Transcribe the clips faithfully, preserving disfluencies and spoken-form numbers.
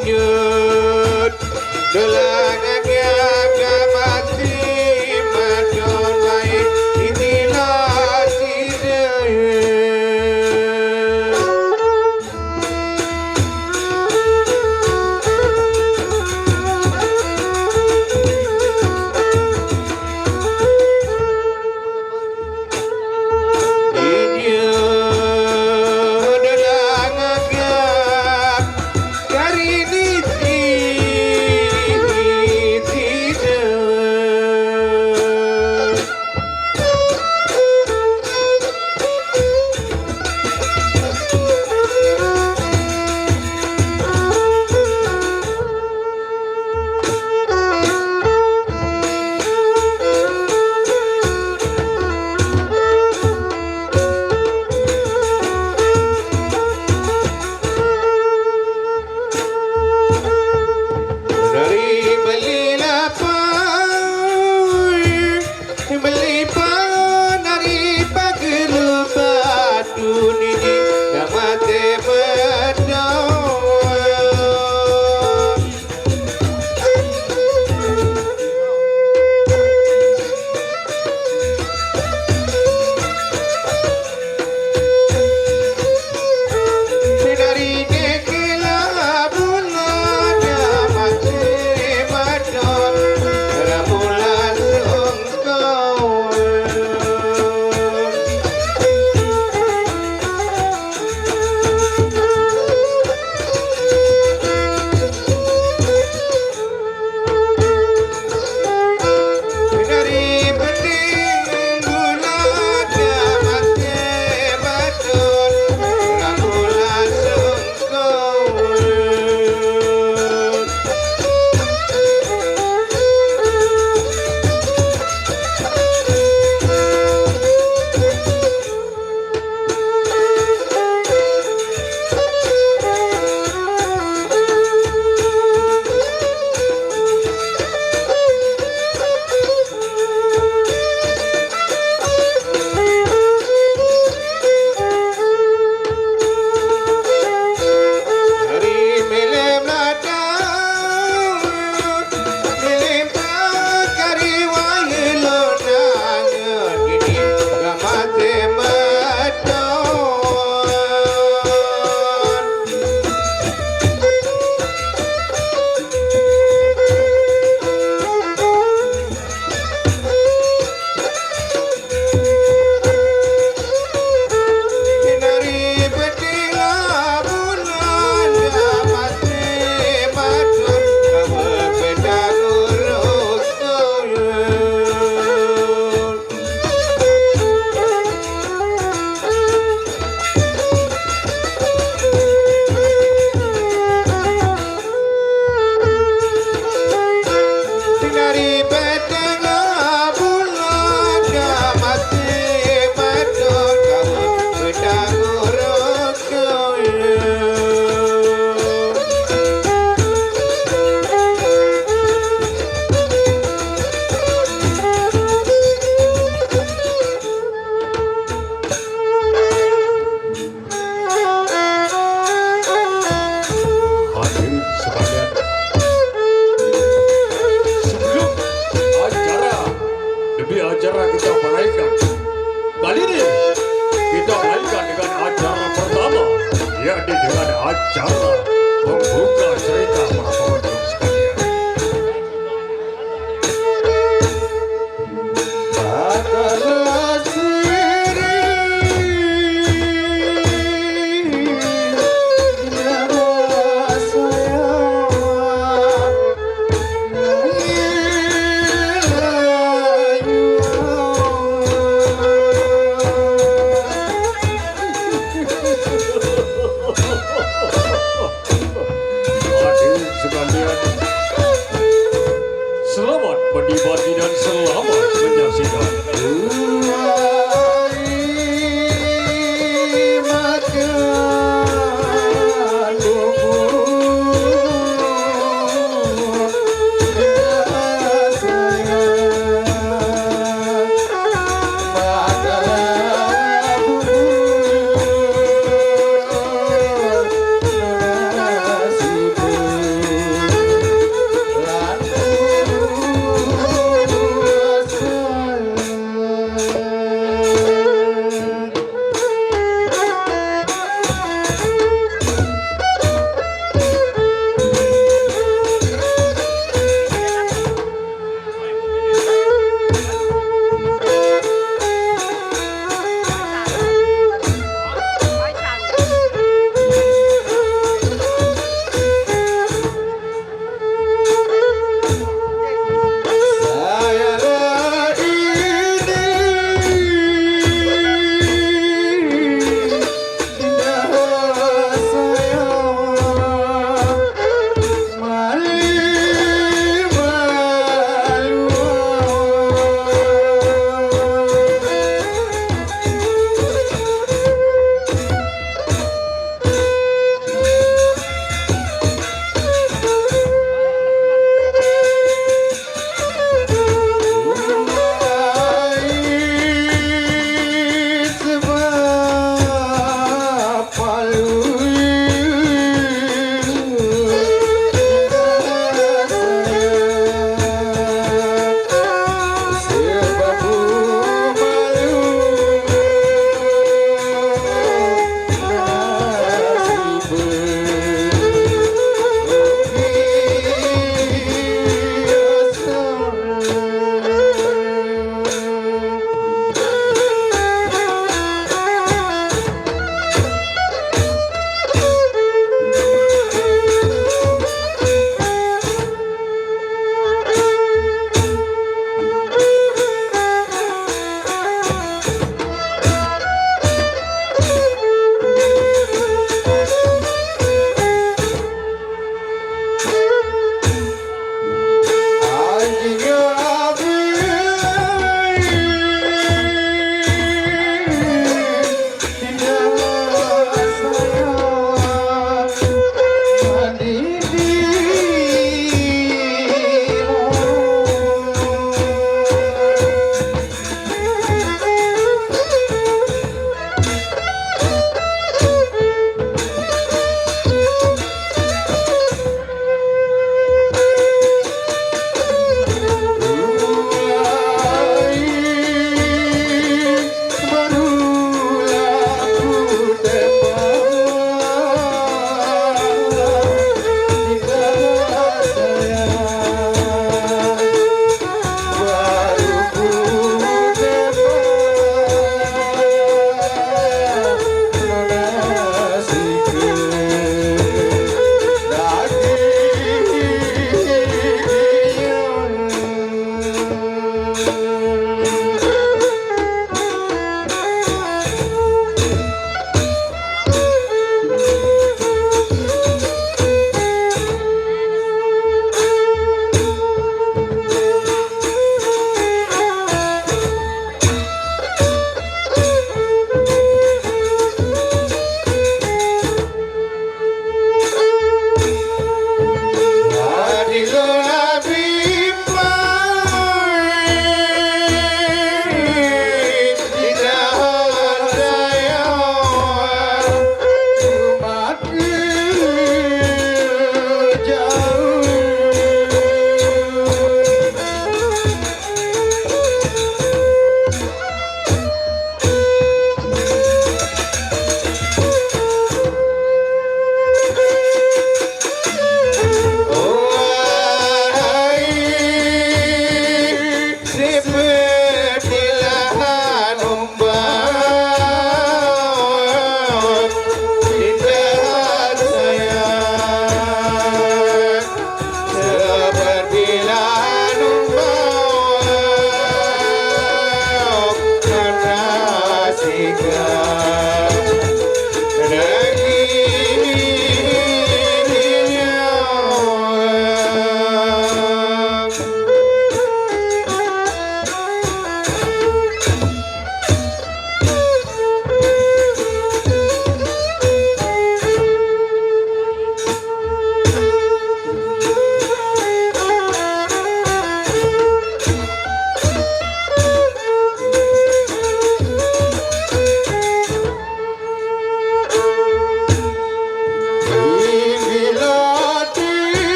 Nyut, dolangan ya kamati madon wae inilah sida. Dari beli lapar, beli panari pagelu batu nini, gamate bedo. Hadirin sekalian, sebelum acara, demi acara kita menaikkan, kali ini kita menaikkan dengan acara pertama, yakni dengan acara membuka cerita, para pengunjung sekalian.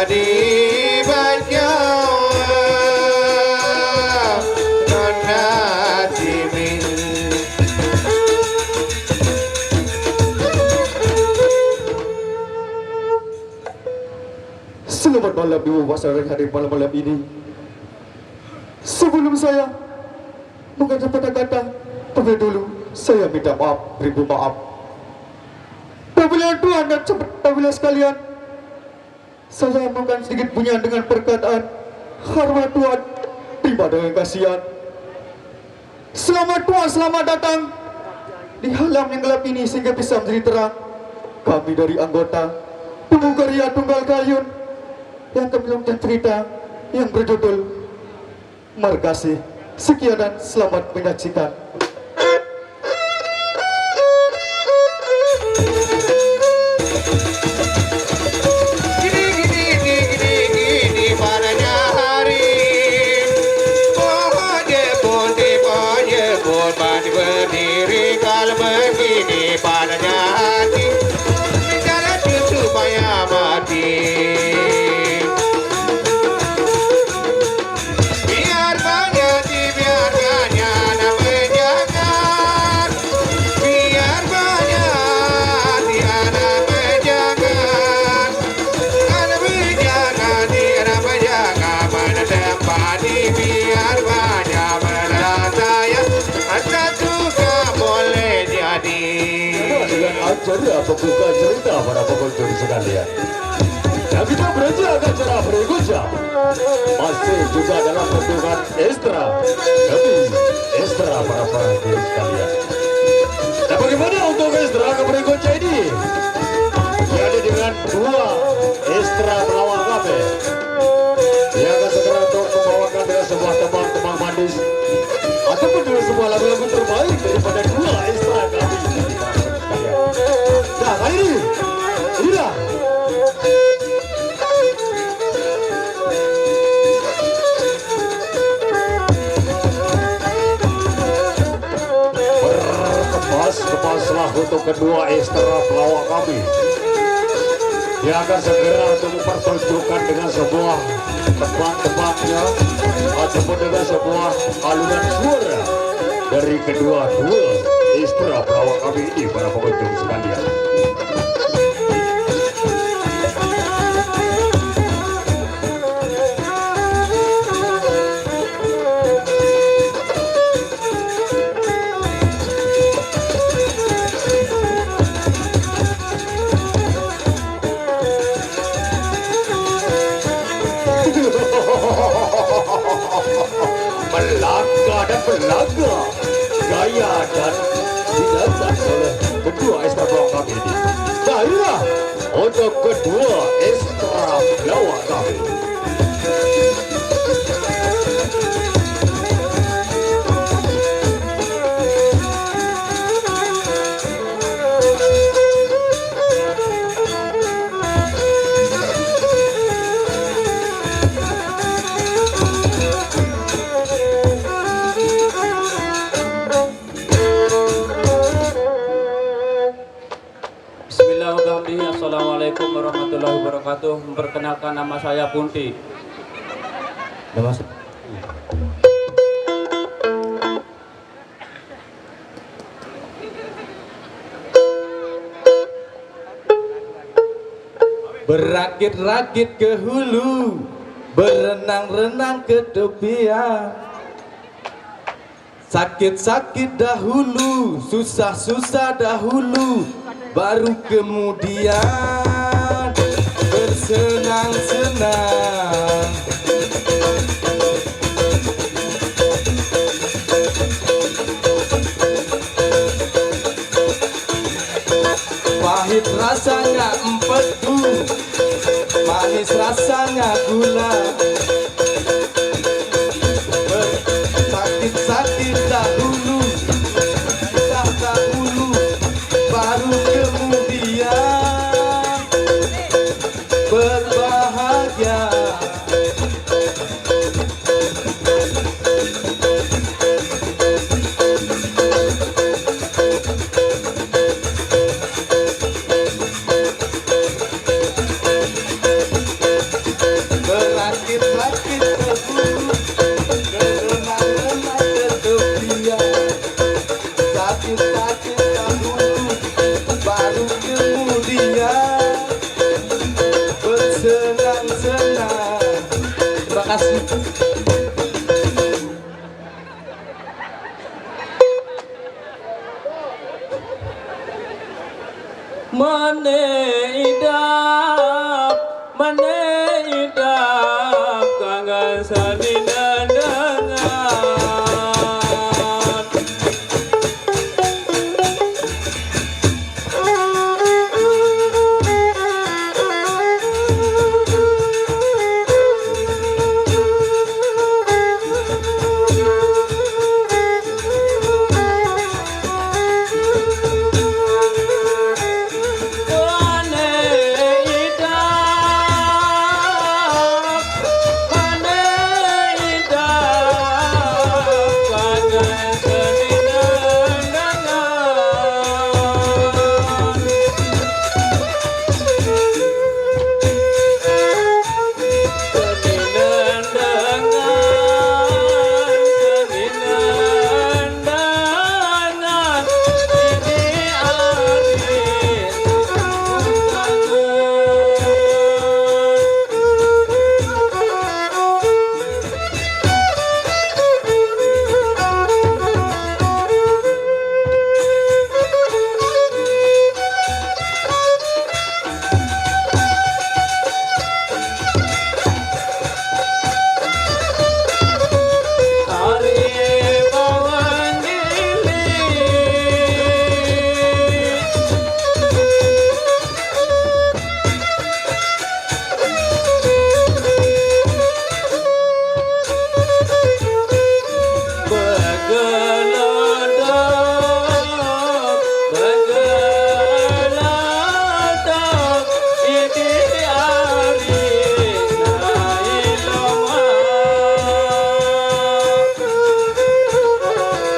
Dibaca Nona Timin. Selamat malam Ibu Pasar yang hadir malam-malam ini. Sebelum saya mengatakan kata-kata, terlebih dulu saya minta maaf, ribu maaf. Apabila Tuhan dan apabila sekalian, saya amalkan sedikit bunyian dengan perkataan, hormat Tuhan, tiba dengan kasihan. Selamat Tuhan, selamat datang di halam yang gelap ini sehingga bisa menjadi terang. Kami dari anggota Pemuka Ria Tunggal Kayun yang kami lakukan cerita yang berjudul Margasih. Sekian dan selamat menyaksikan. Berdiri kalau begini padanya hati, mintalah cucu supaya mati. Biar banyak dibiarkannya anak menjaga. Biar banyak hati anak menjaga. Anak menjaga, hati anak menjaga. Mana tempat di biar banyak belah sayang. Asal suka boleh jadi. Dengan acara pembuka cerita para pengunjung sekalian. Dan kita beranjak ke acara berikutnya. Masih juga dalam bentukan Estra. Kami Estra para pengunjung sekalian. Dan bagaimana untuk Estra ke berikutnya ini? Jadi dengan dua Estra pelawak kami yang akan segera untuk membawakan dengan sebuah tembang-tembang manis ataupun dengan sebuah lagu-lagu terbaik daripada dua Estra kami. Nah, kali ini, inilah. Berkemas-kemaslah untuk kedua Estra pelawak kami. Dia akan segera untuk mempertunjukkan dengan sebuah tebak-tebaknya ataupun dengan sebuah alunan suara dari kedua dua Estra pelawak kami ini, para pengunjung sekalian. Melangkah dan melangkah, gaya dan binatang oleh kedua Estra pelawak kami ini. Nah, inilah untuk kedua Estra pelawak kami. Bismillahirrahmanirrahim. Assalamualaikum warahmatullahi wabarakatuh. Memperkenalkan, nama saya Punti. Nama saya Berakit-rakit ke hulu, berenang-renang ke tepian. Sakit-sakit dahulu, susah-susah dahulu, baru kemudian bersenang-senang. Pahit rasanya empedu, manis rasanya gula. Bersakit-sakit dahulu, susah dahulu, baru kemudian berbahagia. Mane idap, mane idap, kanggan sani nendengan.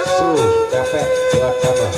Su, capek buat apa?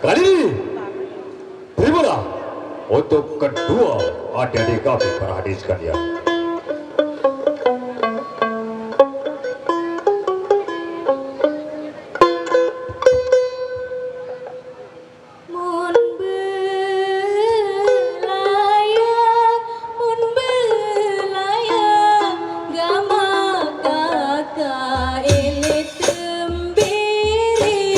Kali ini, terimalah untuk kedua adik-adik kami, para hadirin sekalian. Mun belayang, mun belayang, gamak ka ilit tembiri.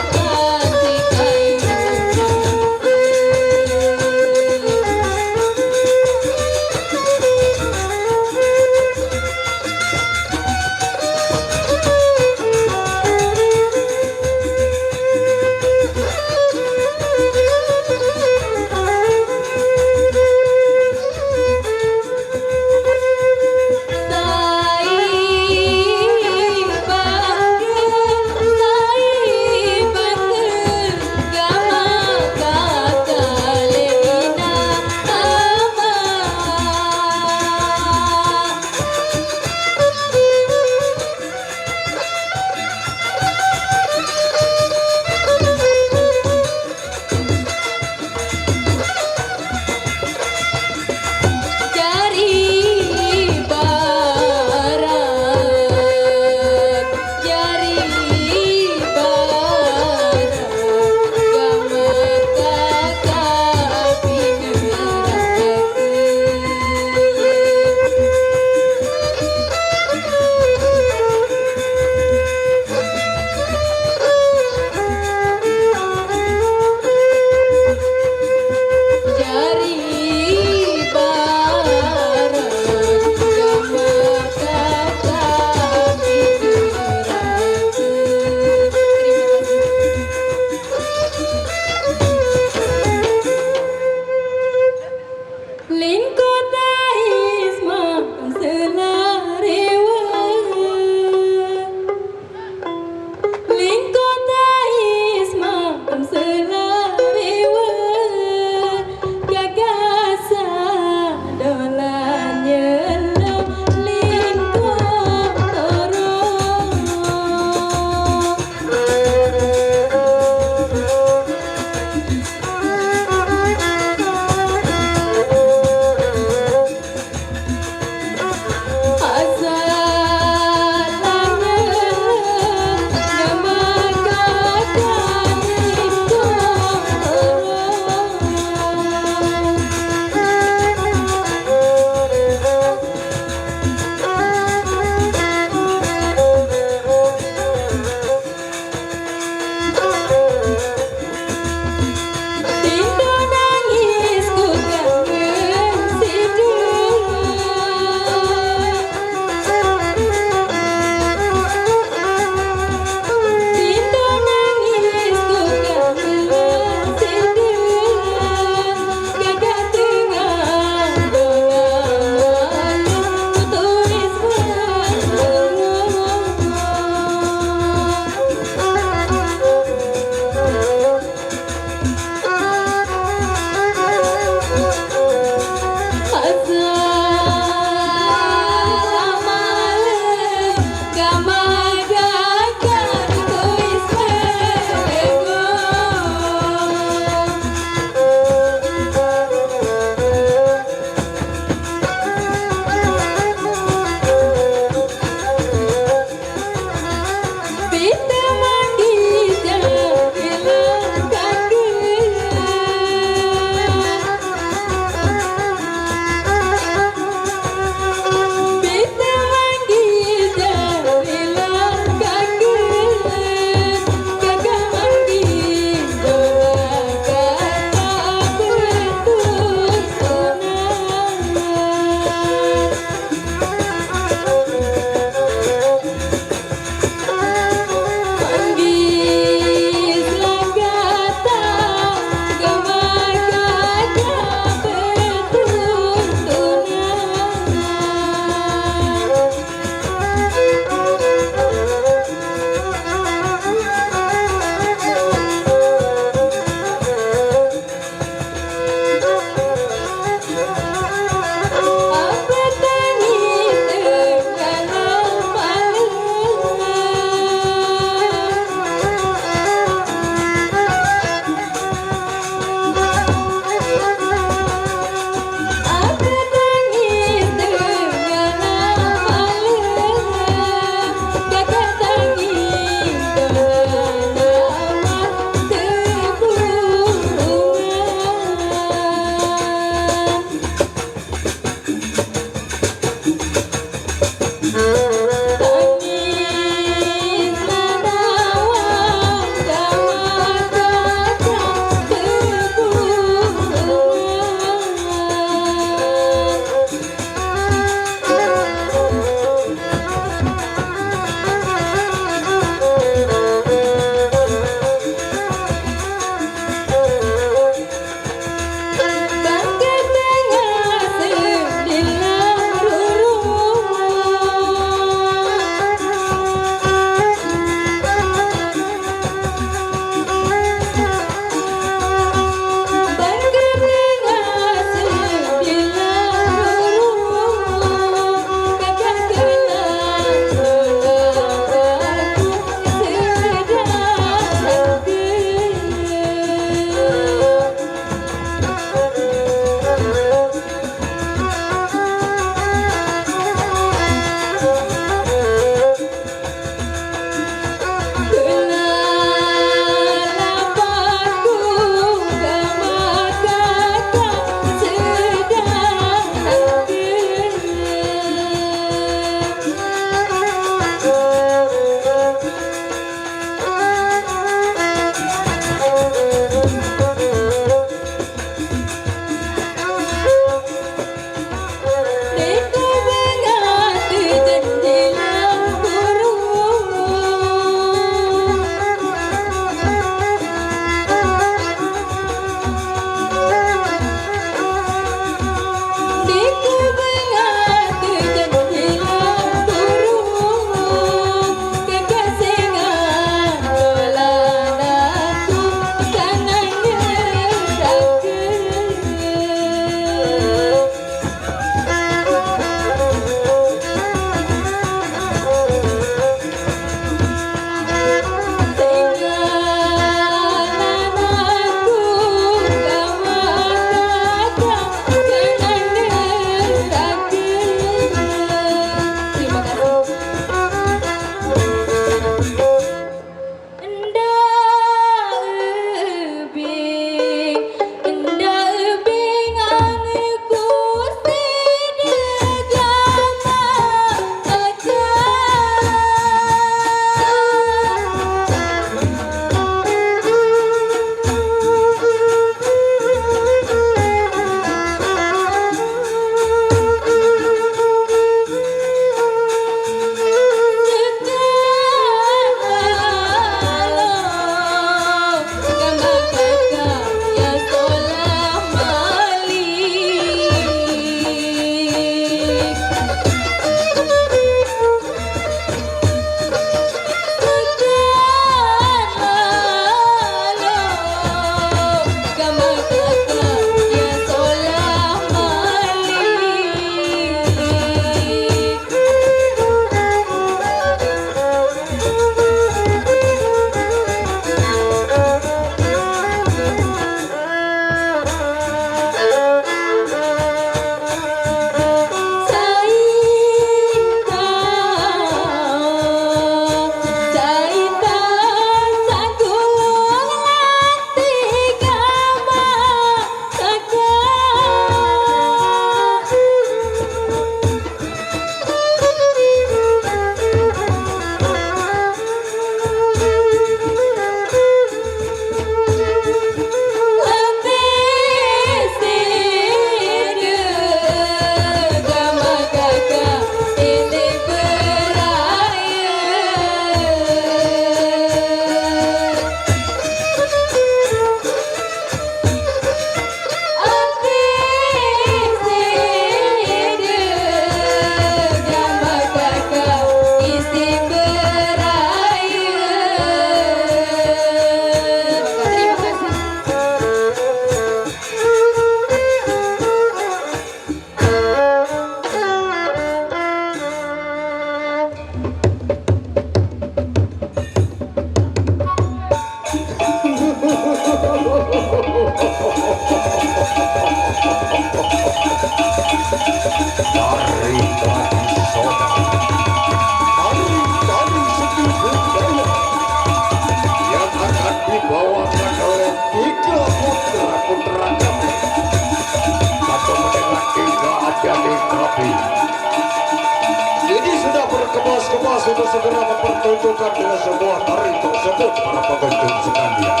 Untuk segera mempertunjukkan dengan sebuah tari tersebut, para pengunjung sekalian.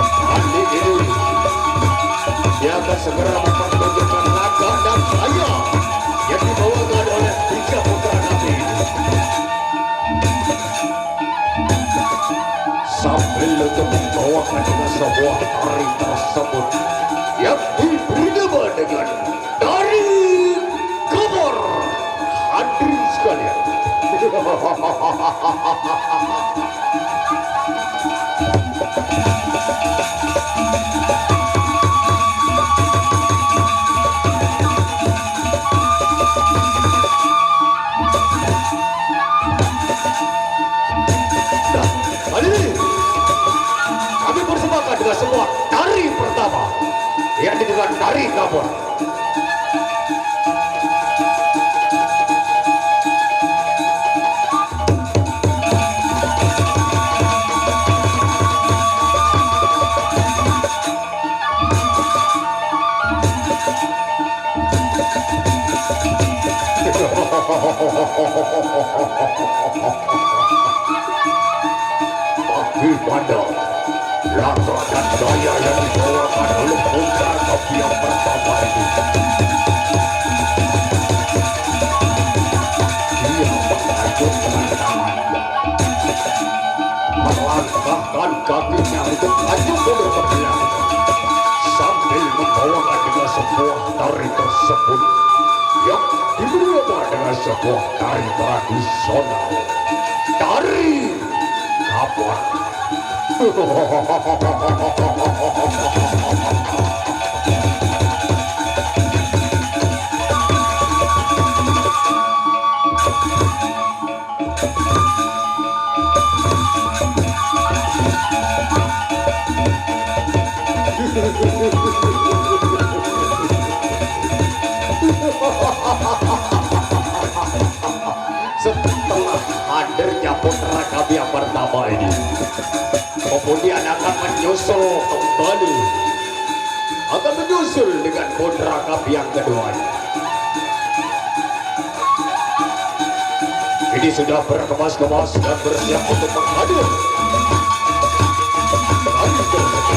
Kali ini dia akan segera mempertunjukkan raga dan gaya yang dibawakan oleh tiga putra kami ini. Sambil untuk membawakan dengan sebuah tari tersebut yang diberi nama dengan tari Gabor. Hadirin sekalian. Nah, hadirin, kami persembahkan dengan semua tari pertama, yakni dengan tari Gabor. Bagaimana raga dan gaya yang dibawakan oleh putra kami yang pertama ini? Dia mengayunkan tangannya, melangkahkan kakinya untuk maju mundur ke belakang, sambil membawakan dengan sebuah tari tersebut yang diberi nama dengan sebuah tari tradisional, tari Gabor. Setelah hadirnya putra kami yang pertama ini, kemudian akan menyusul kembali, akan menyusul dengan putra kami yang kedua. Ini sudah berkemas-kemas dan bersiap untuk menghadir. Kami bersiap.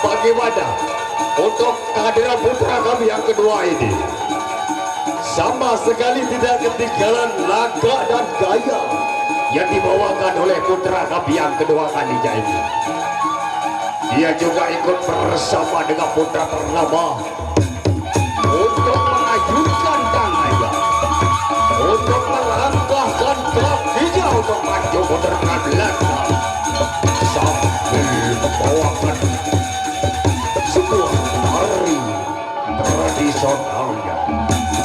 Bagaimana untuk kehadiran putra kami yang kedua ini? Sama sekali tidak ketinggalan laga dan gaya yang dibawakan oleh putra kami yang kedua kalinya ini. Dia juga ikut bersama dengan putra pertama untuk mengayunkan tangannya, untuk melangkahkan kakinya untuk maju mundur ke belakang, sambil membawakan sebuah tari tradisionalnya,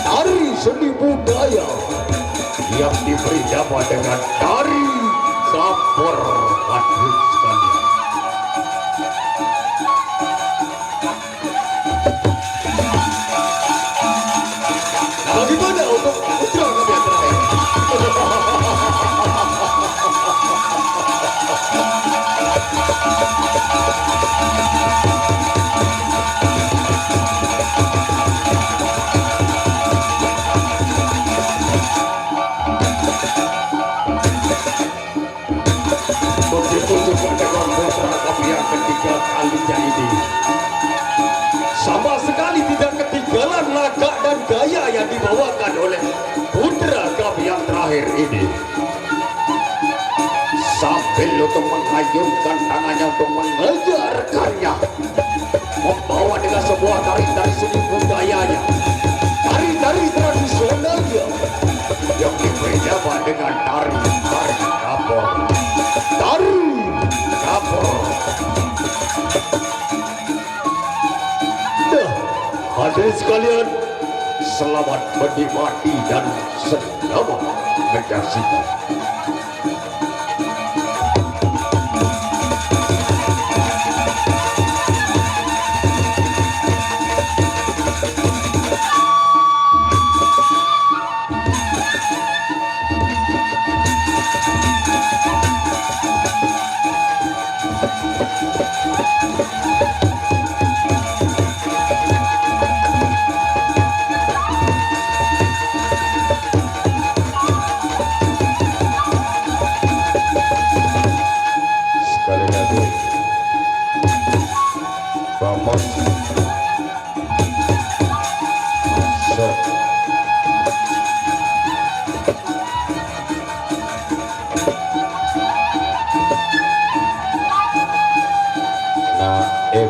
tari seni budaya yang diberi nama dengan tari Gabor, hadirin sekalian. Nah, bagaimana untuk putra kami yang terakhir? Begitu juga dengan putra kami yang ketiga kalinya ini. Sama sekali tidak ketinggalan lagak dan gaya yang dibawakan oleh putra kami yang terakhir ini. Sambil untuk mengayunkan tangannya untuk mengejar rekannya, membawa dengan sebuah tari-tari seni budayanya, tari-tari tradisionalnya yang diberi nama dengan tari, tari kapur. Tari kapur. Hadirin sekalian, selamat menikmati dan selamat menyaksikan. Sekali lagi, Bapak. Masuk. Naib.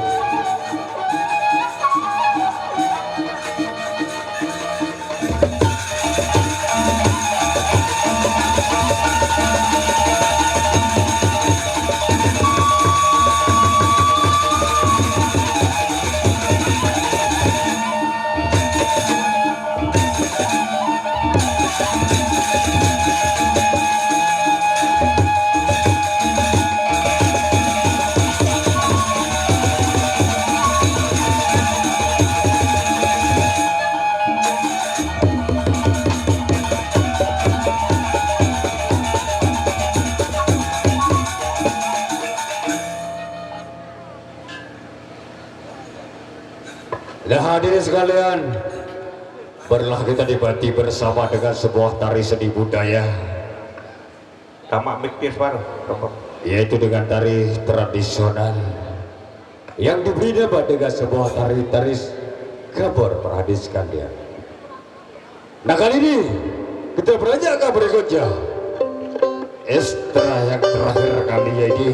Nah, hadirin sekalian, marilah kita nikmati bersama dengan sebuah tari seni budaya. Tamak mikir, Pak. Yaitu dengan tari tradisional yang diberi nama dengan sebuah tari, tari gambor, para hadirin sekalian. Nah, kali ini kita beranjak ke berikutnya. Ekstra yang terakhir kali ini.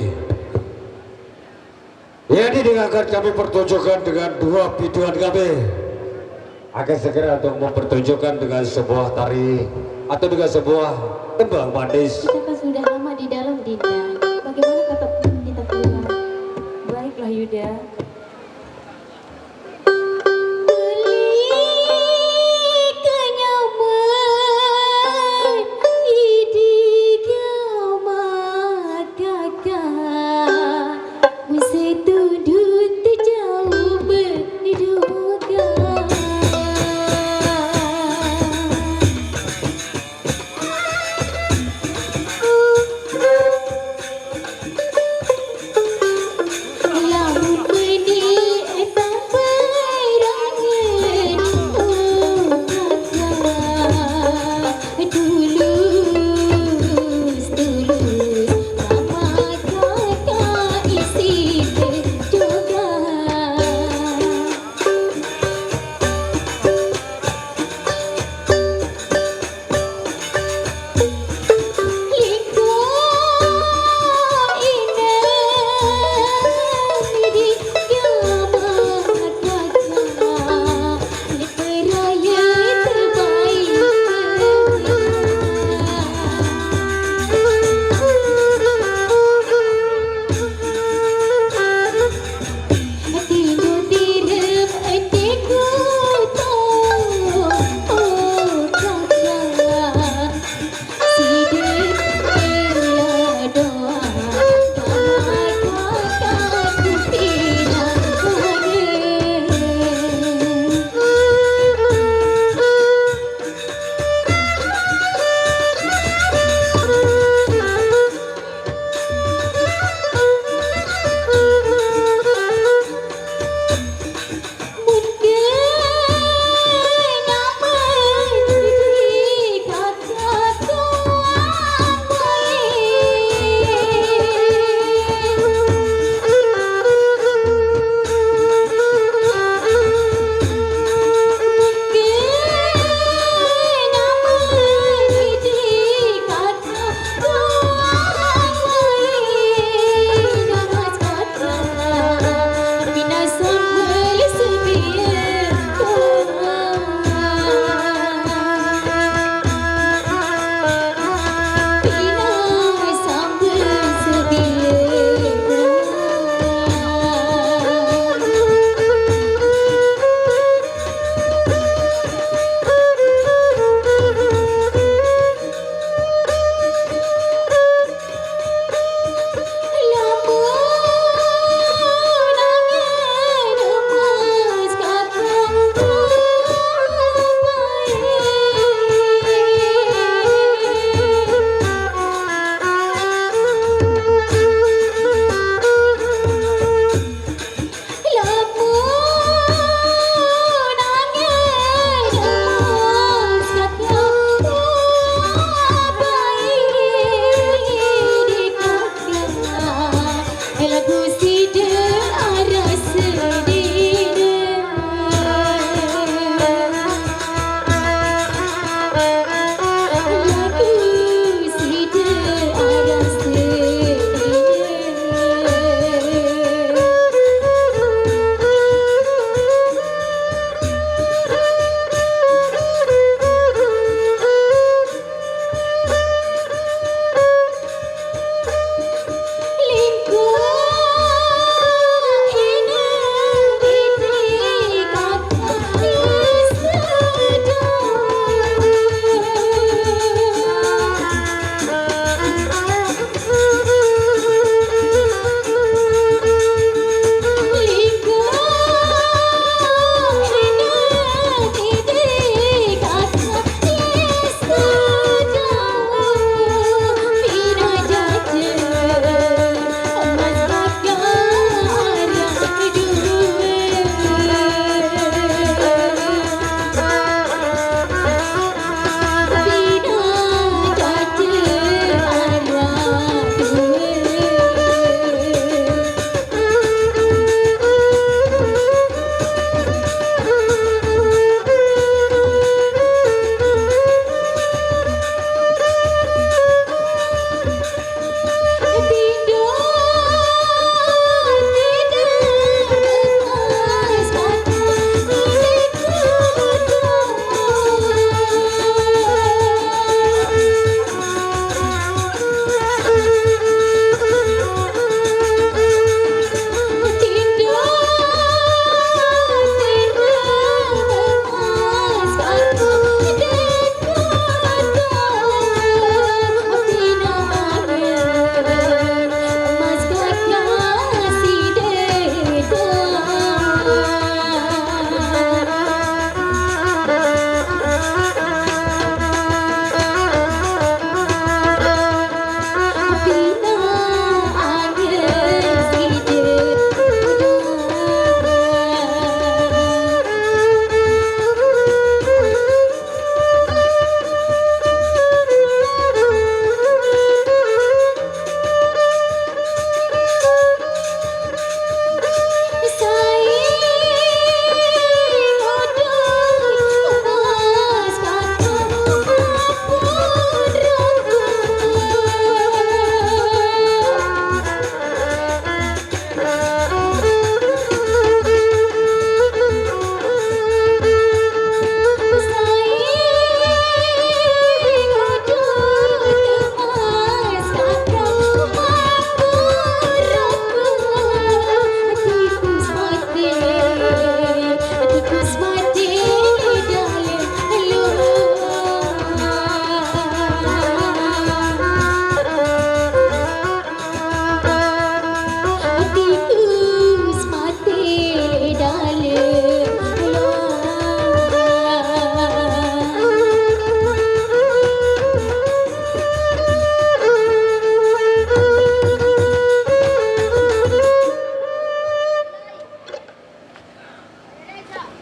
Jadi, dengan akan kami pertunjukkan dengan dua biduan kami akan segera untuk mempertunjukkan dengan sebuah tari atau dengan sebuah tembang manis. Kita kan sudah lama di dalam, Dinda. Bagaimana tetap kita keluar? Baiklah, Yuda.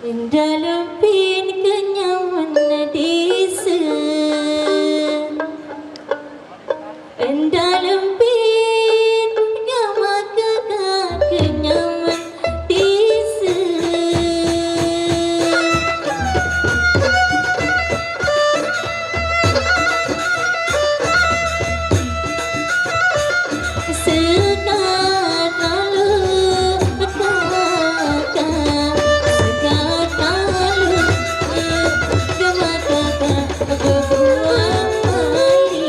Dalem pin kenyaman desa. Dalem pin nyaman kaka kenyaman desa. Sekat lalu kaka, sekat lalu dua kaka bebuah mali.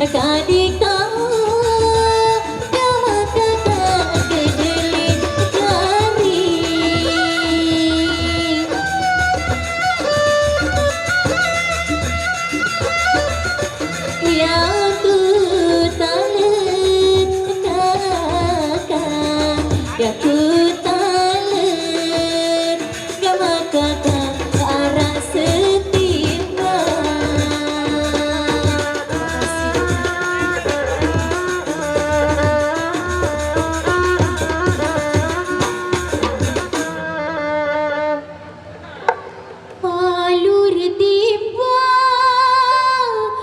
Kadika, kama kaka kedelin jari. Ya ku taler kaka, ya ku taler. Gama kata arah setimbang. Alur timbang,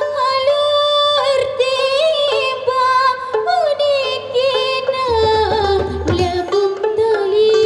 alur timbang, unikina lebung tali.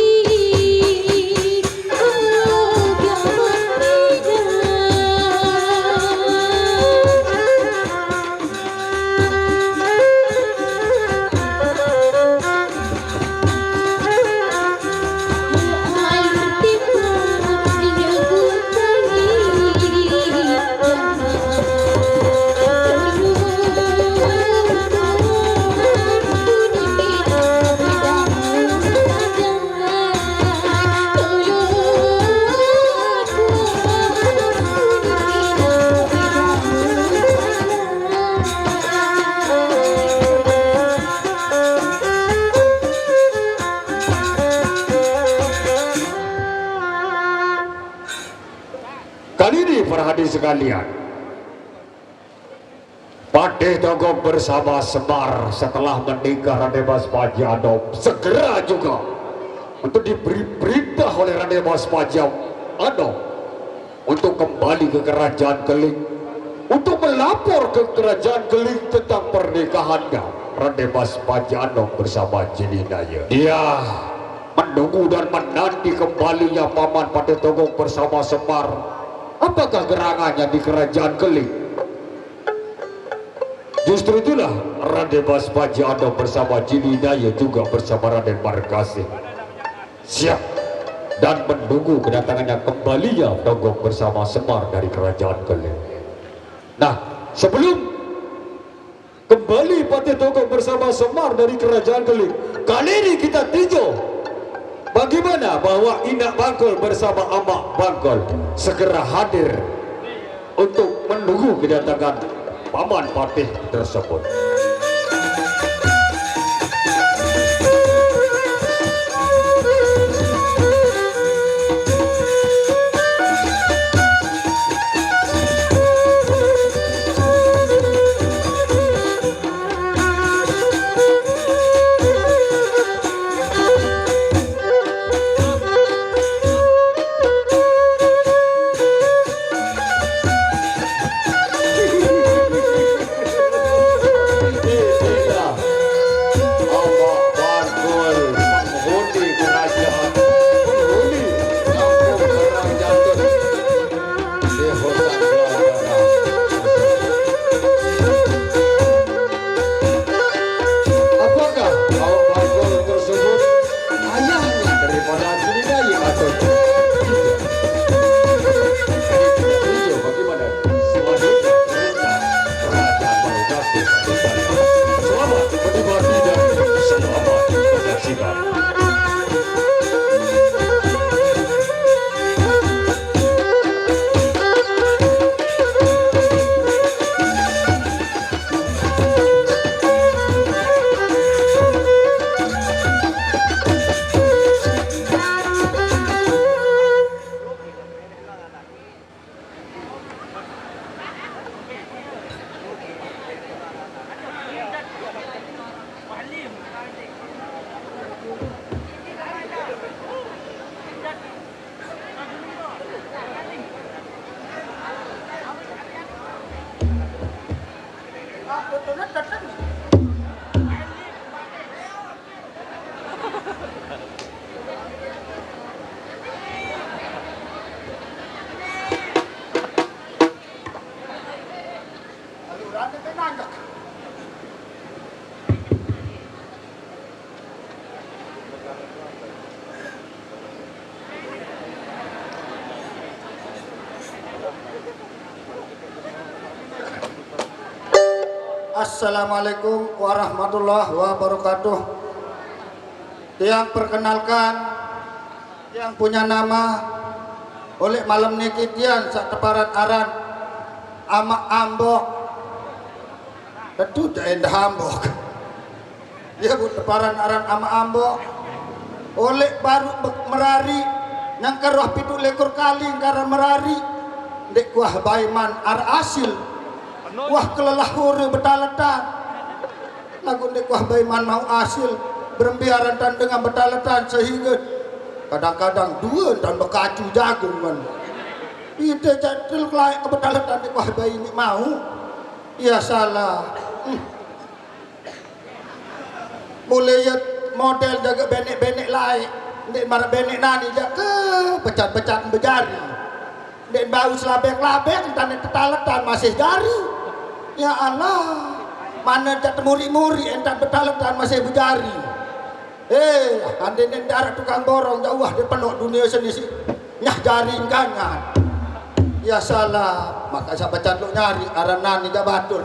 Kali ini, para hadirin sekalian, Patih Togog bersama Semar setelah menikah Raden Mas Panji Anom, segera juga untuk diberi perintah oleh Raden Mas Panji Anom untuk kembali ke Kerajaan Keling, untuk melapor ke Kerajaan Keling tentang pernikahannya Raden Mas Panji Anom bersama Cilinaya. Dia menunggu dan menanti kembalinya Paman Patih Togog bersama Semar. Apakah gerangannya di Kerajaan Keling? Justru itulah Raden Mas Panji Anom bersama Cilinaya, juga bersama Raden Margasih, siap dan menunggu kedatangannya kembalinya Togog bersama Semar dari Kerajaan Keling. Nah, sebelum kembali Patih Togog bersama Semar dari Kerajaan Keling, kali ini kita tinjau bagaimana bahwa Inak Bangkol bersama Amak Bangkol segera hadir untuk menunggu kedatangan Paman Patih tersebut. Inilah Amak Bangkol, penghuni kerajaan, penghuni kampung Karang Jatuh. Apakah kaum Bangkol tersebut ayahnya daripada Cilinaya atau tidak? Bagaimana selanjutnya cerita Kerajaan Baru Kasih? Selamat menikmati dan selamat menyaksikan. Assalamualaikum warahmatullahi wabarakatuh. Tiang perkenalkan, tiang punya nama, oleh malam niki tiang sak teparan aran Amak Ambok. Tetu dah endah ambok. Ya, Bu, teparan aran Amak Ambok. Oleh baru be-, merari, nyangka roh pitu lekur kali ngkara merari. Ndek kuah baiman ar asil. Kuah kelelah hore betaletan. Lagu ndek kuah baiman mau asil. Berembiaran tan dengan betaletan sehingga kadang-kadang dua tan bekacu jagung kan. Ite cak teluk laik ke betaletan ndek kuah bai ini mau. Ya salah. Hmm. Mulai ya model jaga benek-benek laik. Ndek marah benek nani jak ke pecat-pecat bejari. Ndek bau selabek-labek, entah nek tetaletan masih jari. Ya Allah, mana jak temuri-muri, entah tetaletan masih bejari. Eh, andai nek darah tukang borong, jauh deh penok dunia seni si. Nyah jari enggangan. Ya salah, maka siapa canduk nyari, aran nani jak batur.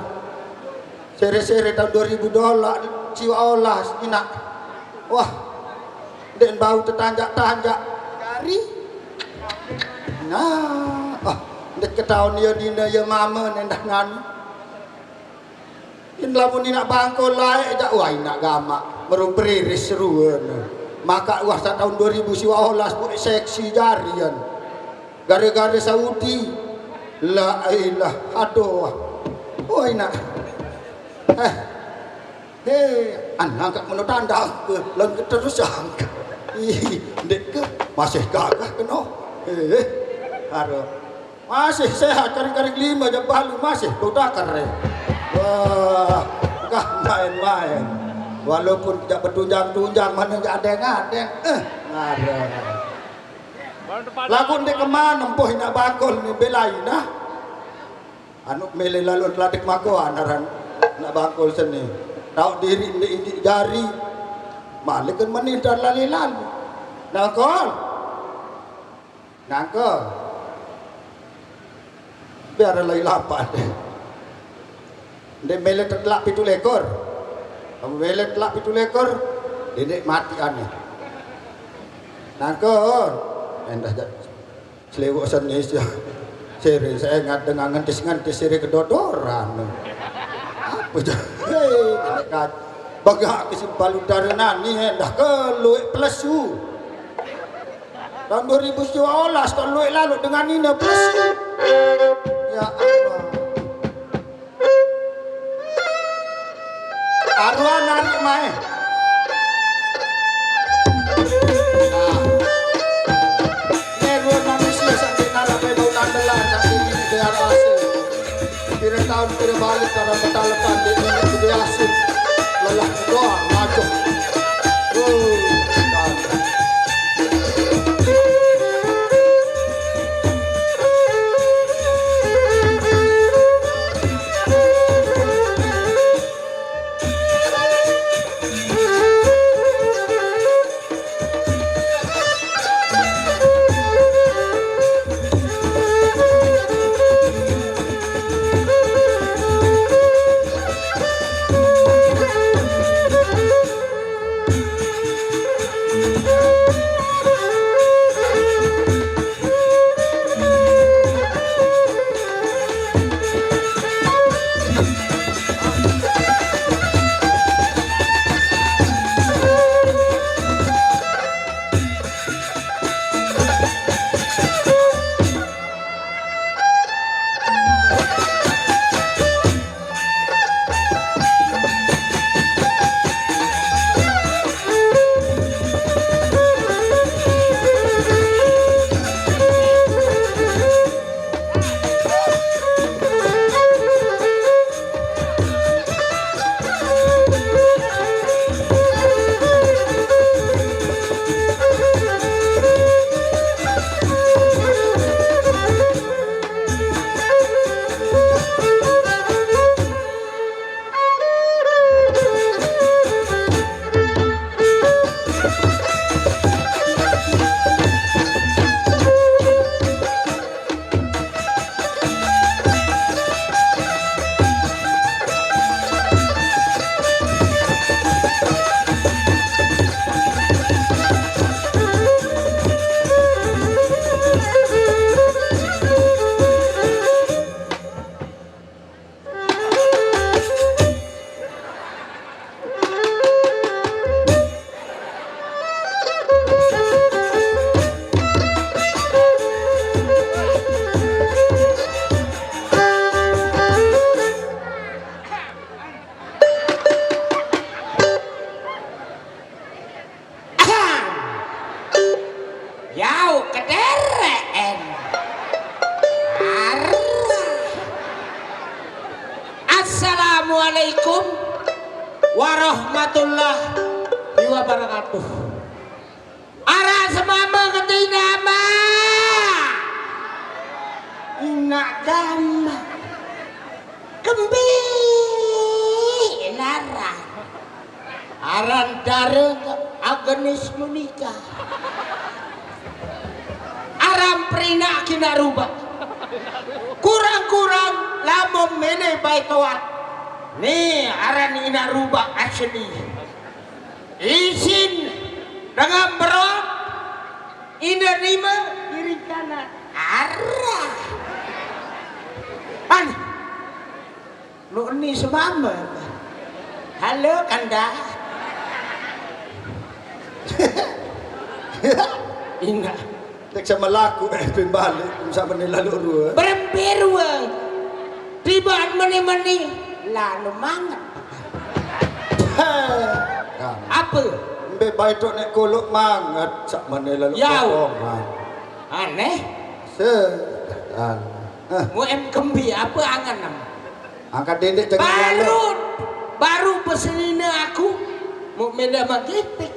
Sere-sere tahun dua ribu dolar, siwa olas, inak. Wah, ndek bau tetanjak-tanjak. Jari. Nah, ah, ndek ketahuan ya dina ya mama nendah nani. In lamun inak bangko lae jak wah inak gamak meru periris seruan. Maka wah sa tahun dua ribu siwa olas pun seksi jarian. Gara-gara Saudi. La ilah, aduh. Oh, inak. Eh. He, anak meno tandang ke, lan terus angkat. Ih, ndek ke, masih gagah keno. Eh, aduh. Masih sehat, karing-karing lima jam balu masih bau takar, eh. Wah, gah main-main. Walaupun tidak bertunjang-tunjang, mana tidak adeng-adeng. Eh, aduh. Lagu ndek kemana, empoh inak bangkol ni belai nah. Anu mele lalu ladek mako anaran inak bangkol seni. Tahu diri ndek indik jari. Malik kan menindar lali lalu. Nangkol. Nangkol. Biar lagi lapan. Ndek mele telak pitu lekor. Kamu mele telak pitu lekor. Ndek mati aneh. Nangkol. Endah jat. Selewok seni sia. Sere saya ingat dengan ngentis-ngentis sere kedodoran. Apa je? Hei, malaikat. Bagak ke simpal utara nani endah ke luik pelesu. Tahun dua ribu tujuh belas tahun luik lalu dengan nina pelesu. Ya Allah. Arwah narik mai. Nah. Ni ruang manusia sampai narap ai bau tandelan, sampai ini biar hasil. Kira tahun kira balik karena betalekan di ini gede hasil. Lelah doang, maju. Oh, dan Assalamualaikum warahmatullahi wabarakatuh. Ara semame ketina ma. Inak gama. Kembi nara. Aran dare Agnes Monica. Aran perinak kina rubak. Kurang-kurang lamun mene baitoat. Ni aran inak rubak asli. Isin dengan berot, ina lima, kiri kanan. Arah. An. Lu ni semama. Halo, Kanda. Ingat. Tek sama laku, eh, pin balik, sama ni lalu rua. Berembe rua. Tiba meni-meni, lalu mangat. Heh. Apa? Mbe bae tok nek kolok mangat, sama ni lalu Yau. Potongan. Aneh. Se. An. Heh. Mu em kembi, apa angan nam? Angkat dendek cengeng lalu. Baru, baru pesenina aku, mu meda magitik.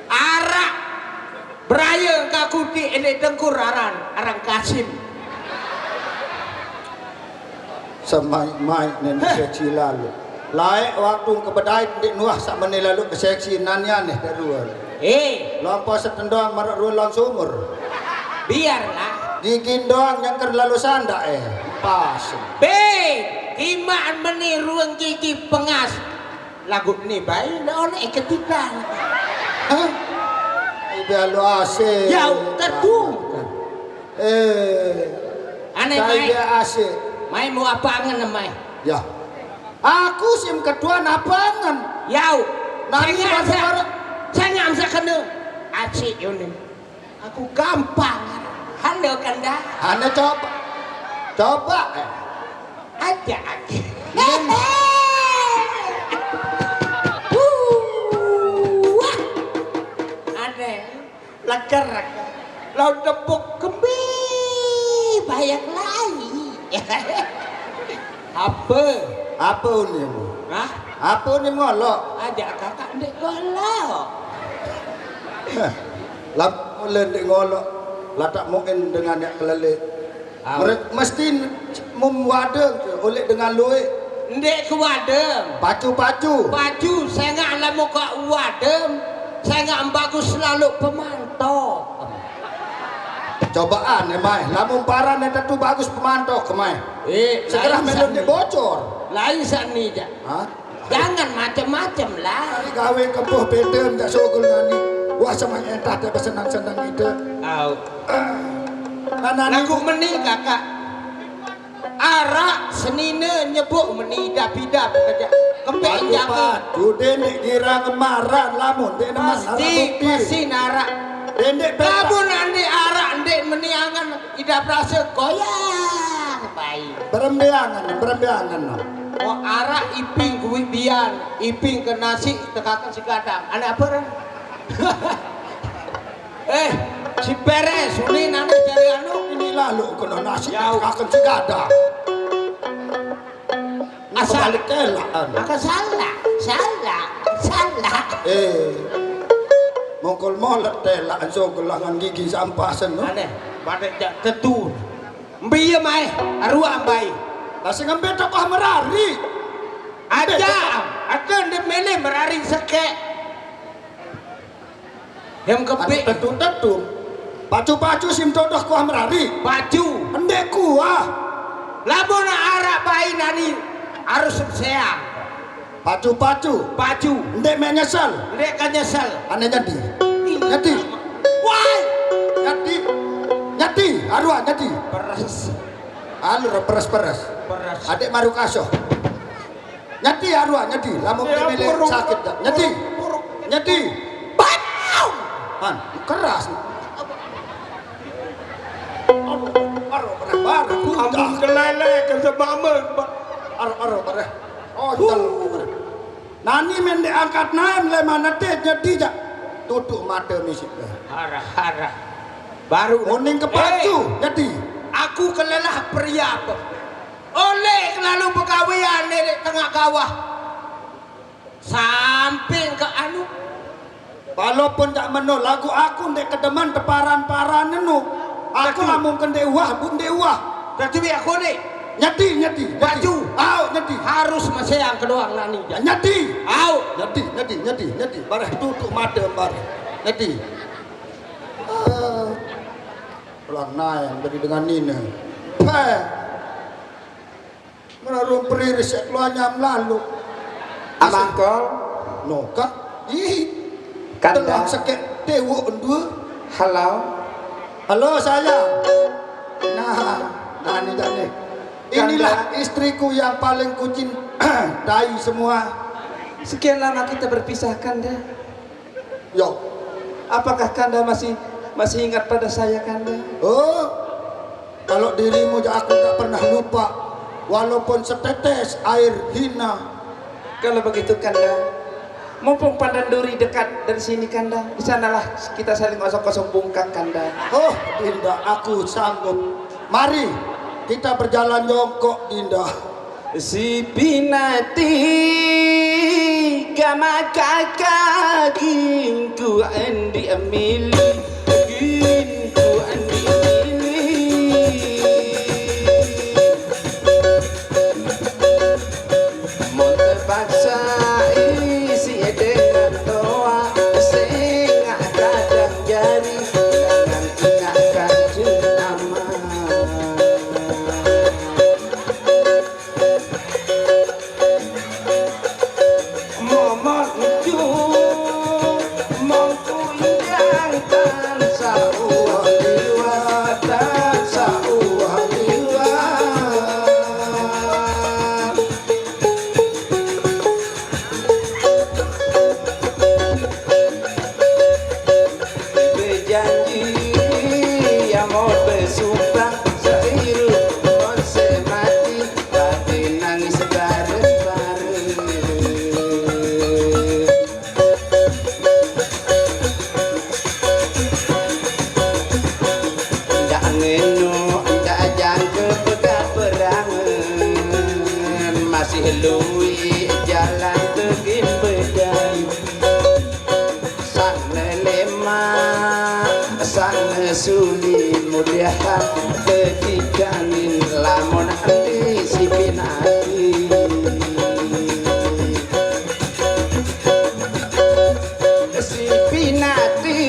Arak. Beraya kaku ti enek dengkur aran, aran Kasim. Semaik-maik nenek seksi lalu. Laek waktu ke bedait ndik nuah sak menit lalu ke seksi nanya neh tak dua. Eh. Lampau setendang marak rua lang sumur. Biarlah. Gigi doang nyengker lalu sandak eh. Pas. Be, imaan meni ruang gigi pengas. Lagu ni bae, nak oleh ketiban. Hah? Ida lu asik. Yau, ketu. Eh. Aneh, Mai. Ida asik. Mai mau apa angen, Mai? Ya. Aku sim ketua napa angen? Yau. Nani saya nggak bahasa bisa, orang? Saya nggak bisa kena. Asik, Yuni. Aku gampang. Halo, Kanda. Hana coba. Coba, eh. Aja, aja. Wah. Aneh. Leker. Lau tepuk kembi. Banyak lai. Apa? Apa unim? Hah? Apa unim ngolok? Aja kakak ndik ngolok. Lap mula ndik ngolok. Latak muin dengan yak kelelek. Au. Mereka mesti mum wadem ke, oleh dengan luik. Ndik ke wadem. Pacu-pacu. Pacu, saya nggak lama kok wadem. Saya nggak bagus selalu pemantau. Cobaan, eh, mai. Lamun paran, eh, tentu bagus pemantau ke, mai. Eh, segera lain melon sani. Ni bocor. Lain sani, Jak. Hah? Jangan macem-macem lah. Ari gawe kempuh beda, ndak sogel nani. Wah, sama entah teh bersenang-senang itu. Au. Ah. Nana lagu ni meni, Kakak. Arak senine nyebuk meni idap-idap aja. Kempek. Padu, jaga. Padu, dene girang maran lamun dene mana pasti, bukti. Pasti narak. Dendek petak. Lamun andi arak ndik meni angen idap rasa goyang bae. Berembe angen, berembe angen no. Wah, arak iping kuwi bian, iping ke nasi tekaken si gadang. Ane apa, Ren? Eh, si Peres, uni nane jari anu. Inilah lu kena nasi, yau, tekaken si gadang. Asal. Kebalik kelak, anu. Maka salah, salah, salah. Eh, mongkol molet telak, so gelangan gigi sampah sen, no? Aneh, pada jak tetu. Mbiye mae, arwah mbai. Lah sing ngembe tokoh merari. Aja, ada nde mele merari sekek. Hem kepik. Tetu-tetu. Pacu-pacu sim todoh kuah merari. Pacu. Ndek kuah. Lamun arak bai nani harus seang. Pacu-pacu. Pacu. Ndek mek nyesel. Ndek kan nyesel. Ane nyedi. Ih. Nyedi. Wai. Nyedi. Nyedi. Arwah nyedi. Peres. Alur peres-peres. Peres. Adik maru kasoh. Nyeti arwah, nyeti. Lamun ya, mele burung, sakit dah. Nyeti. Burung, burung. Nyeti. Bau! Han, keras. Aduh, aduh, benar, benar. Ampun kelele, kerja mama, Pak. Aduh, aduh, benar. Oh, huh. Nani men diangkat naem le mana teh nyeti jak. Tutup mata misik deh. Harah, harah. Baru. Moning kepacu, eh, nyeti. Aku kelelah pria apa? Oleh kelalu pegawean nenek tengah gawah. Samping ke anu. Walaupun tak meno lagu aku ndek kedemen teparan-paran nenu. Aku Betul. Lamun ke ndek uah, bu ndek uah. Dah tu biar aku ni. Nyedi, nyedi, nyedi. Baju. Au, nyedi. Harus maseang keluar lani. Ya, nyedi. Au. Nyedi, nyedi, nyedi, nyedi. Bareh tutup mata bareh. Nyedi. Ah. Pulang naik dari dengan nina. Peh. Menarung periris yak keluarnya melalu. Amangkol. No, Kak. Ih. Kanda. Telah sakit tewok dua. Halo. Halo, sayang. Nah, nah, ini dah nih. Inilah Kanda. Istriku yang paling kucintai semua. Sekian lama kita berpisah, Kanda. Yo. Apakah Kanda masih, masih ingat pada saya, Kanda? Oh, kalau dirimu ja aku tak pernah lupa, walaupun setetes air hina. Kalau begitu, Kanda, mumpung Pandan Duri dekat dari sini, Kanda, di sanalah kita saling osok-osok bungkak, Kanda. Oh, Dinda, aku sanggup. Mari, kita berjalan jongkok, Dinda. Si Pinati gama kakak ginku andi amili, ginku andi amili. Mon terpaksa isi dengan toa, sengak kadang jari, dengan ingat kanjeng ama. Momot njuk, mongku indang tan sauah liwat, tan sauah liwat. Bejanji ya mau bersumpah, seirup mon semati, tapi nangis bareng-bareng. Ndak ngeno, ndak jangka pegat perangen, masih lui jalan tegin bedai. Sang lelema, sang suli mudahan, tetiganin lamun enti si Pinati. Si Pinati,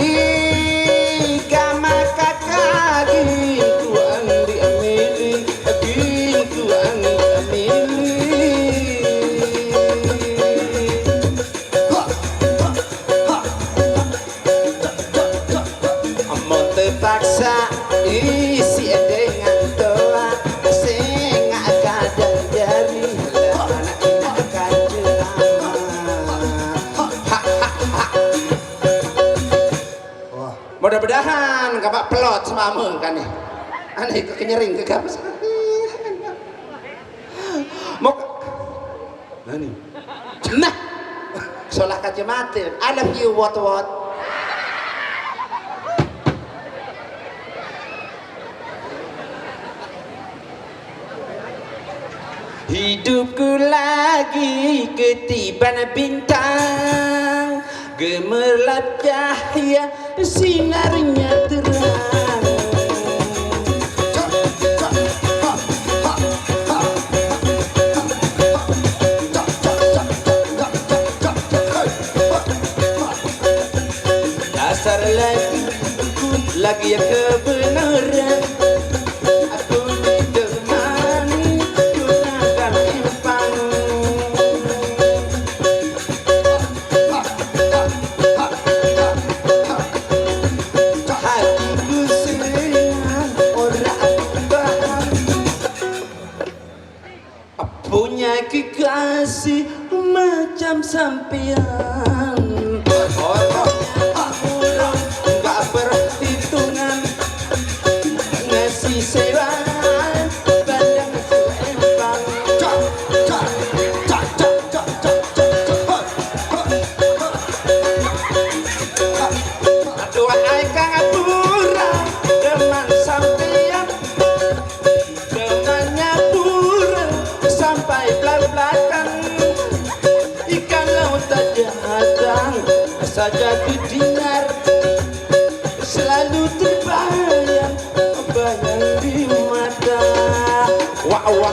kama kakak, gintu andi amili, gintu andi amili. Amun terpaksa isi dengan toa, sengak kadang jari, lah anak ingat kanjeng ama. Wah. Mudah-mudahan kapak pelot semama kan nih. Aneh kekenyering ke gabes. Mok Nani? Nah, solah kacamata. I love you, Wot Wot. Hidupku lagi ketiban bintang, gemerlap cahaya sinarnya terang. Dasar lagi, lagi ya kebenaran. Aku ditemani juragan empang. Hatiku senang ora tahan. Punya kekasih macam sampean. Orangnya murah, nggak berhitungan. Ngasih sewa bandar Empang. Aduh, ai kang pura demen sampean. Demennya pura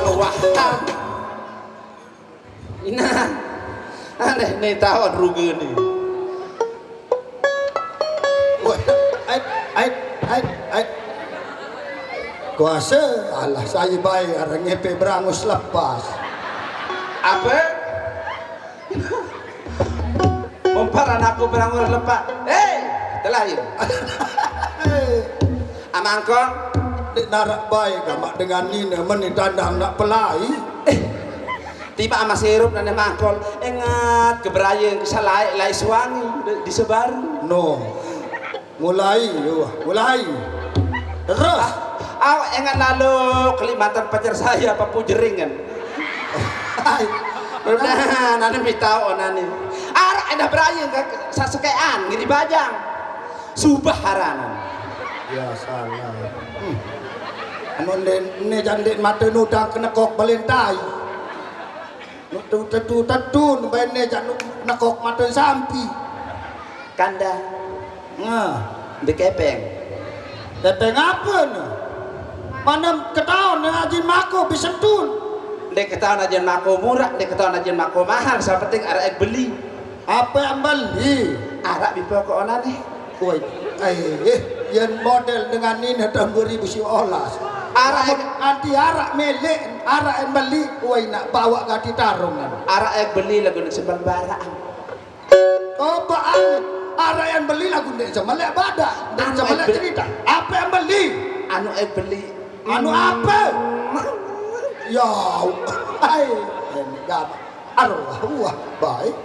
Wah, tam. Ina. Aneh nih, taon rugi nih. Wah, ait, ait, ait, ait. Kuasa, alah, saya bae arang ngepe berangus lepas. Apa? Mempar anakku berangus lepas. Hei, telah ya. Amangkong. Dek narak bae gamak dengan nine meni dandang nak pelai. Eh, tiba ama sirup nane mangkol. Ingat keberayeng kesalae lai suangi di, di sebaru. No. Mulai, yo, mulai. Terus. Ah, awak ingat lalu Kalimantan pacar saya apa pujeringan. Hai. Udah, nane mitao nane. Arak endah berayeng ke sasekean ngiri bajang. Subah haranan. Ya salah. Hmm. Anu ne, ne jandek mata nudang kena kok balentai. Tetu, tetu, tetu, bene jak nu-, nekok mata sampi. Kanda. Nah. Di kepeng. Kepeng apa ne? Mana ketahuan ne ajin mako bisentun. Dek ketahuan ajin mako murah, dek ketahuan ajin mako mahal, yang penting arek beli. Apa yang beli? Arak bipo ko onane. Woi, eh, eh, yang model dengan ini tahun dua ribu sebelas. Arak. Namun anti arak milik, arak yang beli, woi nak bawa gati tarungan. Arak yang beli lagu nak sembal barang. Coba anu, arak yang beli lagu nak sembal badak, nak sembal cerita. Apa yang beli? Anu yang beli. Anu apa? Ya, hai, ini gamak. Arwah, wah, baik.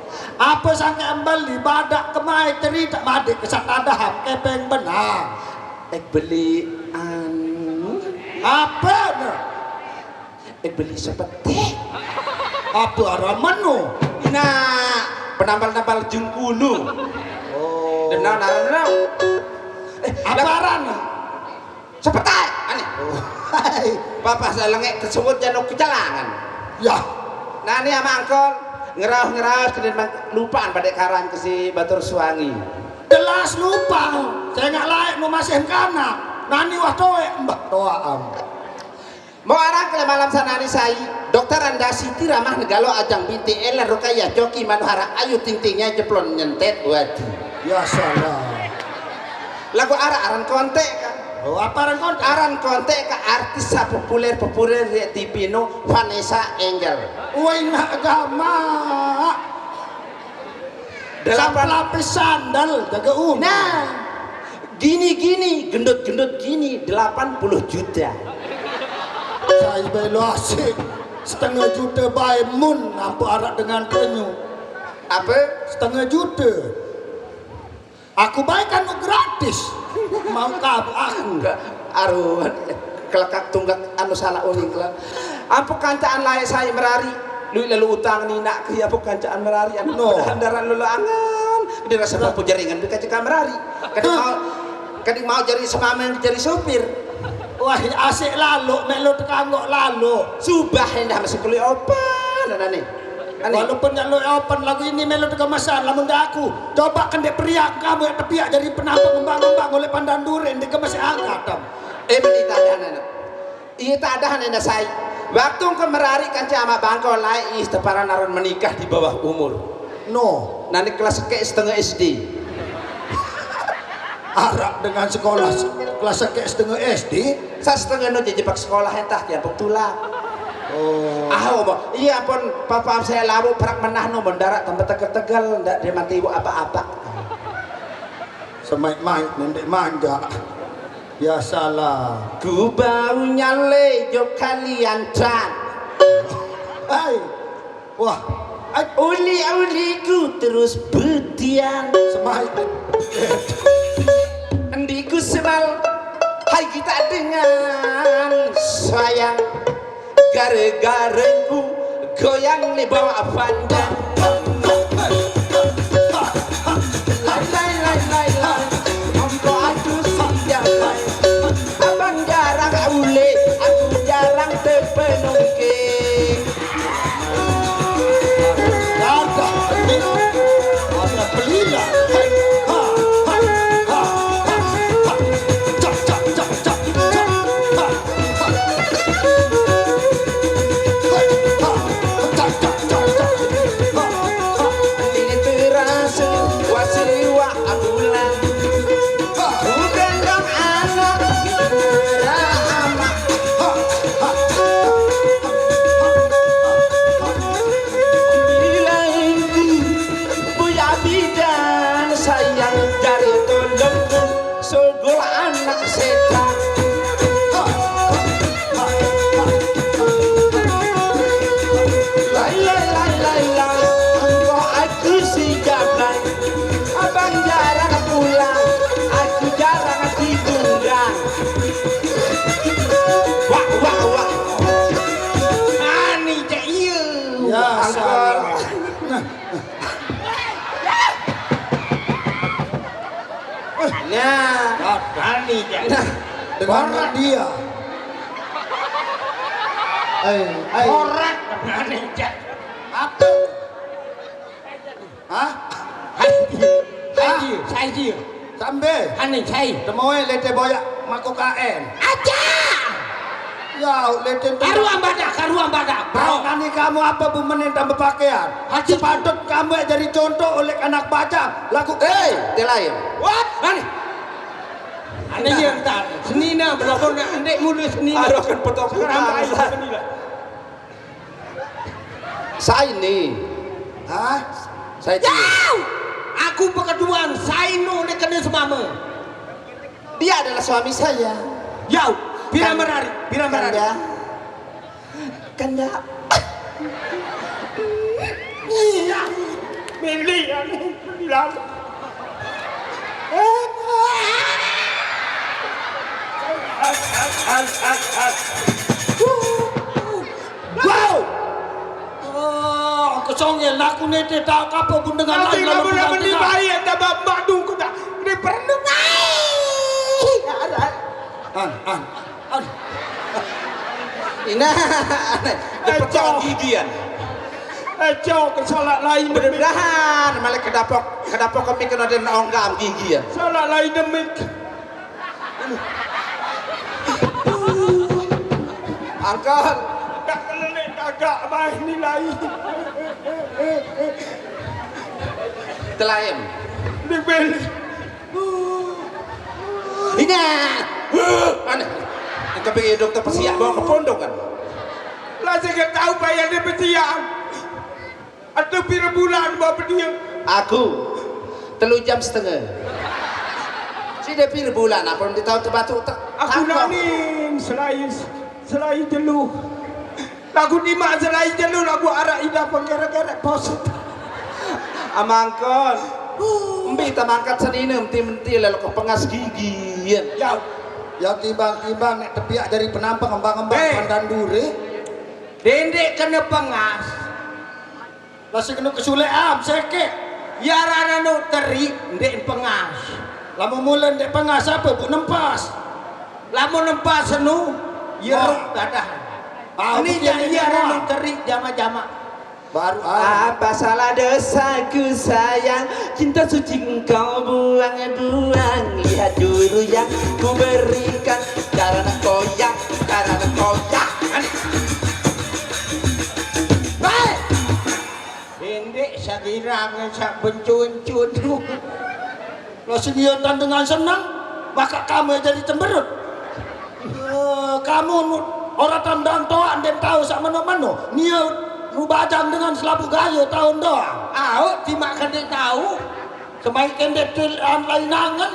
Apa sangke embeli badak kemai cerita madik ke satadaham kepeng benar. Ek beli anu. Apa ne? Ek beli sepetik. Apa arah menu? Nah, penampal-nampal jungkulu. Oh. Denau, denau, denau. Eh, apa arah ne? Sepetai, ane. Oh, hai. Papa salenge kesebut jano kejalangan. Ya. Nah, ini ama angkol ngerauh-ngerauh kedin lupaan pada karan ke si Batur Suangi. Jelas lupa. Saya nggak layak nu masih kana. Nani wah toe mbah toa am. Mau arang kele malam sanani sai, Dokter Anda Siti Ramah Negalo Ajang Binti Ella Rukaya Joki Manuhara Ayu Ting Tingnya jeplon nyentet waduh. Ya salah. Lagu arak aran kontek kan? Oh, apa aran kontek? Aran kontek ka artis sa populer populer di Pino Vanessa Angel. Woi nak gamak. Delapan lapis sandal jaga umur. Nah, gini-gini, gendut-gendut gini, delapan puluh juta. Saya belo asik setengah juta bae mun nampak arak dengan penyu. Apa? Setengah juta. Aku baik anu gratis. Mau kabur aku. Enggak, aruh, kelekak tunggak anu salah uning kelak. Ampun kancaan lae saya merari. Lui lalu utang ni nak ke ampun kancaan merari anu no. Andaran lolo angan. Dia rasa mampu jaringan dia kacika merari. Kadang mau, kadang mau jari semamen jari sopir. Wah, asik lalu, melu tekanggok lalu. Subah endah masih kulit opan, aneh. Ane. Walaupun nyak lo open lagu ini melo tega masan lamun dak aku. Coba kan dek periak kamu yang tepiak jadi penampak ngembang-ngembang oleh pandan duren dek masih angkat tam. Eh, meni tadahan anak. Iya tadahan anak saya. Waktu ke merari kan ama bangkau lai ih teparan aran menikah di bawah umur. No. Nanti kelas ke setengah S D. Arak dengan sekolah se-, kelas seke setengah S D. Sa setengah no jejepak sekolah entah tiap tulak. Oh. Ah, obo. Iya pun papa saya labu perak menah no mendarat tempat tegel-tegel ndak dia mati ibu apa-apa. Semaik-maik nendek manja. Ya salah. Ku bau nyale jo kalian tran. Hai. Wah, ai. Uli-uliku terus betian. Semai. Endiku sebal. Hai kita dengan sayang. Gara-garaku goyang di bawah pandang. Lai, lai, lai, lai, lai. Ompo aku siang lai. Abang jarang ule, aku jarang terpenuhi. Nah, Ani ya. Nah, dengan dia. Eh, eh. Korek Ani ya. Apa? Hah? Hai dia. Hai dia. Hai dia. Sambe. Ani hai. Temoe lete boyak mako K N. Aja. Ya, lete. Karuan badak, karuan badak. Bro, Bro. Ani kamu apa bu menen tambah pakaian? Haji. Sepatut kamu jadi contoh oleh anak bajang. Laku Eh, dia lain. What? Ani. Ani ya entar. Senina belakon nak ndek mulu senina. Aduh, kan potong Sekarang kutang, baik Ustaz. Senina. Saya ini. Hah? Saya dia. Yau. Aku pekeduan sainu ni kena semama. Dia adalah suami saya. Yau. Pira Kan- merari, pira merari. Kanda. Kanda. Iya. Mili ya ni bilang. Wow. Oh, aku songel, aku nete tak apa pun dengan Nanti lain kamu lalu nak bukan mandi dengan. Baik tak bak mak tu kau tak. Ini perlu. An, an, an. Ina. Dia pecah gigian. Eh, cok, salah lain. Mudah-mudahan malah kedapok kedapok kami kena ada onggang gigian. Salah lain demik. Angkon. Tak kelelik kagak baik ni lain. Telaim. Dia beli. Ina. Aneh. Engkau pergi dokter pesiak bawa ke pondok kan? Lah saya tak tahu payah dia pesiak. Atau pira bulan buat dia. Aku telu jam setengah. Sudah pira bulan apa dia tahu terbatuk tak? Aku nanin selain selain jelu. Lagu ni mak selain jelu lagu arak ida pengerek-gerek poset. Amangkon. Embi tamangkat senina menti-menti lalu kau pengas gigi. Ya, Ya timbang-timbang nek tepiak dari penampang embang-embang Eh. Pandan Duri. Dendek kena pengas. Lah sing kena kesulek am sekek. Ya rana nu teri ndek pengas. Lama mula ndek pengas apa bu nempas. Lamun nempas senu, yeruk Wah. Dadah. Ah, Ini betul yang ini iya semua. Ranu teri jama-jama. Baru ah. Apa salah dosaku sayang? Cinta suci engkau buang-buang. Lihat dulu yang ku berikan. Cara nak koyak, cara nak koyak. Baik. Dendek sagirang sak bencun-cun. Lah sing iya dengan senang, maka kamu jadi cemberut. Eh, kamu nu- orang tandang toa ndek tahu sak mano-mano. Nia rubajang dengan selaput gaya tahun doang. Au, timak kena tahu. Semai kendek tu an lain angen.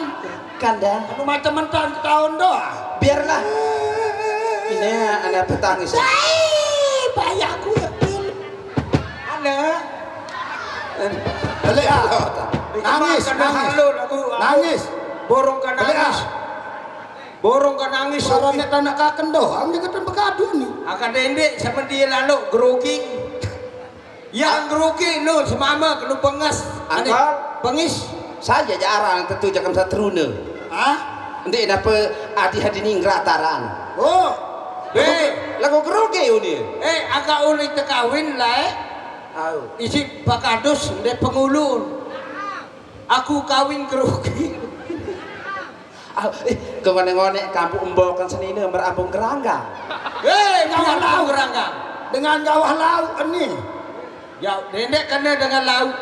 Kanda, Anu macam mentang tahun doang. Biarlah. Ini anak petangis. Hei, payahku ya pil. Ada. Balik ah. Nangis, Kena nangis. Halul aku. Nangis. Borong kan Balik nangis. ah. Borong kan nangis. Suara nek tanah kaken doang dia kata bergaduh ni. Akan dendek sama dia lalu grogi. Yang grogi nu semama kenu pengas. Ane, Angkal. Pengis. Saja jarang tentu jakam satruna. Hah? Ndek napa adi hadini ngrataran. Oh. Eh, Lagu grogi uni. Eh, agak uli tekawin lah eh. Au. Isi pakadus ndek pengulun. Aku kawin grogi. Au. Eh, kau ngonek-ngonek kampung embokan senina merambung gerangga. Eh, Gawah kampung laut. Gerangga. Dengan gawah laut ni. Ya, dendek kena dengan laut.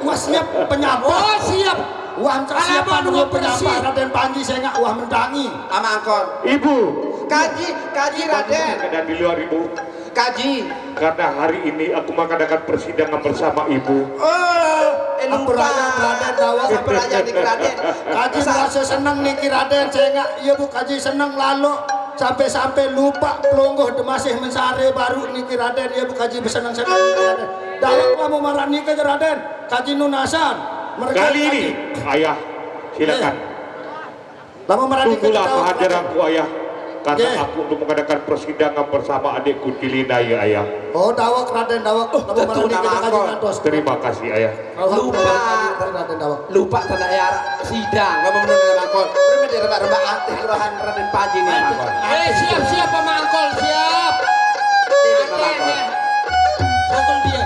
Wah siap penyapa. Oh, siap. Wah tak Alamak, siapa dua dua penyapa persi. Raden Panji saya ngak wah mentangi. Amangkon. Ibu, Kaji, kaji Raden. Keadaan di luar, Ibu. Kaji. Karena hari ini aku mengadakan persidangan bersama Ibu. Eh, Eh, apa lupa. Raden Raden Dawang. Apa Raden di Raden? Kaji merasa senang niki Raden, saya ngak iya bu kaji senang lalu sampai-sampai lupa pelungguh demasih mensare baru niki Raden, iya bu kaji bersenang-senang niki Raden. Dawang kamu marah niki Raden, kaji nunasan. Mereka Kali kaji. Ini, Ayah, silakan. Lama marah niki Tunggulah Dawang, kehadiranku, Ayah. Karena aku untuk mengadakan persidangan bersama adikku Cilinaya, Ayah. Oh, dawek, Raden, dawek. Oh, tentu, Nama Angkol. Terima kasih, Ayah. Lupa. Raden, dawek. Lupa tanda ya, sidang. Kamu bener, Nama Angkol. Bener, dia rebak-rebak anti kelurahan Raden Paji nih, Nama Angkol. Eh, siap, siap, Nama Angkol, siap. Ini, Nama Angkol. Pukul dia.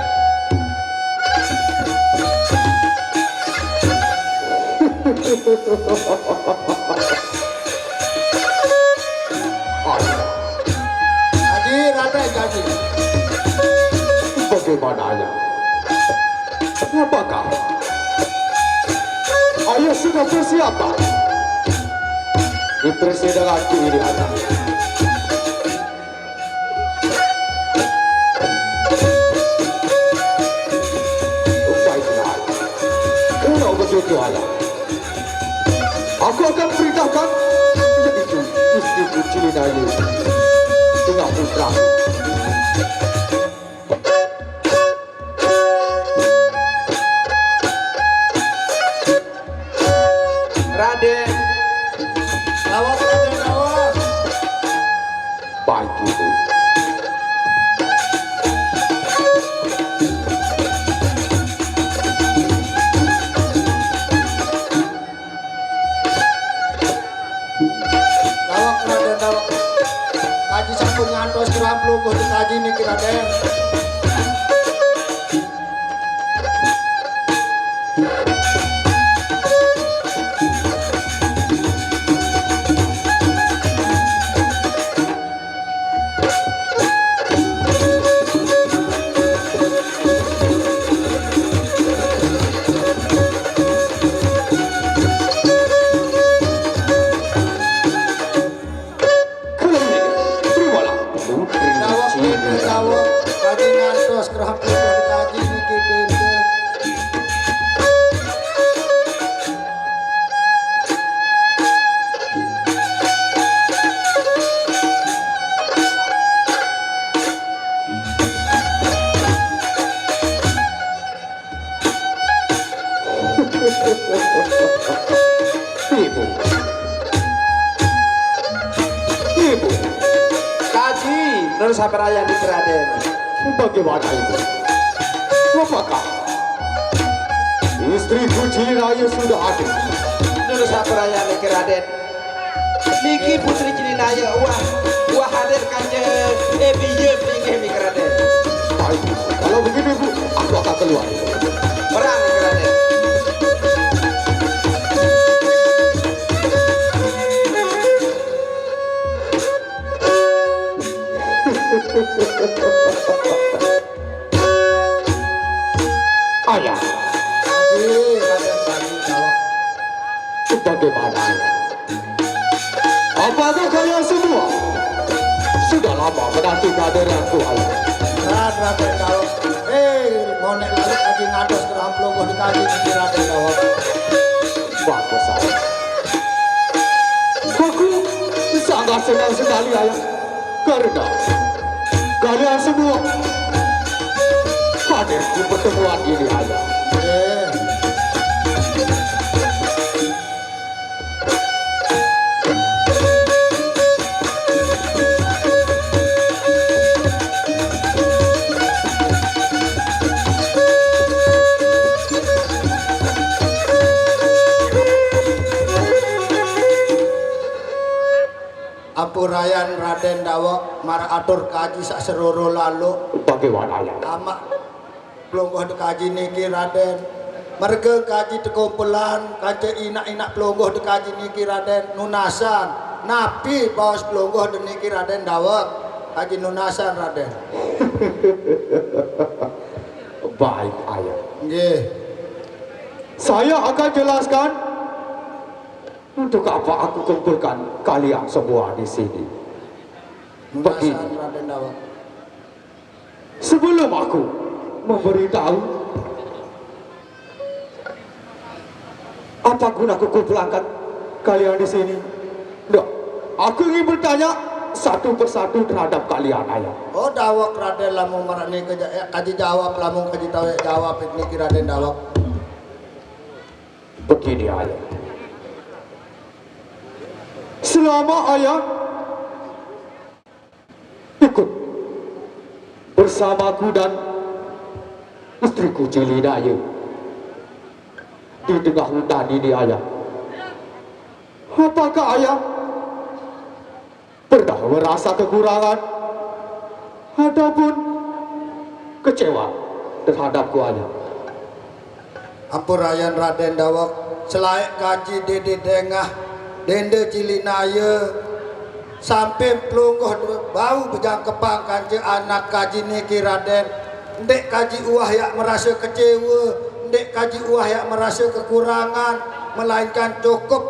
Haji, Raden, Haji. Bagaimana, Ayah? Apakah Ayah sudah persiapan? Dipersidangan ini, Ayah. Baiklah, Ayah. Kalau begitu, Ayah, aku akan perintahkan, yaitu istriku Cilinaya dengan putra. Raden. Lawan, Raden, lawan. Baik, Ibu. Dawek, Raden, dawek. Kaji sampun ngantos kirang pelungguh di kaji niki, Raden. Kalau ini, terimalah putri. Dawek, Cinta. Dawek, kaji ngantos kerap dikaji niki, Dinda. Ibu. Ibu. Kaji, Nur Sapraya di Raden. Bagaimana, Ibu? Apakah istriku Cilinaya sudah hadir? Nur Sapraya di Raden. Niki putri Cilinaya, wah, wah, hadir kanjeng, eh, biye, pinggih, niki, Raden. Baik, kalau begitu, Ibu, aku akan keluar. Perang, niki, Raden. Ayah. Ih, Raden, Raden, jawab. Bagaimana, Ayah? Apakah kalian semua sudah lama menanti kehadiranku, Ayah? Raden, Raden, jawab. Eh, ngonek lalu lagi ngados kerang pelungguh di kaji niki, Raden, jawab. Bagus, Ayah. Aku sangat senang sekali, Ayah. Karena kalian semua hadir di pertemuan ini, Ayah. Eh. Ampurayan Raden dawek, mara atur kaji sak seroro lalu. Bagaimana, Ayah? Amak pelungguh dekaji niki, Raden. Merga kaji tekumpulan kanca inak-inak pelungguh dekaji niki, Raden. Nunasan. Napi baos pelungguh deniki, Raden, dawek? Kaji nunasan, Raden. Baik, Ayah. Nggih. Saya akan jelaskan untuk apa aku kumpulkan kalian semua di sini. Begini. Nunasan, Raden, dawek. Sebelum aku memberitahu apa guna kukumpulkan kalian di sini, ndak, aku ingin bertanya satu persatu terhadap kalian, Ayah. Oh, dawek, Raden, lamun marani kaja-, kaji jawab, lamun kaji tahu ya jawab, niki, Raden, dawek. Begini, Ayah. Selama Ayah bersamaku dan istriku Cilinaya di tengah hutan ini, Ayah. Apakah Ayah pernah merasa kekurangan ataupun kecewa terhadapku, Ayah? Ampurayan Raden Dawek, selae kaji dede dengah, dende Cilinaya, sampe pelungguh bau bejangkepang kance anak kaji niki Raden. Ndeq kaji uwah yaq merase kecewe, ndeq kaji uwah yaq merase kekurangan, melainkan cukup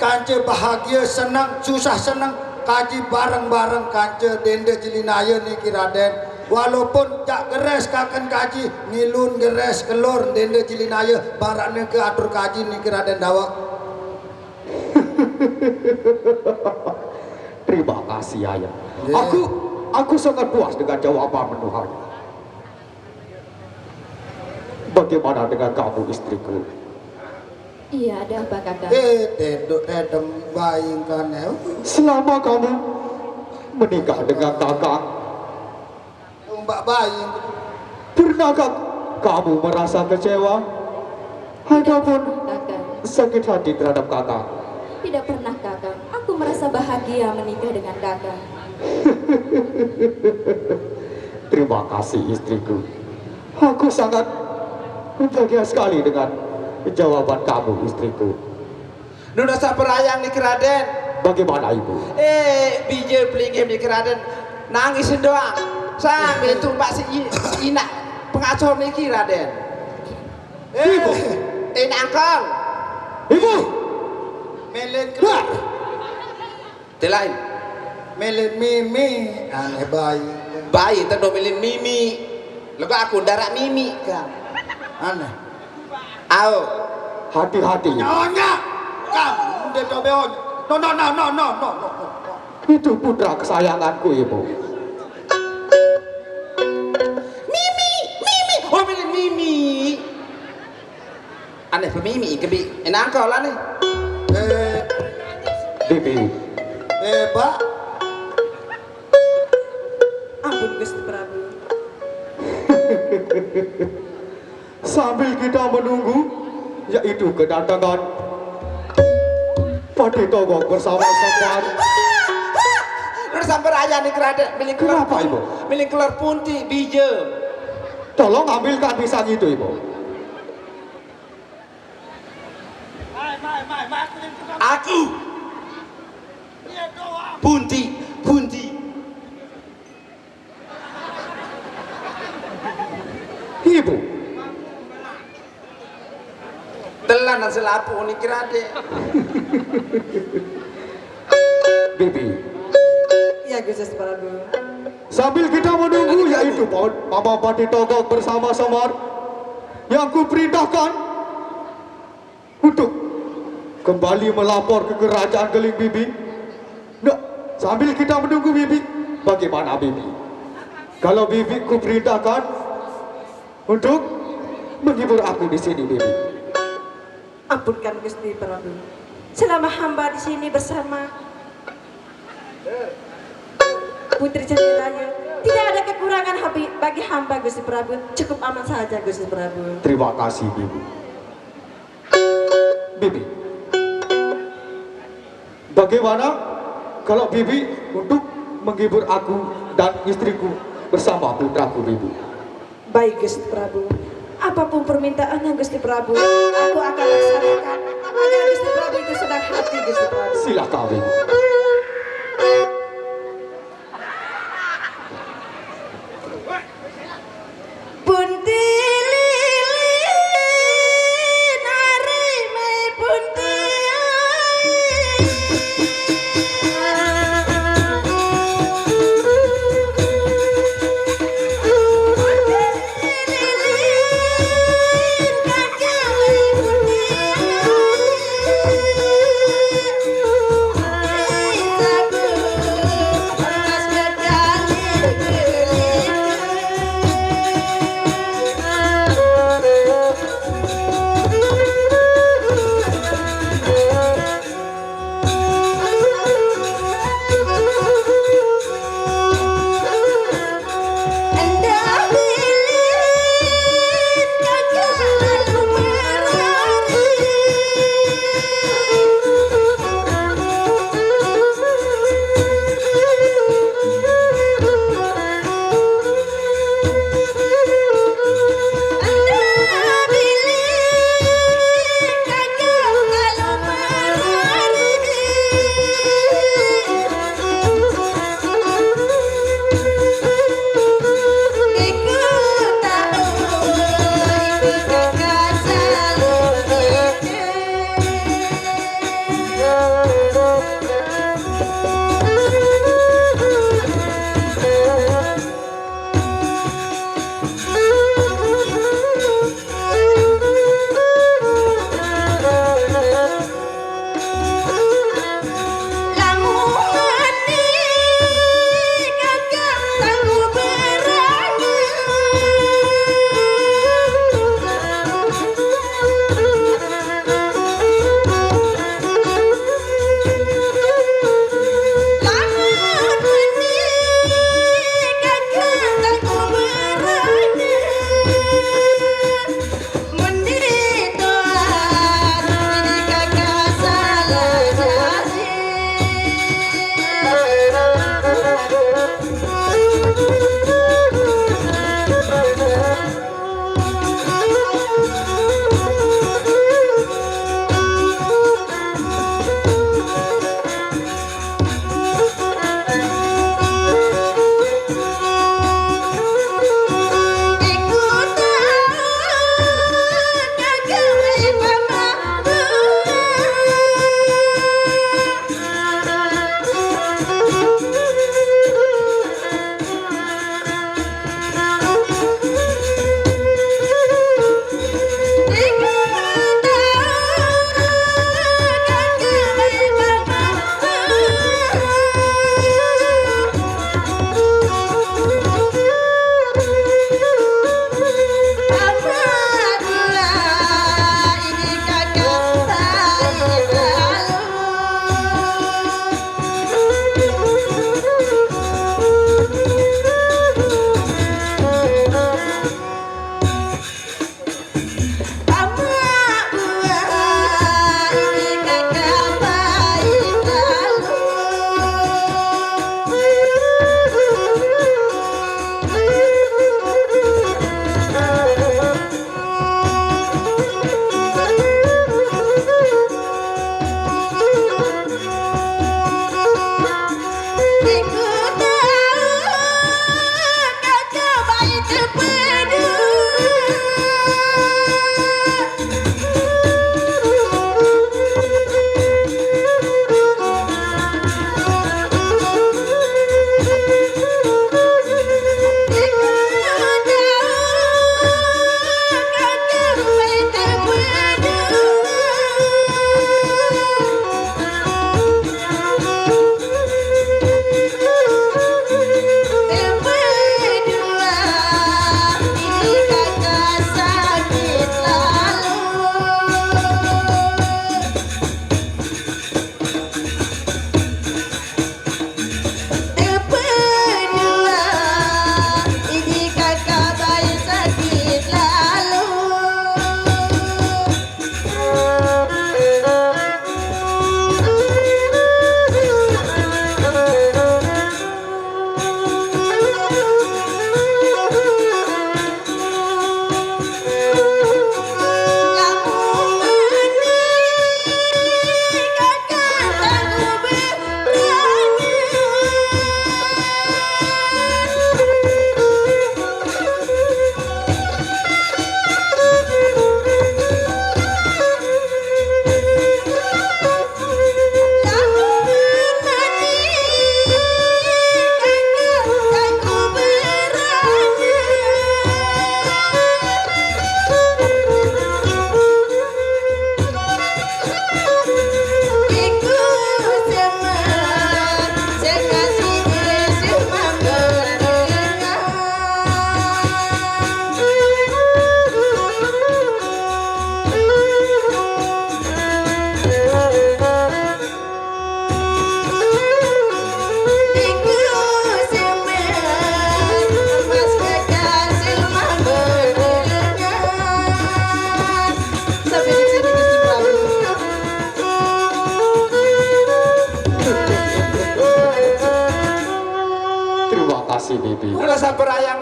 kance bahagie, seneng, susah seneng, kaji bareng-bareng kance dende Cilinaya niki Raden. Walaupun jaq geres kaken kaji, ngilun geres kelor dende Cilinaya, baraq nike atur kaji niki Raden Dawek. Terima kasih, Ayah. Nggih. Aku, aku sangat puas dengan jawaban menuhanya. Bagaimana dengan kamu, istriku? Iya, ada apa, Kakang? Eh, teduk tedem baing kan, eh. Selama kamu menikah dengan Kakang, Mbak bayi. Pernahkah kamu merasa kecewa ataupun Kakang. Sakit hati terhadap Kakang? Tidak pernah, Kakang. Aku merasa bahagia menikah dengan Kakang. Terima kasih, istriku. Aku sangat bahagia sekali dengan jawaban kamu, istriku. Nunas samperayang niki, Raden. Bagaimana, Ibu? Eh, bije pelinggih niki, Raden. Nangis doang. Sambil tumbak si i-, si inaq pengasuh niki, Raden. Eh, Ibu. Eh, nangkal. Ibu. Melen keluar. Telain. Melen mimi, aneh bayi. Bayi teno melen mimi. Lega aku daraq mimi, kan. Aneh. Au. Hati-hati. Nyonya. Kamu ndeq tobe onyaq. No, no, no, no, no, no, no, no. Itu putra kesayanganku, Ibu. Mimi, mimi. Oh, mimi, mimi. Aneh pemimi, kebi. Enang kau lah nih. Eh. Bibi. Eh, Pak. Ampun, Gusti Prabu. Sambil kita menunggu, yaitu kedatangan Patih Togog bersama Semar. Udah sampai raya nih, Raden. Miling keluar. Kenapa, Ibu? Miling keluar punti, bije. Tolong ambilkan pisang itu, Ibu. Aku. Punti, punti. Ibu. Telan selapuq niki, Raden. Bibi. Iya, Gusti Prabu. Sambil kita menunggu, yaitu Paman Patih Togog bersama Semar yang kuperintahkan untuk kembali melapor ke kerajaan Keling, Bibi. Nah, sambil kita menunggu, Bibi, bagaimana, Bibi? Kalau Bibi kuperintahkan untuk menghibur aku di sini, Bibi. Ampunkan, Gusti Prabu. Selama hamba di sini bersama Putri Cilinaya, tidak ada kekurangan habi-, bagi hamba, Gusti Prabu. Cukup aman saja, Gusti Prabu. Terima kasih, Bibi. Bibi, bagaimana kalau Bibi untuk menghibur aku dan istriku bersama putraku, Bibi? Baik, Gusti Prabu. Apapun permintaannya, Gusti Prabu, aku akan laksanakan. Agar Gusti Prabu itu senang hati, Gusti Prabu. Silakan, Bibi. Punti lilin, ari mai punti ai.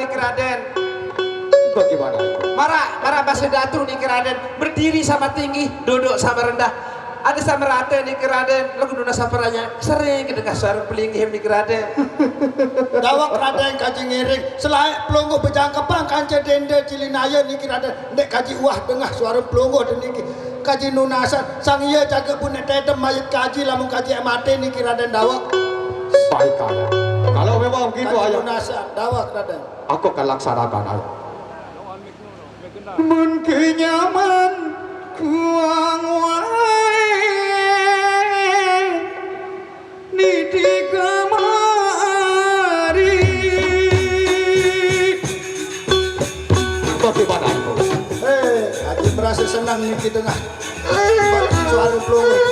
Niki Raden. Bagaimana itu? Marak, marak bahasa Datu niki Raden. Berdiri sama tinggi, duduk sama rendah. Ada sama rata niki Raden. Lagu nuna saparanya. Sering kedengar suara pelinggih niki Raden. Dawek Raden kaji ngiring. Selaik pelungguh bejangkepang kanca denda cilinaya niki Raden. Ndek kaji uah dengah suara pelungguh niki. Kaji nunasan. Sang iya jaga bunek tedem mayit kaji lamun kaji mati niki Raden dawek. Baik, Ayah. Kalau memang begitu, Kaji Ayah, nunasan. Dawek Raden. Aku akan laksanakan, Ayah. Mun kenyaman kuang wae niti kamari. Bagaimana itu? Eh, Haji merasa senang niki dengah. Suara pelungguh.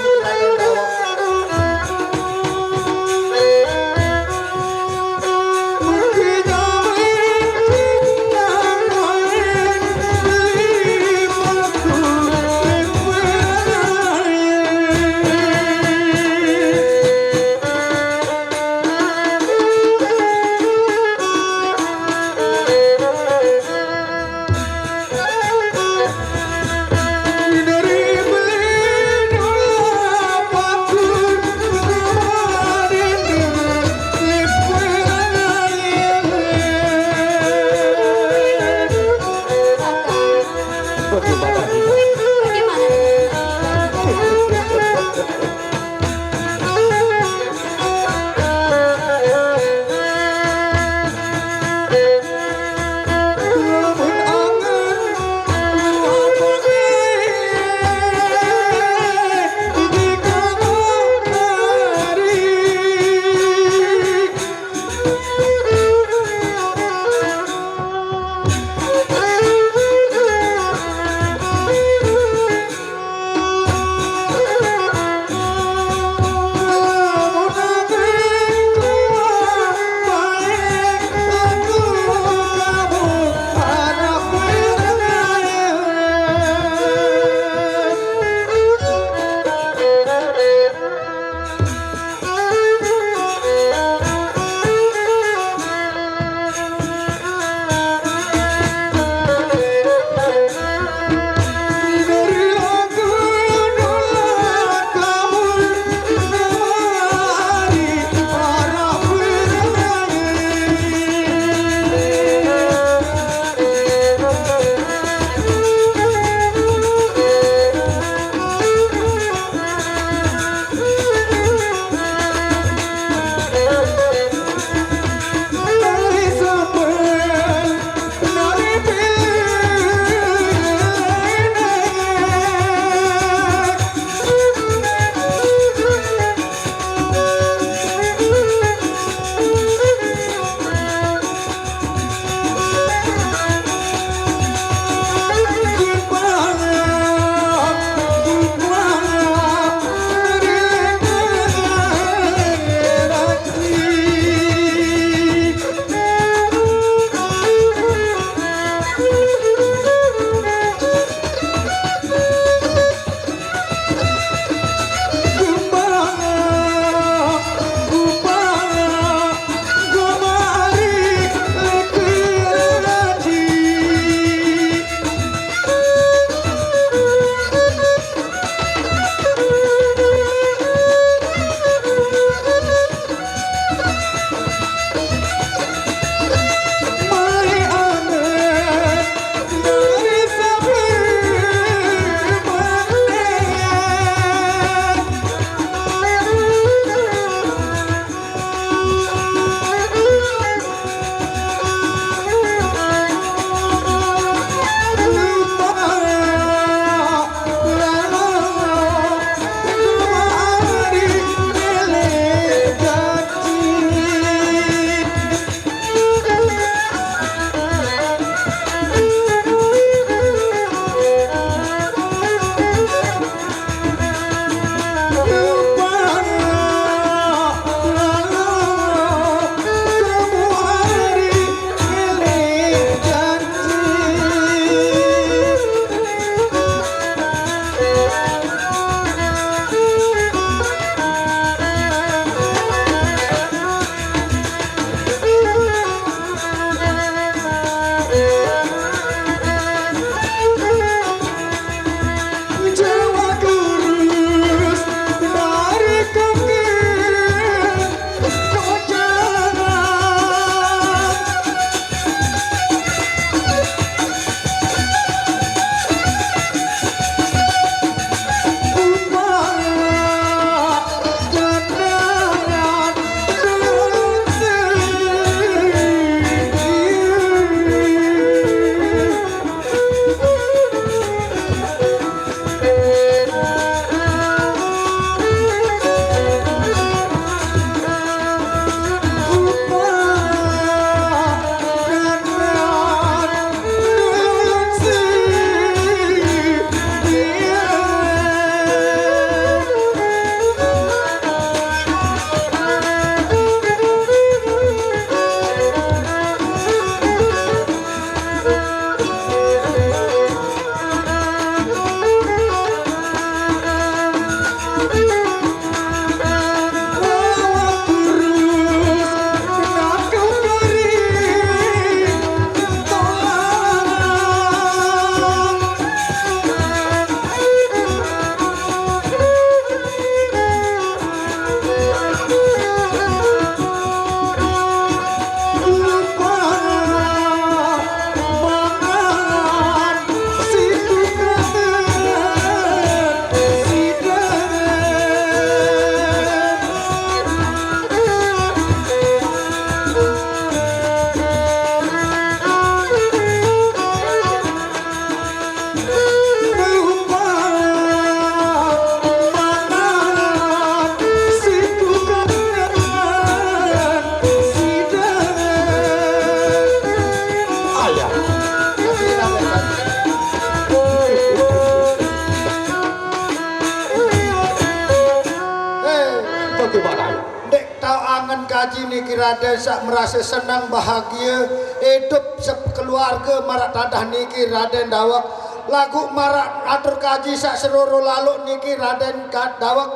Niki Raden sak merasa senang bahagia, hidup sekeluarga marak tadah niki Raden Dawek. Lagu marak atur kaji sak seroro laluk niki Raden Ka-, Dawek.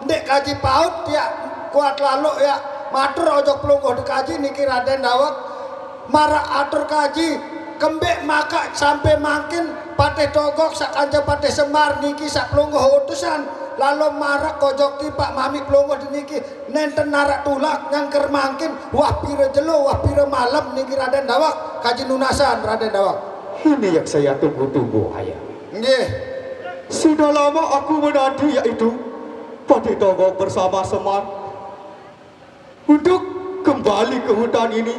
Ndek kaji paut ya kuat laluk ya matur ojok pelungguh dekaji niki Raden Dawek. Marak atur kaji kembek makak sampai mangkin Patih Togok sak kanca Patih Semar niki sak pelungguh utusan lalu marak kojok tipak mami pelungguh niki. Nenten narak tulak nyangker mangkin, wah pira jelo, wah pira malam niki Raden Dawak, kaji nunasan Raden Dawak. Ini yang saya tunggu-tunggu, Ayah. Nggih. Sudah lama aku menanti, yaitu Patih Togok bersama Semar untuk kembali ke hutan ini.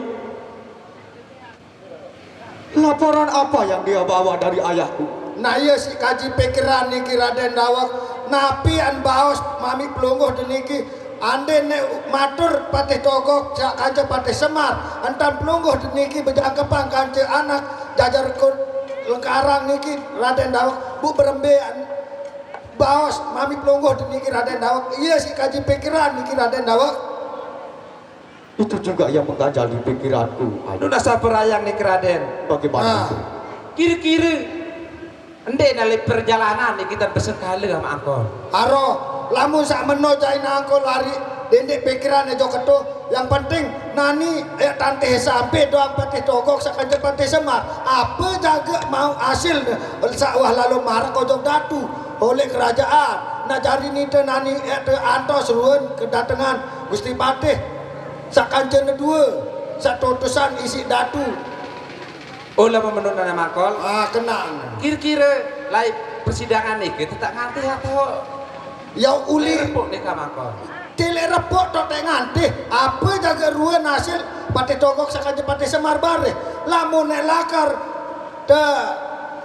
Laporan apa yang dia bawa dari ayahku? Nah, iya si kaji pikiran niki Raden Dawek. Napi an baos mami pelungguh deniki. Ande nek matur Patih Togok sak kanca Patih Semar. Entan pelungguh deniki bejangkepang kanca anak jajar kut lengkarang niki Raden Dawek. Bu berembe an baos mami pelungguh deniki Raden Dawek. Iya si kaji pikiran niki Raden Dawek. Itu juga yang mengganjal di pikiranku, Ayu. Nunas saperayang niki, Raden. Bagaimana itu? Kira-kira ende nali perjalanan niki tan pesengkala sama Angkor. Aro, lamun sak meno cai nangko lari, dendek pikiran ejo keto. Yang penting nani ya tantih sampai doang Patih Togok sak kanca Patih Semar. Apa jaga mau hasilnya? Sak wah lalu marek ojok datu oleh kerajaan. Nah jari nite nani ya te antos ruan kedatangan Gusti Patih. Sak kancane dua, sak totosan isi datu. Oh, lah menurut Nana Mangkol. Ah, kenang. Kira-kira lai persidangan niki tetap nganti atau ya uli repuk nih Mangkol. Tilik repuk tok tek nganti. Apa jaga ruan hasil Patih Togok sak kanca Patih Semar bareh. Lamun nek lakar te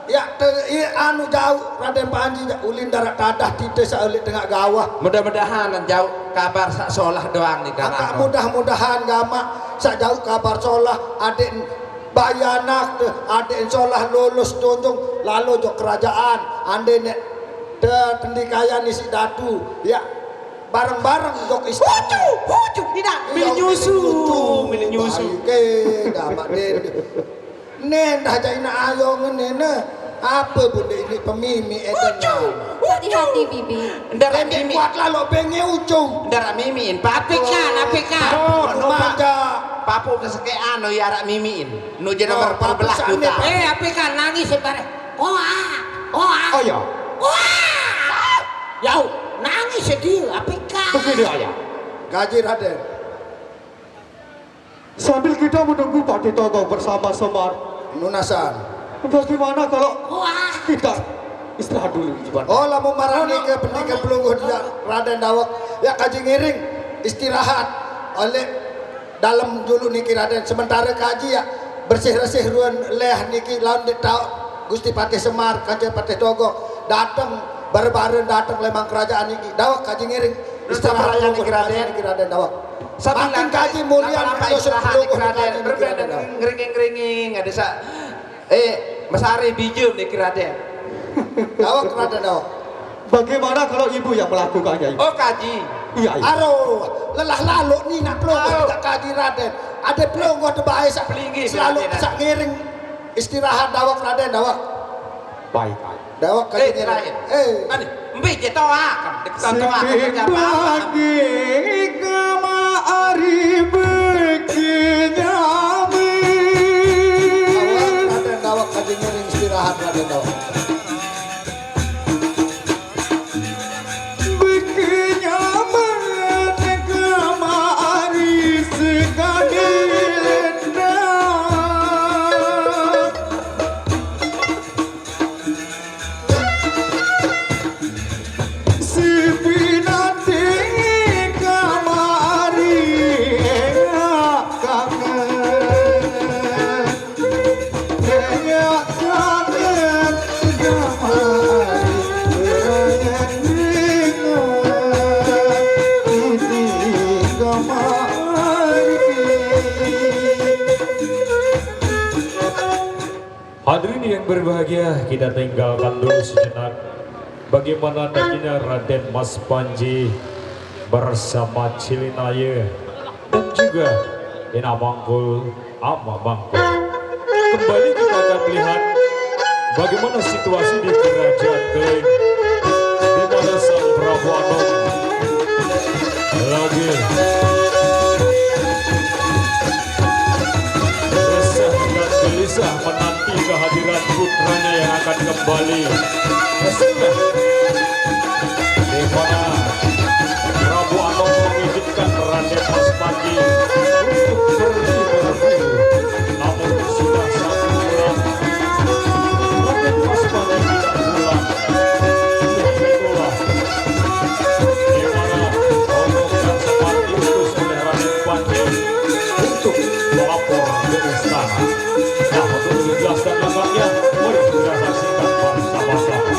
ya te i, anu jauh Raden Panji jak ulin darat tadah tite sak elik tengah gawah. Mudah-mudahan jauh kabar sak solah doang nih. Agak mudah-mudahan gamak sak jauh kabar solah adik bayi anak te adik solah lulus tunjung lalu jok kerajaan ande nek te tendikayan isi datu ya bareng-bareng jok istana. Hucu, hucu, tidak. Iya, minyusu, minyusu. Baik, eh, gamak deh. Nen dah jadi nak ayo ngene ne. Apa bunda ini pemimi edan. Hati-hati bibi. Ndara mimi. Kuat lalu benge ucung. Ndara mimiin. Papikan, apikan. Oh, no manja. Papu kesekean no yara mimiin. No jadi nomor berbelah juta. Eh, apikan nangis sebarang. Wah, wah. Oh ya. Wah. Yau, nangis sedih apikan. Begini aja. Kaji Raden. Sambil kita menunggu Patih Togok bersama Semar. Nunasan. Bagaimana kalau kita istirahat dulu, Jiban? Oh, lamun marani ke pendike pelungguh dia Raden Dawek. Ya kaji ngiring istirahat oleh dalam dulu niki Raden. Sementara kaji ya bersih-resih ruan leh niki lawan dek Gusti Patih Semar, Kanjeng Patih Togok dateng bareng-bareng dateng lemang kerajaan niki. Dawek kaji ngiring. Terus istirahat sabar ya niki, Raden. Niki, Raden Dawek. Sabilang makin kaji mulia lama-lama istirahat niki, Raden. Niki, Raden Dawek. Ngringing-ngringing ada sa eh mesare bijem niki, Raden. Dawek, Raden Dawek. Bagaimana kalau ibu yang melakukannya, Ibu? Oh, kaji. Iya, iya. Aro, lelah lalu nih nak pelongo tidak kaji, Raden. Ada pelongo ada bae sak pelinggih selalu sak ngiring istirahat Dawek, Raden Dawek. Baik, baik. Dawek kaji eh, lain. Eh. Kan, mbe je toa, kan, deketan toa, kan, kerja apa-apa. Bagi kama ari bekenyami. Dawek, Raden Dawek kaji ngiring istirahat, Raden Dawek. Bekenyami kama ari sekali lenda. Sepi nanti kamari enak kangen. Enak kangen kamari. Ini kamari. Hadirin yang berbahagia, kita tinggalkan dulu sejenak bagaimana nantinya Raden Mas Panji bersama Cilinaya. dan juga Ina Mangkul, Ama Mangkul. Kembali kita akan melihat bagaimana situasi di Kerajaan Keling, di mana Sang Prabu Anom lagi resah dan gelisah menanti kehadiran putranya yang akan kembali. Resah. Di mana Prabu Anom mengizinkan Raden Mas Panji untuk pergi berburu, namun sudah satu bulan Raden Mas Panji tidak pulang. Itulah di mana Anom dan Semar diutus oleh Raden Panji untuk melapor ke istana. Nah, untuk lebih jelas dan lengkapnya, mari kita saksikan bersama-sama.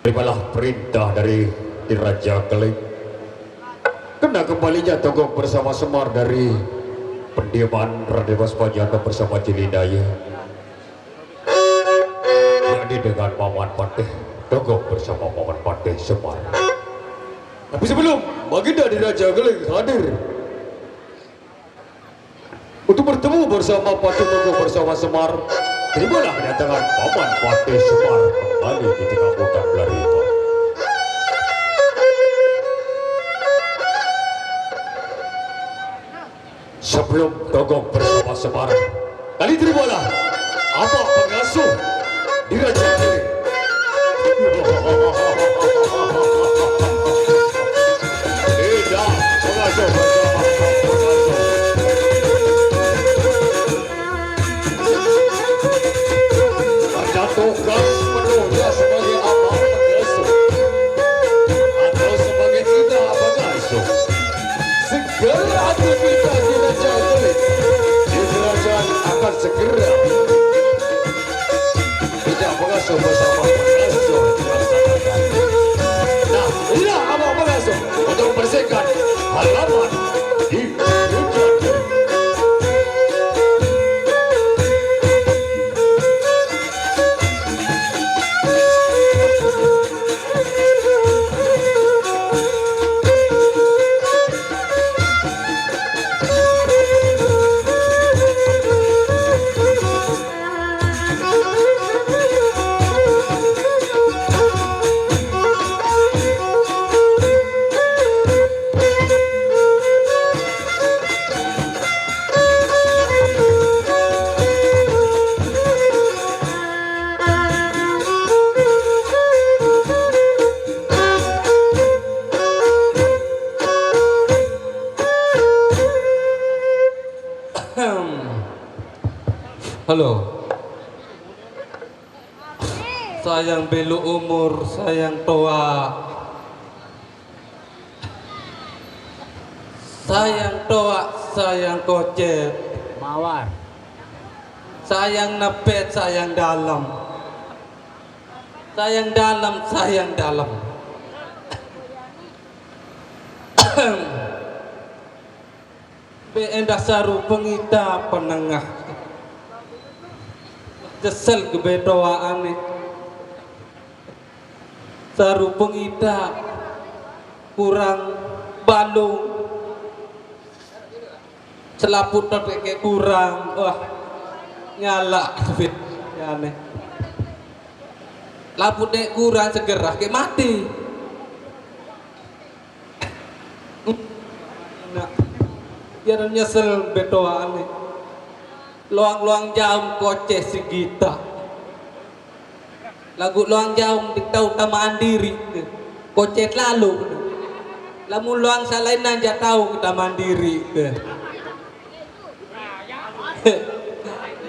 Terimalah perintah dari Diraja Keling. Kena kembalinya Togok bersama Semar dari pendiaman Raden Mas Panji Anom bersama Jelindaya. Jadi dengan Paman Patih Togok bersama Paman Patih Semar. Tapi sebelum Baginda Diraja Keling hadir untuk bertemu bersama Patih Togok bersama Semar, terimalah kedatangan Paman Patih Semar kembali di tengah hutan belantara. Sebelum Togok bersama Semar, kali terimalah Ama Pengasuh Diraja Keling. Tidak, Pengasuh bersama Pengasuh. Ada tugas penuhnya sebagai Ama Pengasuh atau sebagai Ina Pengasuh. Segala aktivitas di Raja Keling di kerajaan akan segera tidak pengasuh bersama pengasuh dilaksanakan. Nah, inilah Ama Pengasuh untuk membersihkan halaman di kerajaan. Halo. Sayang belu umur, sayang toa. Sayang toa, sayang kocet. Mawar. Sayang nepet, sayang dalam. Sayang dalam, sayang dalam. Be endah saru pengita penengah. Cesel ke betoa ane. Saru pengita kurang balung. Selaput tot ke kurang. Wah. Nyala. Ya ane. Laput dek kurang segerah ke mati. Nah, biar nyesel betoa ane. Loang-loang jaum kocet sigita. Lagu loang jaum di tau tamaan diri. Kocet lalu. Lamun loang salain aja tau tamaan diri.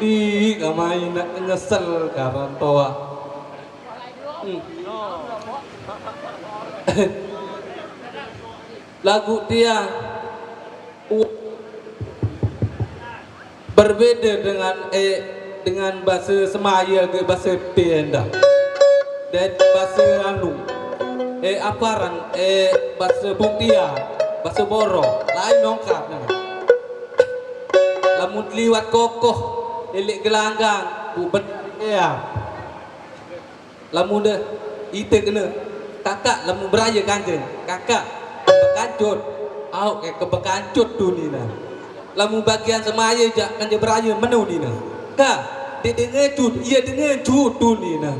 Di kamai nak nyesel karan toa. Hmm. Lagu dia u-, berbeda dengan, eh, dengan bahasa Semaya ke bahasa Penda. Dan bahasa anu, eh, apa ran, eh, bahasa Buktia, bahasa Boro, lain nongkat nah. Lamun liwat kokoh, elek gelanggang, bu ben-, ya. Lamun deh, ite kena. Kakak, lamun beraya kanjen. Kakak, bekancut. Au, ke, ke bekancut tu ni nah. Lamun bagian Semaya jak kanjen beraya menu ni nah. Ka, dia dengar cut, ia dengar cut tu ni nah.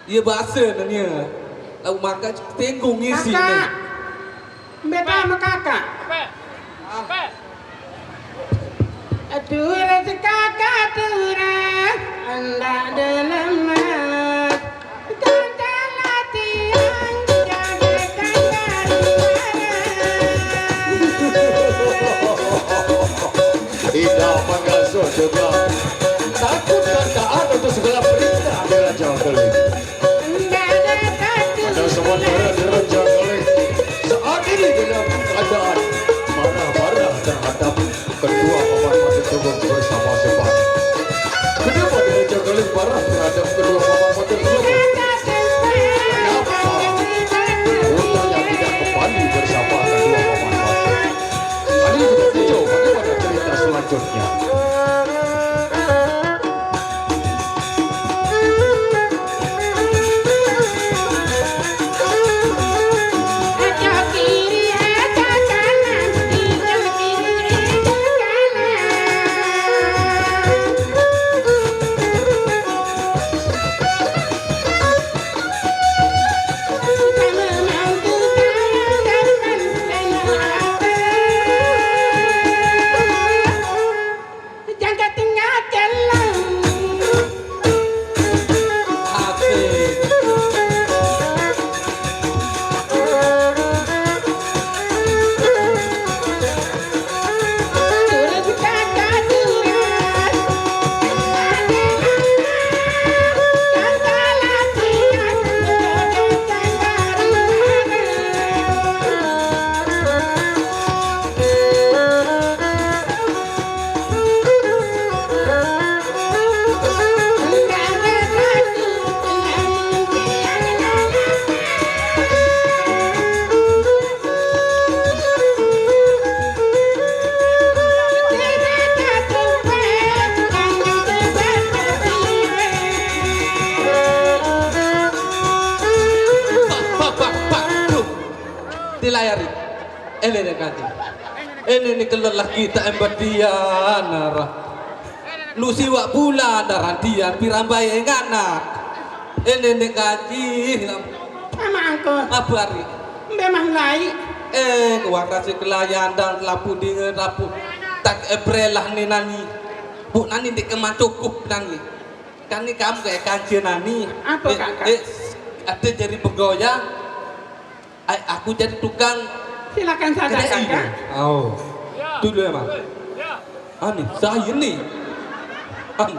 Ia bahasa nanya. Lalu makan tenggung isi. Kakak. Beta sama kakak. Atur si kakak atur. Anda delemas. Kakak latihan. Jaga kakak. Tidak mengasuh juga. Takut kan taat untuk segala perintah di Raja Keling. Ada sementara di Raja Keling saat ini dalam keadaan marah-marah terhadap kedua paman Patih Tugul bersama Semar. Kenapa di Raja Keling marah terhadap kedua paman Patih Tugul? Kenapa putranya tidak kembali bersama kedua paman Patih? Tadi sudah dijawab, bagaimana cerita selanjutnya? Jangan tinggal jalan. Asik. Pak, pak, pak, pak, duh. Dilayari. Ele ne kati. Ene ni kelelaki tak embadia nara. Nu siwak bulan darantian pirambai enganak. Ene ne kaji. Ama angko. Apa hari? Memang lai. Eh, keluar kasih kelayan dan lapu dinge lapu. Tak ebrelah ni nani. Bu nani di keman cukup nani. Kan ni kamu kayak kancil nani. Apa, eh, kakak? Eh, ada jadi bergoyang. Ai, aku jadi tukang. Silakan saja, kerei, kakak. Au. Dulu ya, Mang. Ani, saya ni. Ani.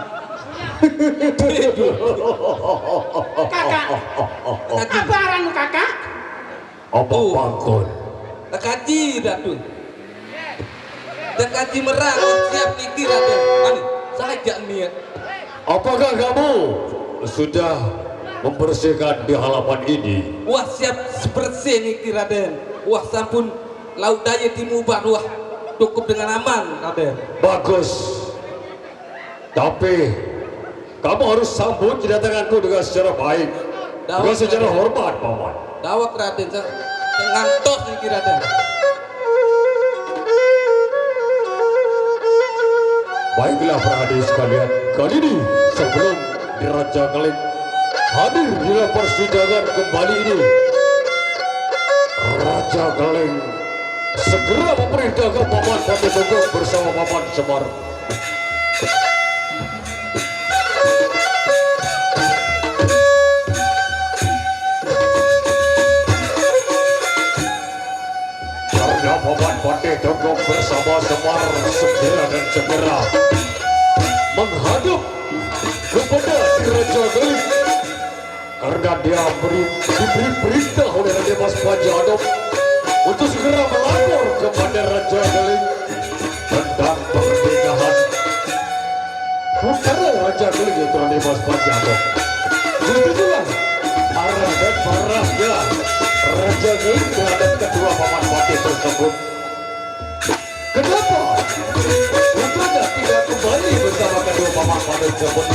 Kakak. Kakak. Apa aranmu, kakak? Apa, oh, pangkon? Kaji, Datu. Dan kaji merang, siap niki, Raden. Ani, saja niat. Apakah kamu sudah membersihkan di halaman ini? Wah, siap bersih niki, Raden. Wah, sampun laut daya timu bah, wah, cukup dengan aman, Raden. Bagus. Tapi kamu harus sambut kedatanganku dengan secara baik, dengan secara hormat, Paman. Dawak, Raden, sa-, ngantos niki, Raden. Baiklah, para hadirin sekalian, kali ini sebelum di Raja Keling hadir di dalam persidangan kembali ini, Raja Keling segera memerintahkan Paman Patih Togog bersama Paman Semar. Karena Paman Patih Togog bersama Semar segera dan segera menghadap kepada Raja Keling. Karena dia beri, diberi perintah oleh Raden Mas Panji Anom untuk segera melapor kepada Raja Geling tentang pernikahan putra Raja Geling, yaitu Raden Mas Panji Anom. Disitulah marah dan marahnya Raja Geling terhadap kedua paman patih tersebut. Kenapa putranya tidak kembali bersama kedua paman patih tersebut?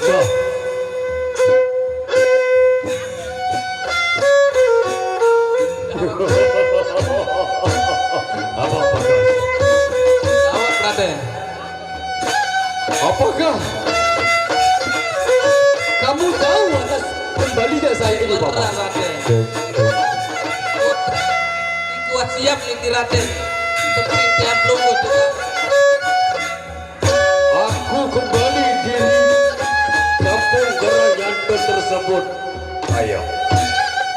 Nah. Apa, apa, guys? Gawat, Raden. Apakah kamu tahu atas kembalinya saya ini, Paman? Berat, Raden. Kuat siap ini, Raden. Seperti tiap pelunggu juga. Aku kembali di kampung Gerayanto tersebut. Ayo.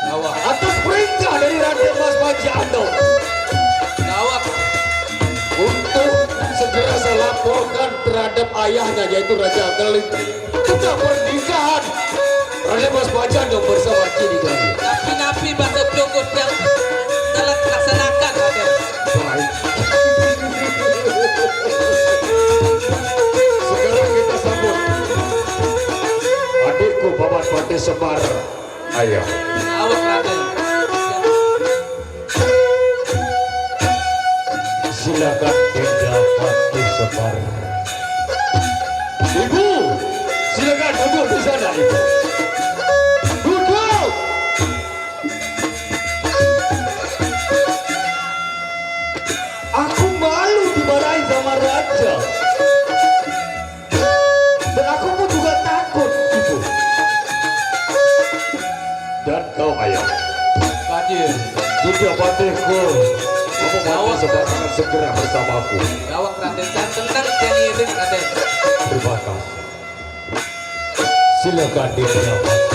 Gawat, Atas perintah dari Raden Mas Panji Anom gawat. untuk segera saya laporkan terhadap ayahnya, yaitu Raja Geling, tentang pernikahan Raden Mas Panji Anom bersama Cili Dayu. Tapi napi bahasa pelunggu yang telah laksanakan, Raden. Baik. Sekarang kita sambut adikku, Paman Patih Semar. Ayo. Gawat, Raden. Silakan, Dinda Patih Semar. Ibu, silakan duduk di sana, Ibu. Duduk. Aku malu dimarahi sama raja. Dan aku pun juga takut, Ibu. Dan kau, Ayah. Hadir. Dinda Patihku, kamu mati sebarangan segera bersamaku. Gawat, Raden. Dan tenang, saya ngiring, Raden. Terima kasih. Silakan, Dinda Patih.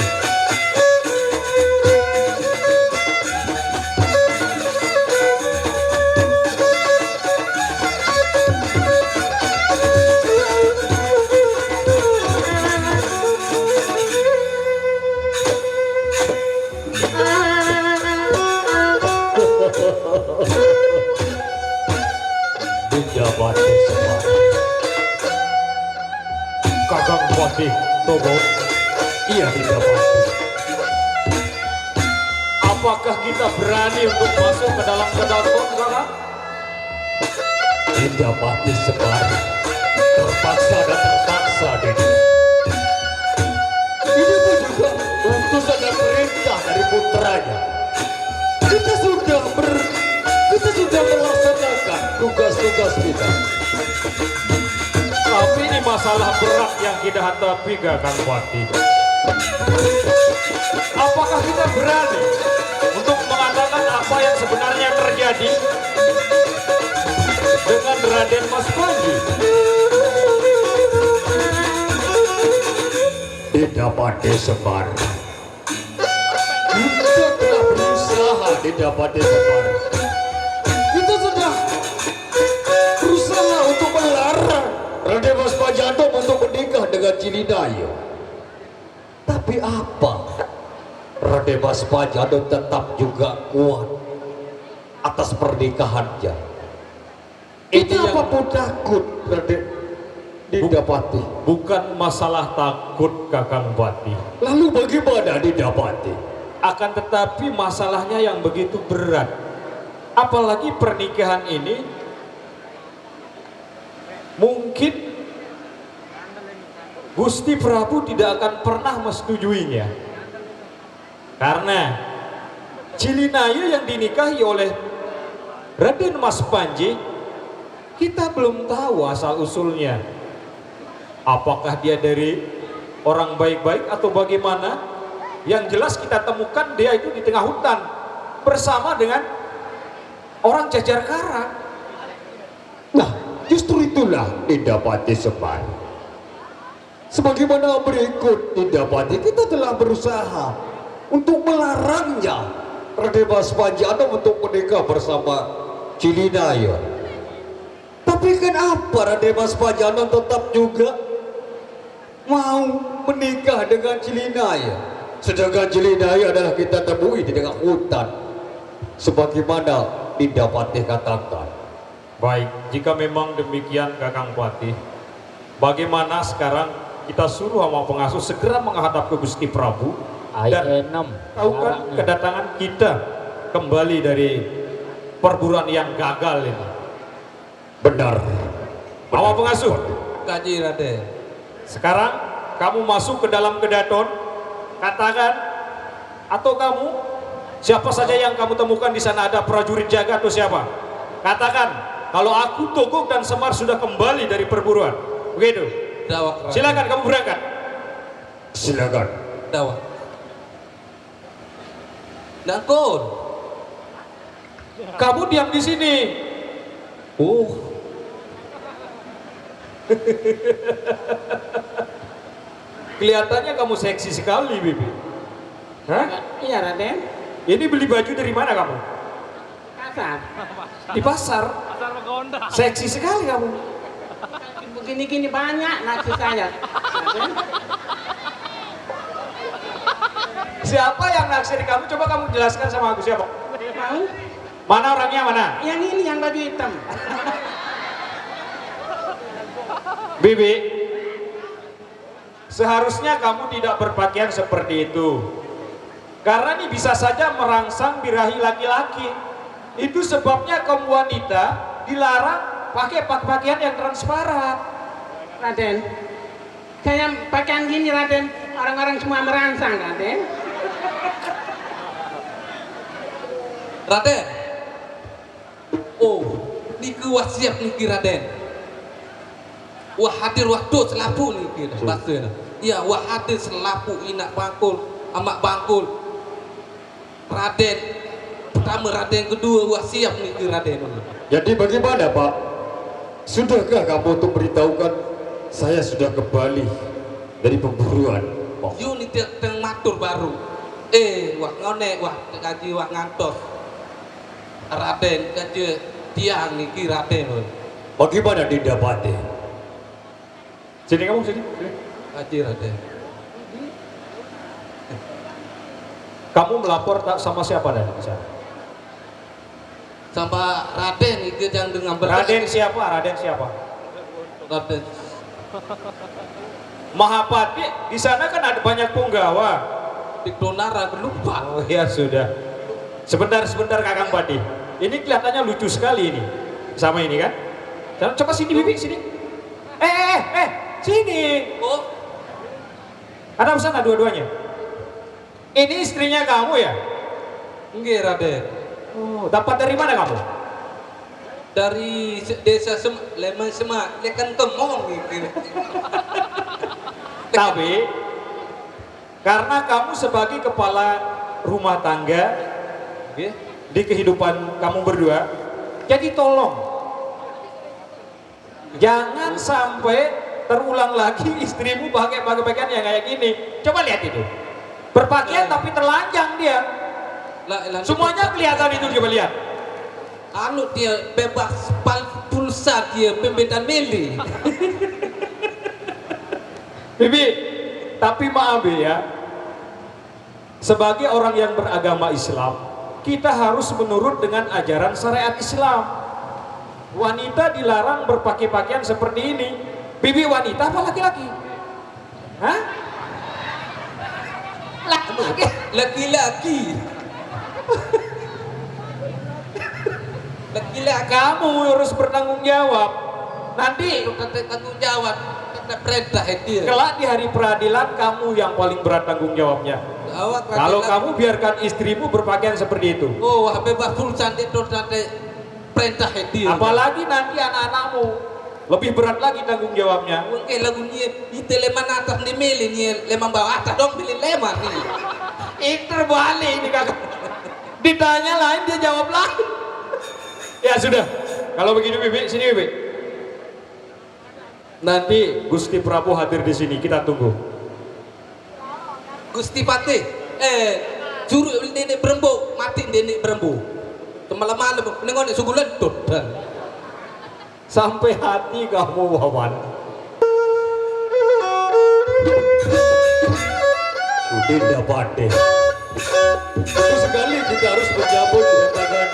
Dinda Patih Semar. Kakang Patih Togo. Iya, Dinda Patih. Apakah kita berani untuk masuk ke dalam kedaton, Kakang? Dinda Patih Semar. Terpaksa dan terpaksa, Dinda. Ini pun juga utusan dan perintah dari putranya. Kita sudah ber, kita sudah melaksanakan tugas-tugas kita. Tapi ini masalah berat yang kita hadapi, Kakang Patih. Apakah kita berani untuk mengatakan apa yang sebenarnya terjadi dengan Raden Mas Panji? Dinda Patih Semar. Kita telah berusaha, Dinda Patih Semar. Kita sudah berusaha untuk melarang Raden Mas Panji Anom untuk menikah dengan Cili Dayu. Tapi apa? Raden Mas Panji Anom tetap juga kuat atas pernikahannya. Ini Kita yang- apa pun takut, Raden Dinda Patih? Bukan masalah takut, Kakang Patih. Lalu bagaimana, Dinda Patih? Akan tetapi masalahnya yang begitu berat. Apalagi pernikahan ini mungkin Gusti Prabu tidak akan pernah mesetujuinya. Karena Cilinayu yang dinikahi oleh Raden Mas Panji, kita belum tahu asal usulnya. Apakah dia dari orang baik-baik atau bagaimana? Yang jelas kita temukan dia itu di tengah hutan bersama dengan orang Jajar Karang. Nah, justru itulah, Dinda Patih Semar. Sebagaimana berikut, Dinda Patih, kita telah berusaha untuk melarangnya, Raden Mas Panji Anom, untuk menikah bersama Cili Dayu. Apa Raden Mas Pajanan tetap juga mau menikah dengan Cilinaya? Sedangkan Cilinaya adalah kita temui di tengah hutan. Sebagaimana Dinda Patih katakan. Baik, jika memang demikian Kakang Patih, bagaimana sekarang kita suruh sama pengasuh segera menghadap ke Gusti Prabu dan tahukan kedatangan kita kembali dari perburuan yang gagal ini. Benar. Bawa pengasuh. Kaji Raden. Sekarang kamu masuk ke dalam kedaton, katakan, atau kamu, siapa saja yang kamu temukan di sana, ada prajurit jaga atau siapa? Katakan, kalau aku Togok dan Semar sudah kembali dari perburuan. Begitu. Dawak, Raden. Silakan kamu berangkat. Silakan. Dawak. Nangkon. Kamu diam di sini. Oh. Kelihatannya kamu seksi sekali, Bibi. Hah? Iya, Raden. Ini beli baju dari mana kamu? Pasar. Di pasar? Pasar Megonda. Seksi sekali kamu. Begini-gini banyak naksir saya. Raden. Siapa yang naksir kamu? Coba kamu jelaskan sama aku siapa? Mau? Mana orangnya, mana? Yang ini, yang baju hitam. Bibi, seharusnya kamu tidak berpakaian seperti itu. Karena ini bisa saja merangsang birahi laki-laki. Itu sebabnya kaum wanita dilarang pakai pak-, pakaian yang transparan. Raden, saya pakaian gini, Raden, orang-orang semua merangsang, Raden. Raden. Oh, niki wah siap niki, Raden. Wah hadir wah tuh selapuq niki, bahasana. Iya, wah hadir selapuq inaq bangkul, amaq bangkul. Raden pertama, Raden kedua, wah siap niki, Raden. Jadi bagaimana, Pak? Sudahkah kamu untuk beritahukan saya sudah kembali dari perburuan, Pak? Yu niki teng matur baru. Eh, wah ngoneq, wah kaji, wah ngantos. Raden, kaji tiang niki, Raden. Bagaimana Dinda Patih? Sini kamu, sini. Sini. Kaji, Raden. Kamu melapor tak sama siapa tadi di sana? Sama Raden, niki yang dengan ber- Raden siapa? Raden siapa? Raden. Mahapati, di sana kan ada banyak punggawa. Di Donara, lupa. Oh ya sudah. Sebentar, sebentar, Kakang Pati. Ini kelihatannya lucu sekali ini. Sama ini kan? Coba sini, Bibi, sini. Eh, eh, eh, eh, sini. Oh. Ada sana dua-duanya. Ini istrinya kamu ya? Nggih, Raden. Oh, dapat dari mana kamu? Dari se-, desa Sem-, Leman Semak, Leken Temong gitu. Tapi, karena kamu sebagai kepala rumah tangga, nggih, di kehidupan kamu berdua, jadi tolong jangan sampai terulang lagi istrimu pakai, pakai pakaian yang kayak gini. Coba lihat itu. Berpakaian tapi telanjang dia. Lah, lah, semuanya kelihatan itu, coba lihat. Anu dia bebas pal-, pulsa dia pembetan mele. Bibi, tapi maaf ya. Sebagai orang yang beragama Islam, kita harus menurut dengan ajaran syariat Islam. Wanita dilarang berpakaian-pakaian seperti ini. Bibi wanita apa laki-laki? Hah? Laki-laki. Laki-laki. Laki-laki. Kamu harus bertanggung jawab. Nanti tanggung jawab. Kena perintah dia. Kelak di hari peradilan kamu yang paling berat tanggung jawabnya. Kalau kamu biarkan istrimu berpakaian seperti itu. Oh, wah bebas pulsa nanti terus nanti perintah dia. Apalagi nanti anak-anakmu. Lebih berat lagi tanggung jawabnya. Mungkin lagu ni, ite leman atas ni mele ni, leman bawah atas dong pilih leman ni. Ini terbalik ini, Kakak. Ditanya lain, dia jawab lain. Ya sudah, kalau begitu, Bibi, sini, Bibi. Nanti Gusti Prabu hadir di sini, kita tunggu. Gusti Patih, eh, suruh Nenek Berembu, mati Nenek Berembu. Kemalam-malam, nengon suku lentut. Sampai hati kamu, Paman. Dinda Patih. Itu sekali kita harus menyambut kedatangan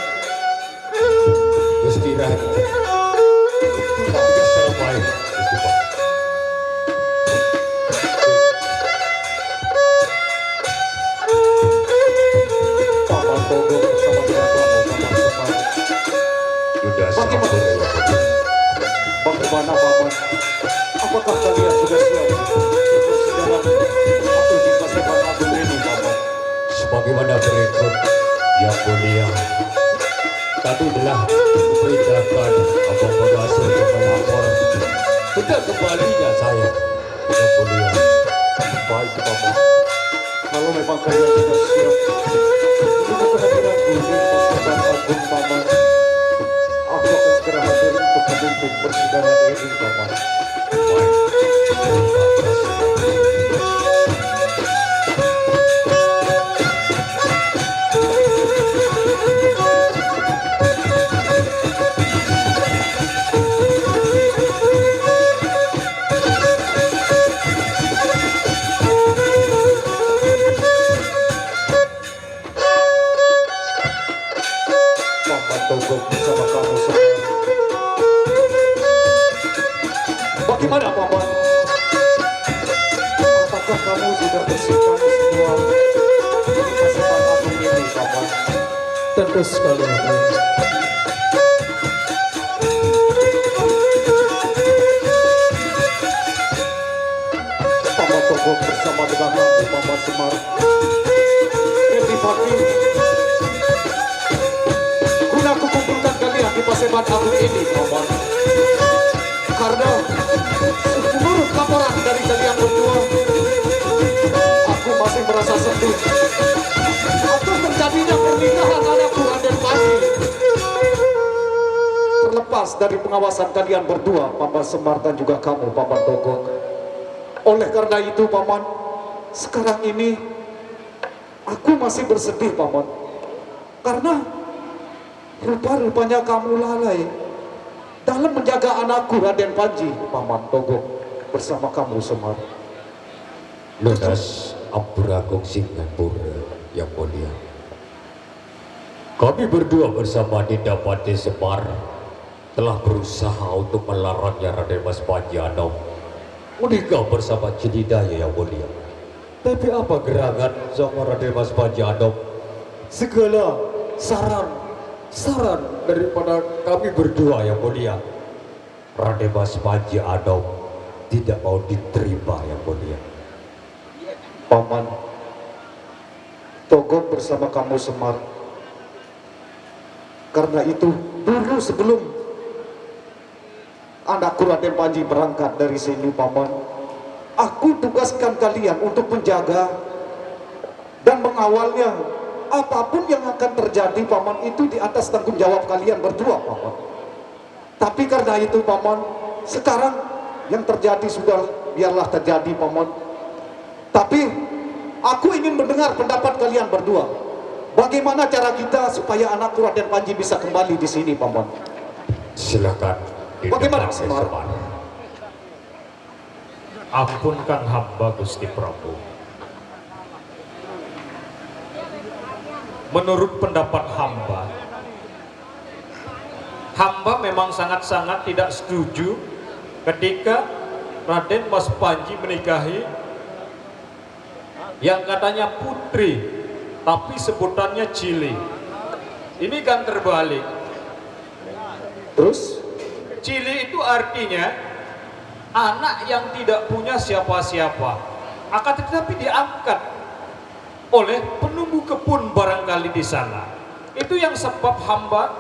Gusti Ratu. Kita sampai. Paman Togok bersama dengan Paman Semar. Sudah. Bagaimana? Bagaimana, Paman? Apakah kalian sudah siap untuk persidangan atau di Paseban Agung ini, Paman? Sebagaimana berikut yang mulia. Tadi telah diperintahkan Abang Pengasuh untuk melapor tentang kembalinya saya. Yang mulia. Baik, Paman. Kalau memang kalian sudah siap untuk kehadiran Gusti Paseban Agung, Paman, aku akan segera hadir untuk memimpin persidangan ini, Paman. Baik. Paman Togok bersama kamu semua. Bagaimana, Paman? Apakah kamu sudah bersihkan semua di Paseban Agung ini, Paman? Tentu sekali, Raden. Paman Togok bersama dengan Paman Semar. Edi Pati. Guna kukumpulkan kalian di Paseban Agung ini, Paman. Karena menurut laporan dari kalian berdua, aku masih merasa sedih atas terjadinya pernikahan anakku Raden Panji. Terlepas dari pengawasan kalian berdua, Paman Semar dan juga kamu, Paman Togok. Oleh karena itu, Paman, sekarang ini aku masih bersedih, Paman. Karena rupa-rupanya kamu lalai dalam menjaga anakku Raden Panji, Paman Togok, bersama kamu Semar. Lunas Ampuragung Singapura yang mulia. Kami berdua bersama Dinda Patih Semar telah berusaha untuk melarangnya Raden Mas Panji Anom menikah bersama Cedidaya yang mulia. Tapi apa gerangan sama Raden Mas Panji Anom? Segala saran, saran daripada kami berdua yang mulia, Raden Mas Panji Anom tidak mau diterima yang mulia. Paman, Togok bersama kamu Semar. Karena itu, dulu sebelum anakku Raden Panji berangkat dari sini, Paman, aku tugaskan kalian untuk menjaga dan mengawalnya. Apapun yang akan terjadi, Paman, itu di atas tanggung jawab kalian berdua, Paman. Tapi karena itu, Paman, sekarang yang terjadi sudah, biarlah terjadi, Paman. Tapi aku ingin mendengar pendapat kalian berdua. Bagaimana cara kita supaya anakku Raden Panji bisa kembali di sini, Paman? Silakan. Bagaimana, Semar? Ampunkan hamba, Gusti Prabu. Menurut pendapat hamba, hamba memang sangat-sangat tidak setuju ketika Raden Mas Panji menikahi yang katanya putri, tapi sebutannya Cili. Ini kan terbalik. Terus? Cili itu artinya anak yang tidak punya siapa-siapa, akan tetapi diangkat oleh penunggu kebun barangkali di sana. Itu yang sebab hamba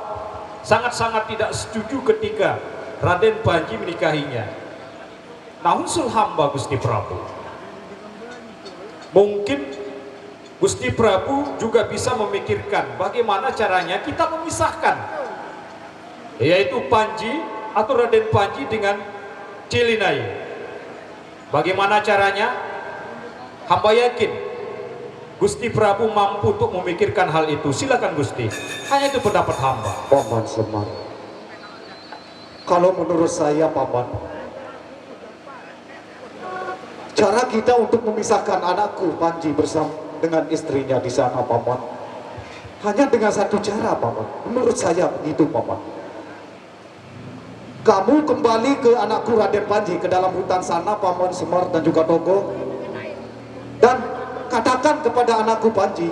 sangat-sangat tidak setuju ketika Raden Panji menikahinya. Nah, usul hamba, Gusti Prabu. Mungkin Gusti Prabu juga bisa memikirkan bagaimana caranya kita memisahkan, yaitu Panji atau Raden Panji dengan Cilinai. Bagaimana caranya? Hamba yakin Gusti Prabu mampu untuk memikirkan hal itu. Silakan, Gusti. Hanya itu pendapat hamba. Paman Semar, Kalau menurut saya, Paman, cara kita untuk memisahkan anakku Panji bersama dengan istrinya di sana, Paman, hanya dengan satu cara, Paman. Menurut saya begitu, Paman. Kamu kembali ke anakku Raden Panji ke dalam hutan sana, Paman Semar dan juga Togo. Dan katakan kepada anakku Panji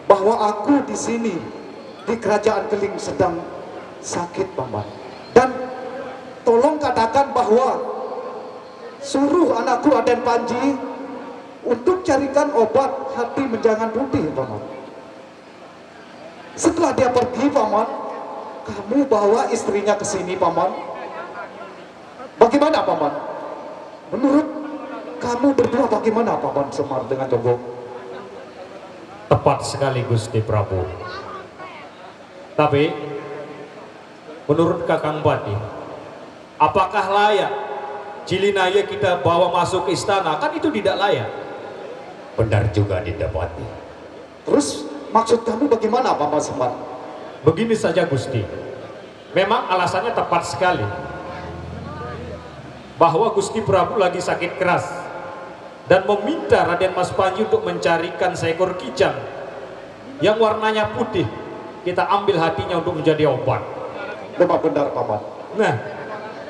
bahwa aku di sini di kerajaan Keling sedang sakit, Paman. Dan tolong katakan bahwa suruh anakku Raden Panji untuk carikan obat hati menjangan putih, Paman. Setelah dia pergi, Paman, kamu bawa istrinya ke sini, Paman. Bagaimana, Paman? Menurut kamu berdua bagaimana, Paman Semar dengan Togo? Tepat sekali, Gusti Prabu. Tapi menurut Kakang Patih, apakah layak Cilinaya kita bawa masuk ke istana? Kan itu tidak layak. Benar juga, Dinda Patih. Terus maksud kamu bagaimana, Paman Semar? Begini saja, Gusti. Memang alasannya tepat sekali. Bahwa Gusti Prabu lagi sakit keras dan meminta Raden Mas Panji untuk mencarikan seekor kijang yang warnanya putih. Kita ambil hatinya untuk menjadi obat. Memang benar, Paman. Nah,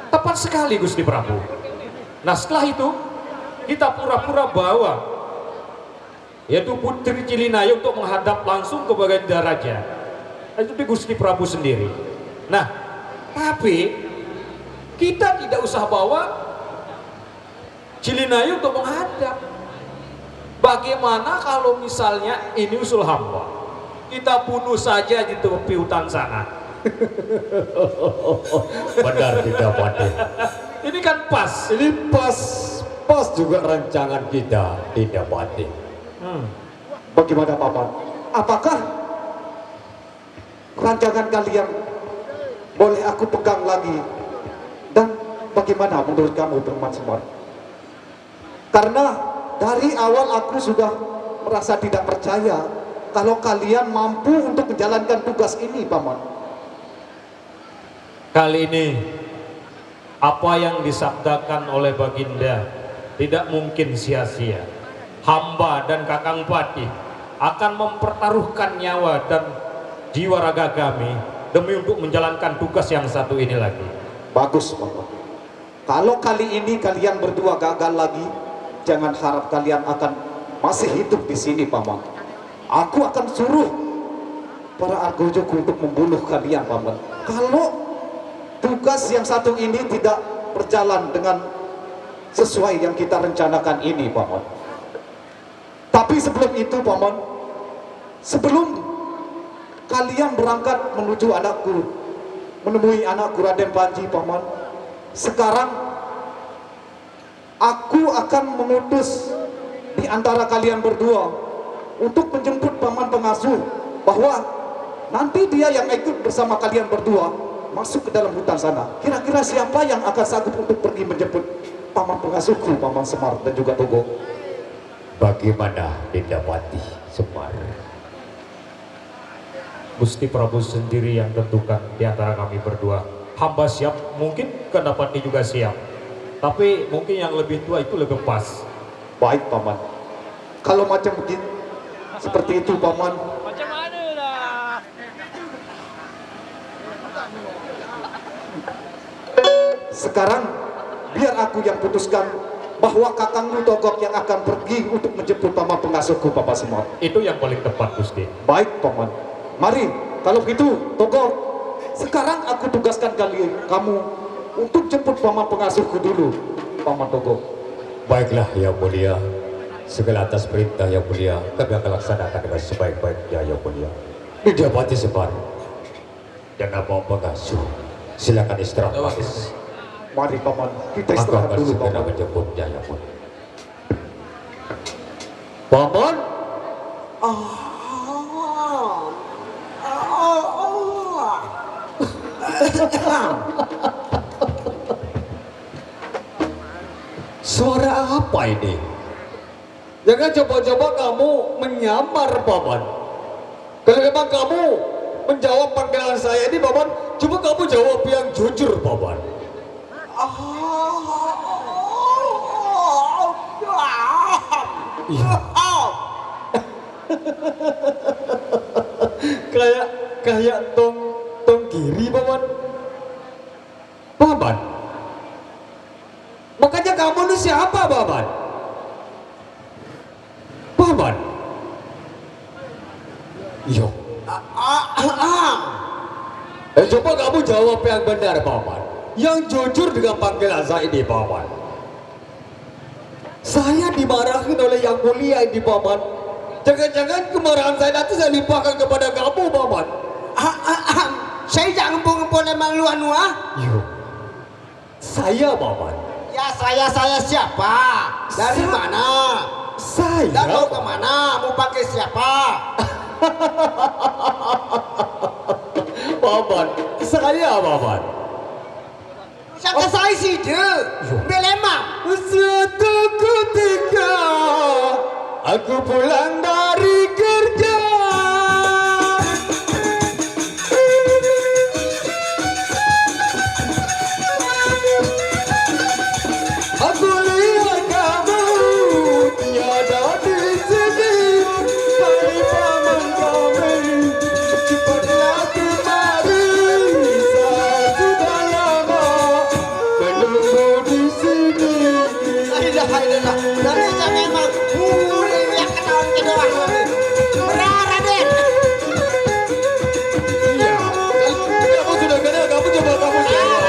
tepat sekali, Gusti Prabu. Nah, setelah itu kita pura-pura bawa, yaitu Putri Cilinaya, untuk menghadap langsung ke Baginda Raja. Itu di Gusti Prabu sendiri. Nah, tapi kita tidak usah bawa Cilinaya untuk menghadap. Bagaimana kalau misalnya ini usul hamba, kita bunuh saja di tepi hutan sana? Benar, Dinda Patih. Ini kan pas. Ini pas, pas juga rancangan kita, Dinda Patih. Hmm. Bagaimana, Paman? Apakah rancangan kalian boleh aku pegang lagi? Dan bagaimana menurut kamu, Paman Semar? Karena dari awal aku sudah merasa tidak percaya kalau kalian mampu untuk menjalankan tugas ini, Paman. Kali ini, apa yang disabdakan oleh Baginda tidak mungkin sia-sia. Hamba dan Kakang Patih akan mempertaruhkan nyawa dan jiwa raga kami demi untuk menjalankan tugas yang satu ini lagi. Bagus, Paman. Kalau kali ini kalian berdua gagal lagi, jangan harap kalian akan masih hidup di sini, Paman. Aku akan suruh para Argojoku untuk membunuh kalian, Paman. Kalau tugas yang satu ini tidak berjalan dengan sesuai yang kita rencanakan ini, Paman. Tapi sebelum itu, Paman, sebelum kalian berangkat menuju anakku, menemui anakku Raden Panji, Paman, sekarang aku akan mengutus di antara kalian berdua untuk menjemput Paman Pengasuh, bahwa nanti dia yang ikut bersama kalian berdua masuk ke dalam hutan sana. Kira-kira siapa yang akan sanggup untuk pergi menjemput Paman Pengasuhku, Paman Semar dan juga Togo? Bagaimana, Dinda Patih Semar? Gusti Prabu sendiri yang tentukan di antara kami berdua. Hamba siap, mungkin Kakang Patih juga siap. Tapi mungkin yang lebih tua itu lebih pas. Baik, Paman. Kalau macam begitu, seperti itu, Paman. Macam mana lah? Sekarang biar aku yang putuskan bahwa kakangmu Togok yang akan pergi untuk menjemput Paman Pengasuhku, Paman Semar. Itu yang paling tepat, Gusti. Baik, Paman. Mari, kalau begitu, Togok, sekarang aku tugaskan kali kamu untuk jemput Paman Pengasuhku dulu, Paman Togok. Baiklah, Yang Mulia. Segala atas perintah Yang Mulia, kami akan laksanakan dengan sebaik-baiknya, Yang Mulia. Dinda Patih Semar dan Abang Pengasuh, silakan istirahat manis. Mari, Paman, kita Aku istirahat akan dulu, segera Paman. Menjemputnya, Yang Mulia. Paman? Suara apa ini? Jangan coba-coba kamu menyamar, Paman. Kalau memang kamu Menjawab panggilan saya ini, Paman, coba kamu jawab yang jujur, Paman. Iya. Kayak, kayak tong, tong kiri, Paman. Paman. Makanya kamu ini siapa, Paman? Paman. Iya. Eh, coba kamu jawab yang benar, Paman. Yang jujur dengan panggilan saya ini, Paman. Saya dimarahin oleh Yang Mulia ini, Paman. Jangan-jangan kemarahan saya nanti saya limpahkan kepada kamu, Paman. Saya jangan ngempung-ngempung emang lu anu ah. Iya. Saya, Paman. Ya, saya, saya siapa? Dari Sa- mana? Saya. Dan mau kemana? Mau pakai siapa? Paman, saya, Paman. Siapa saya sih, Dek? Belemang. Suatu ketika aku pulang dari kerja. Aku lihat kamu tiada di sini. Hai paman kami, cepatlah kemari. Saya sudah lama menunggu di sini. La ilaha illallah. Dari saya memang mulai yang ketahuan kedua. Benar, Raden. Iya. Kamu sudah kenal, kamu coba kamu jawab.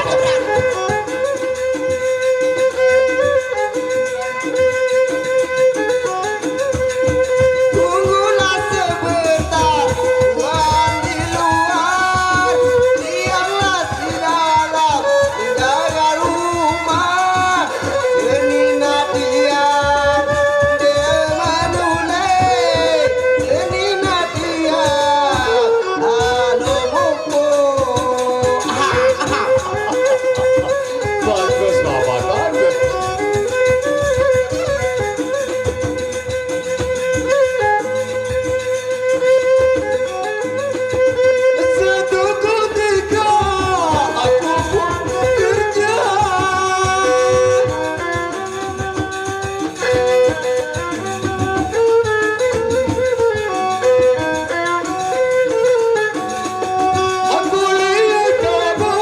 Tunggulah sebentar, Tuhan di luar, diamlah di dalam, menjaga rumah. Seni Nadia, dia menulai. Seni Nadia, lalu mukul. Bagus, Bapak, bagus. Satu ketika aku pun kerja. Aku lihat kamu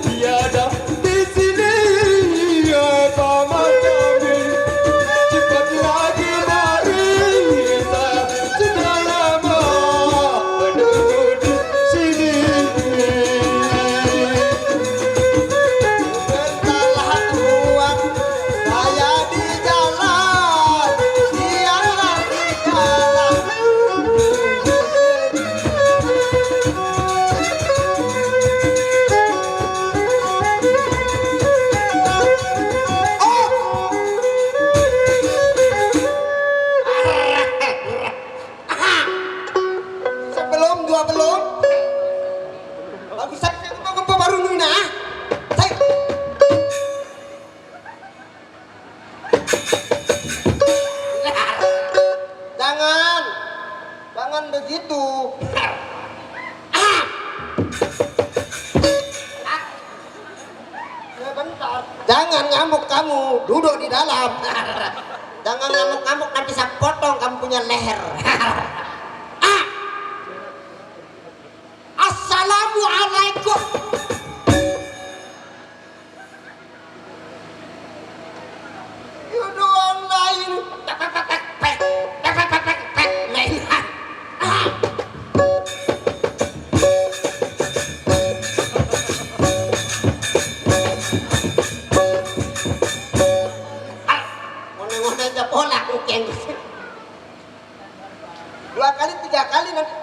tiada di sini, ya paman kami. Cepatlah kemari, saya sudah lama menunggu di sini. Entahlah tuan, saya di jalan, sianglah di jalan. Sebelum dua belum, bagus saya mau ke baru nuna. Saya Jangan, jangan begitu. Sebentar. Jangan ngamuk kamu, duduk di dalam. Jangan ngamuk-ngamuk, nanti saya potong kamu punya leher. Assalamualaikum. Yuduan lain. Lain. Ngone-ngone aja pola kucing. Dua kali, tiga kali nanti.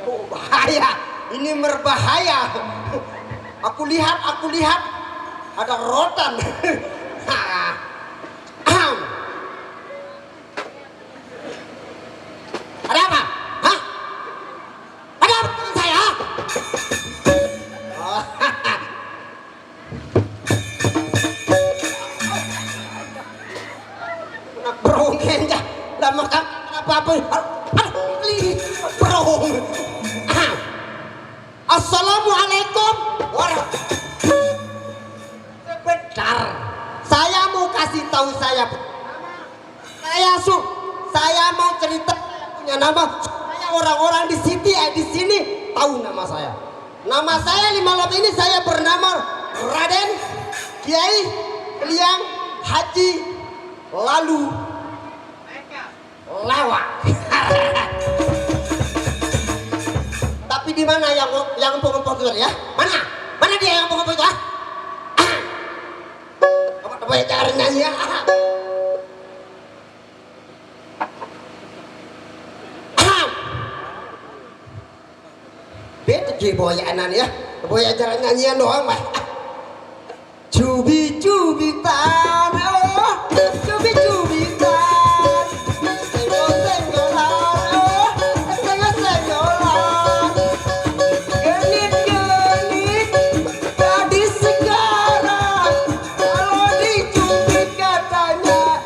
Oh, bahaya. Ini merbahaya. Aku lihat, aku lihat. Ada rotan. Ada apa? Hah? Ada apa dengan saya? Nak berongkeng ya. Lama kan apa-apa. Aduh, aduh. Bro. Assalamualaikum. Wah. Sebentar. Saya mau kasih tahu saya. Saya su, saya mau cerita, saya punya nama, supaya orang-orang di sini, eh, di sini tahu nama saya. Nama saya di malam ini, saya bernama Raden Kiai Liang Haji Lalu Lawak. Tapi di mana yang, yang empuk-empuk itu ya? Mana? Mana dia yang empuk-empuk itu, ah? Apa, apa ya caranya ya? Bete je boyanan ya. Boya acara nyanyian doang mah. Cubi-cubitan, oh, cubi-cubitan. Senggol-senggolan, oh, senggol-senggolan. Genit-genit, gadis sekarang. Kalau dicubit katanya,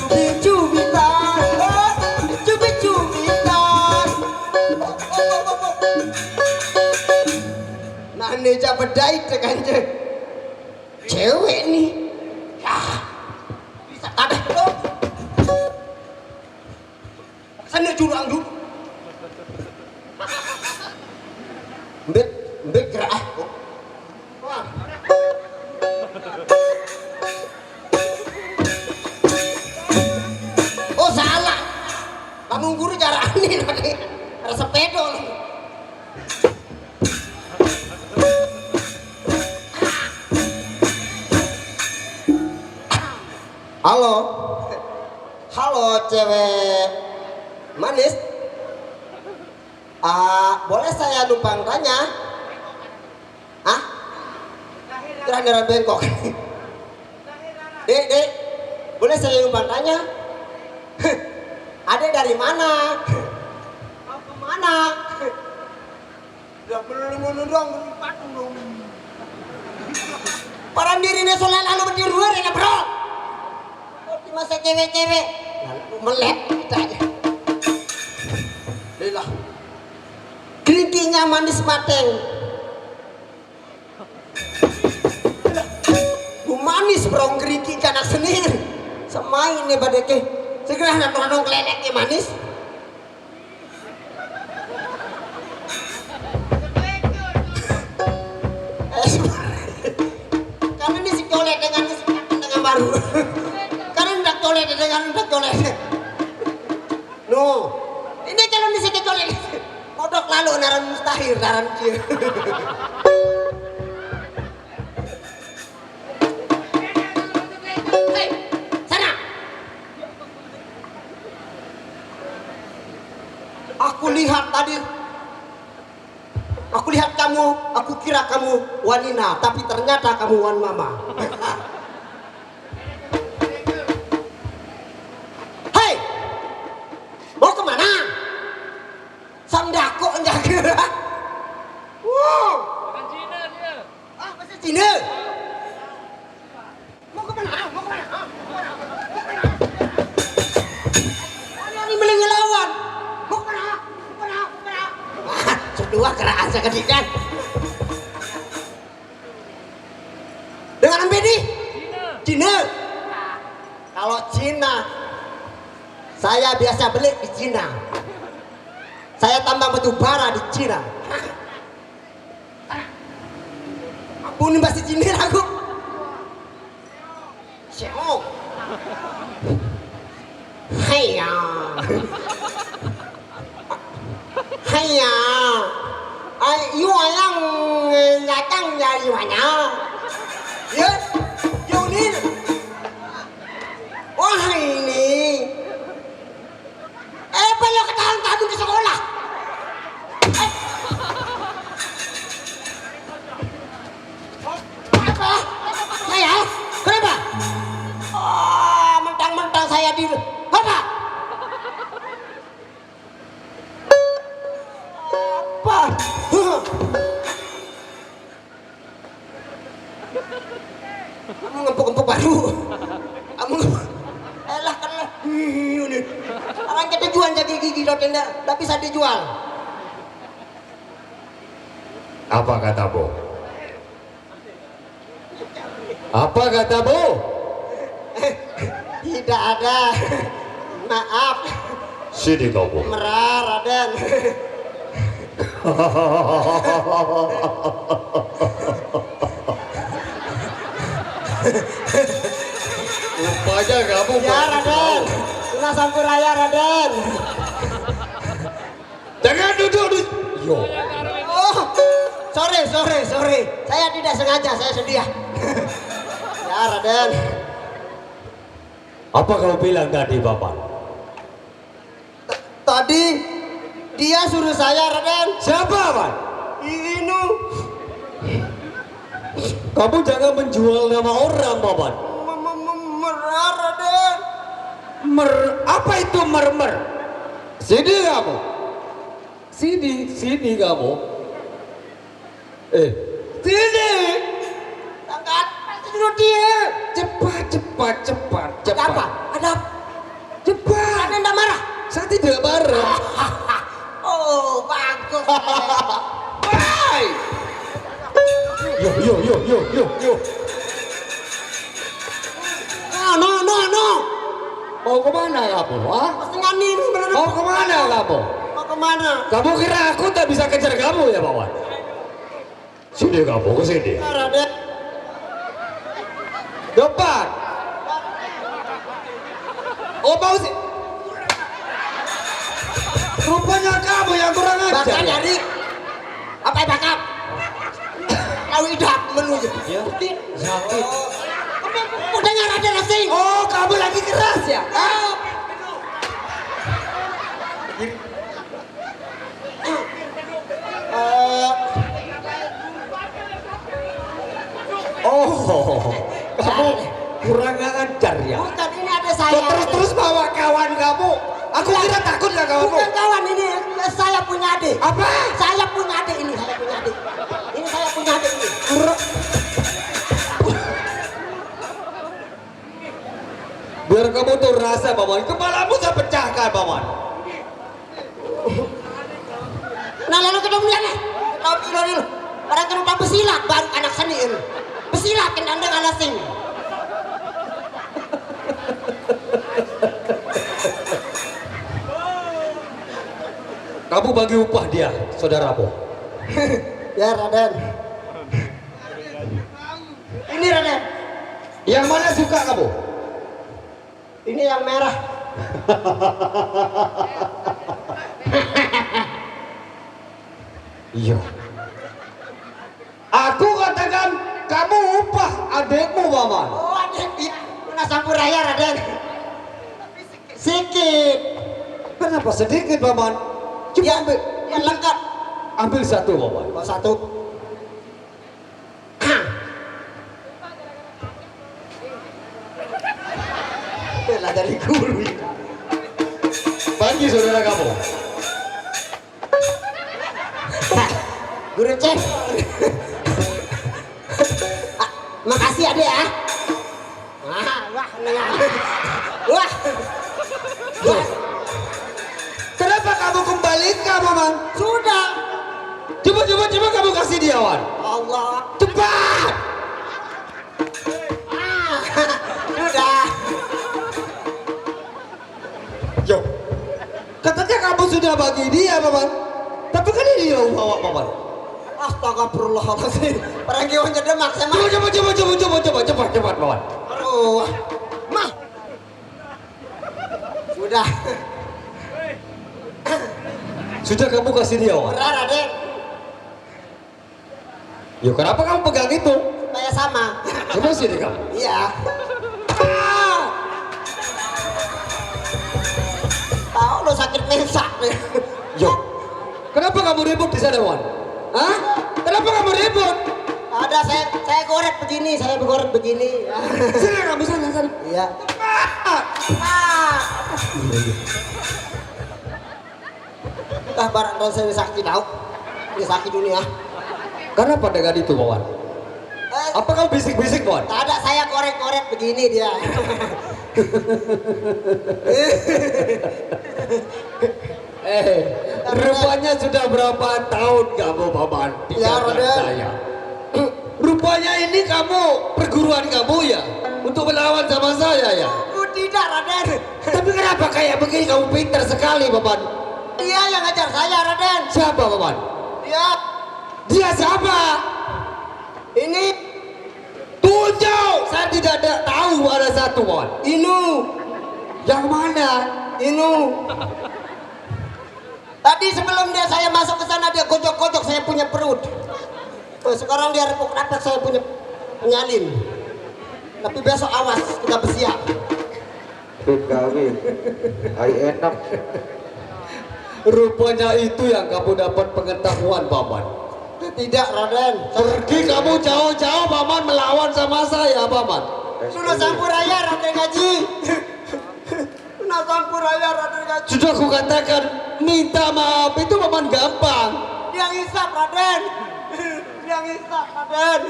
cubit-cubitan, oh, cubit-cubitan. Nah, ini coba dait tekan je. Cewek nih. Ya. Bisa tabeh tuh. Sana curang dulu. Mbet, mbet gerak ah. Wah. Oh, salah. Kamu guru cara aneh tadi. Ada sepeda. Halo. Halo, cewek manis. Ah, boleh saya numpang tanya? Ah? Kira-kira bengkok. Dek, dek, boleh saya numpang tanya? Adek dari mana? Mau kemana? Ya, belum ngono doang, belum patung dong. Paran diri ini soalnya lalu berdiri luar ya, bro. Di masa cewek-cewek, lalu melet kita aja. Lila. Kerikilnya manis mateng. Bu manis, bro, kerikil kanak senir. Semain nih badeke. Segera nonton keleleknya manis. Eh, karena ini si colet dengan si dengan baru. Karena ndak colet dengan ndak colet. No, ini kalau ini si colet. Kodok lalu naran mustahil, naran cie. Hei, sana. Aku lihat tadi, aku lihat kamu, aku kira kamu wanina, tapi ternyata kamu wan mama. Hei, mau kemana? Sandako jaga. Wow. Ah, bahasa Cina. Mau ke mana? Mau ke mana? Mau ke mana? Mau ke mana? Ini mending ngelawan. Mau ke mana? Mau ke mana? Mau ke mana? Wah, kedua keraan sekedikan. Dengan apa ini? Cina. Kalau Cina, saya biasa beli di Cina. Saya tambang batu bara di Cina. Aku nih masih Cina aku. Siapa? Hai ya. Hai ya. Ai, you orang datang dari mana? Ya, you ni. Wah ini. Eh, apa lo ketahuan kamu di sekolah? Eh. Apa? Saya? Kenapa? Oh, mentang-mentang saya di apa? Apa? Kamu ngempuk-ngempuk baru. Kamu ngempuk. Unit. Orang kita jual jaga gigi lo tenda, tapi saya dijual. Apa katamu? Apa katamu? Tidak ada. Maaf. Sini kamu. Merah, Raden. Rupanya kamu. Ya, Raden. Kena sampuraya, Raden. Jangan duduk di. Yo. Oh, sorry, sorry, sorry. Saya tidak sengaja, saya sedih ya. Ya, Raden. Apa kau bilang tadi, Paman? T- tadi dia suruh saya, Raden. Siapa, Paman? Inu. Kamu jangan menjual nama orang, Paman. Merah, Raden. Mer, apa itu mermer? Sini kamu. Sini, sini kamu. Eh, sini. Angkat. Dulu dia. Cepat, cepat, cepat, cepat. Ada apa? Ada apa? Cepat. Raden tidak marah? Saya tidak marah. Oh, bagus. Woi. Yo, yo, yo, yo, yo, yo. No, no, no, no. Mau kemana kamu, ha? Mau kemana kamu? Mau kemana? Kamu kira aku tak bisa kejar kamu ya, Paman? Sini kamu, ke sini. Raden. Depan. Oh, mau sih. Rupanya kamu yang kurang ajar. Baca dari apa yang bakap? Tahu idak menu. Ya. Sakit. Udah nggak ada nasi. Oh, kamu lagi keras ya? Ah. Eh, oh, kamu kurang ajar ya. Bukan, ini ada saya. Kok terus-terus bawa kawan kamu? Aku kira takut nggak kawanmu? Bukan kawan, ini saya punya adik. Apa? Saya punya adik ini, saya punya adik. Ini saya punya adik ini. Biar kamu tuh rasa, Paman. Kepalamu saya pecahkan, Paman. Nah, lalu ketemu dia nih. Tahu dulu, dulu. Orang kan udah pesilat, baru anak seni ini. Pesilat, kendang dengan asing. Kamu bagi upah dia, saudaramu. Ya, Raden. Ini, Raden. Yang mana suka kamu? Ini yang merah. Iya. Aku katakan kamu upah adikmu, Paman. Oh, adik, iya. Kena sampuraya, Raden. Sikit. Kenapa sedikit, Paman? Coba ya, ambil. Ya, lengkap. Ambil satu, Paman. Oh, satu. Lah dari guru. Bagi saudara kamu. Guru cek. Ah, makasih ya, Dek, ya. Wah, wah, nengah. Wah. Wah. Kenapa kamu kembalikan, Paman? Sudah. Coba, coba, coba kamu kasih dia, Wan. Allah. Cepat. Ah, sudah. Yo. Katanya kamu sudah bagi dia, Paman. Tapi kan ini yang bawa, Paman. Astagfirullahaladzim. Perangkiwan jadi maksa, Mas. Coba, coba, coba, coba, coba, coba, cepat, cepat, Paman. Aduh. Mah. Sudah. Sudah kamu kasih dia, Wan? Benar, Raden. Yo, kenapa kamu pegang itu? Supaya sama. Coba sini kamu. Iya. Ah! Tahu lo sakit mesak. Yo, kenapa kamu ribut di sana, Wan? Hah? Kenapa kamu ribut? Ada, saya, saya goret begini, saya goret begini. Sini kamu, sana, sana. Iya. Ah! Ah! Iya, iya. Entah barang dan saya sakti tahu. Dia sakti dunia. Kenapa dengan itu, Paman? Eh, apa kau bisik-bisik, Paman? Tak ada, saya korek-korek begini dia. Eh, rupanya sudah berapa tahun kamu, Paman, Ya, tinggalkan Raden. saya? Rupanya ini kamu, perguruan kamu ya, untuk melawan sama saya ya? Oh, tidak, Raden. Tapi kenapa kayak begini, kamu pintar sekali, Paman? Dia yang ngajar saya, Raden. Siapa, Paman? Dia Dia siapa? Ini Tunjuk! Saya tidak ada tahu ada satu, Paman. Inu, Yang mana? Inu. Tadi sebelum dia saya masuk ke sana, dia gojok-gojok saya punya perut. Oh, sekarang dia repuk rapat saya punya penyalin. Tapi besok awas, kita bersiap. P K W. Ai enak. Rupanya itu yang kamu dapat pengetahuan, Paman. Tidak, Raden. Pergi kamu jauh-jauh, Paman, melawan sama saya, Paman. Sudah sampuraya, Raden Haji. Sudah sampuraya, Raden Haji. Sudah kukatakan, minta maaf itu, Paman, gampang. Dia ngisap, Raden. Dia ngisap, Raden.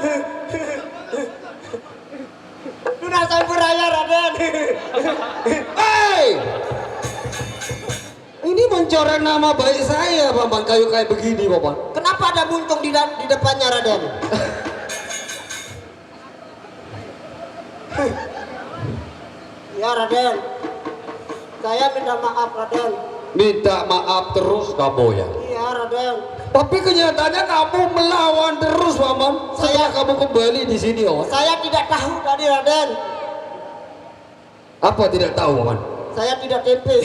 Sudah sampuraya, Raden. Hei! Ini mencoreng nama baik saya, Paman, kayu kayak begini, Paman. Kenapa ada muntung di, da- di depannya, Raden? Ya, Raden. Saya minta maaf, Raden. Minta maaf terus kamu ya. Iya, Raden. Tapi kenyataannya kamu melawan terus, Paman. Setelah Saya- kamu kembali di sini, Paman. Saya tidak tahu tadi, Raden. Apa tidak tahu, Paman? Saya tidak tempe.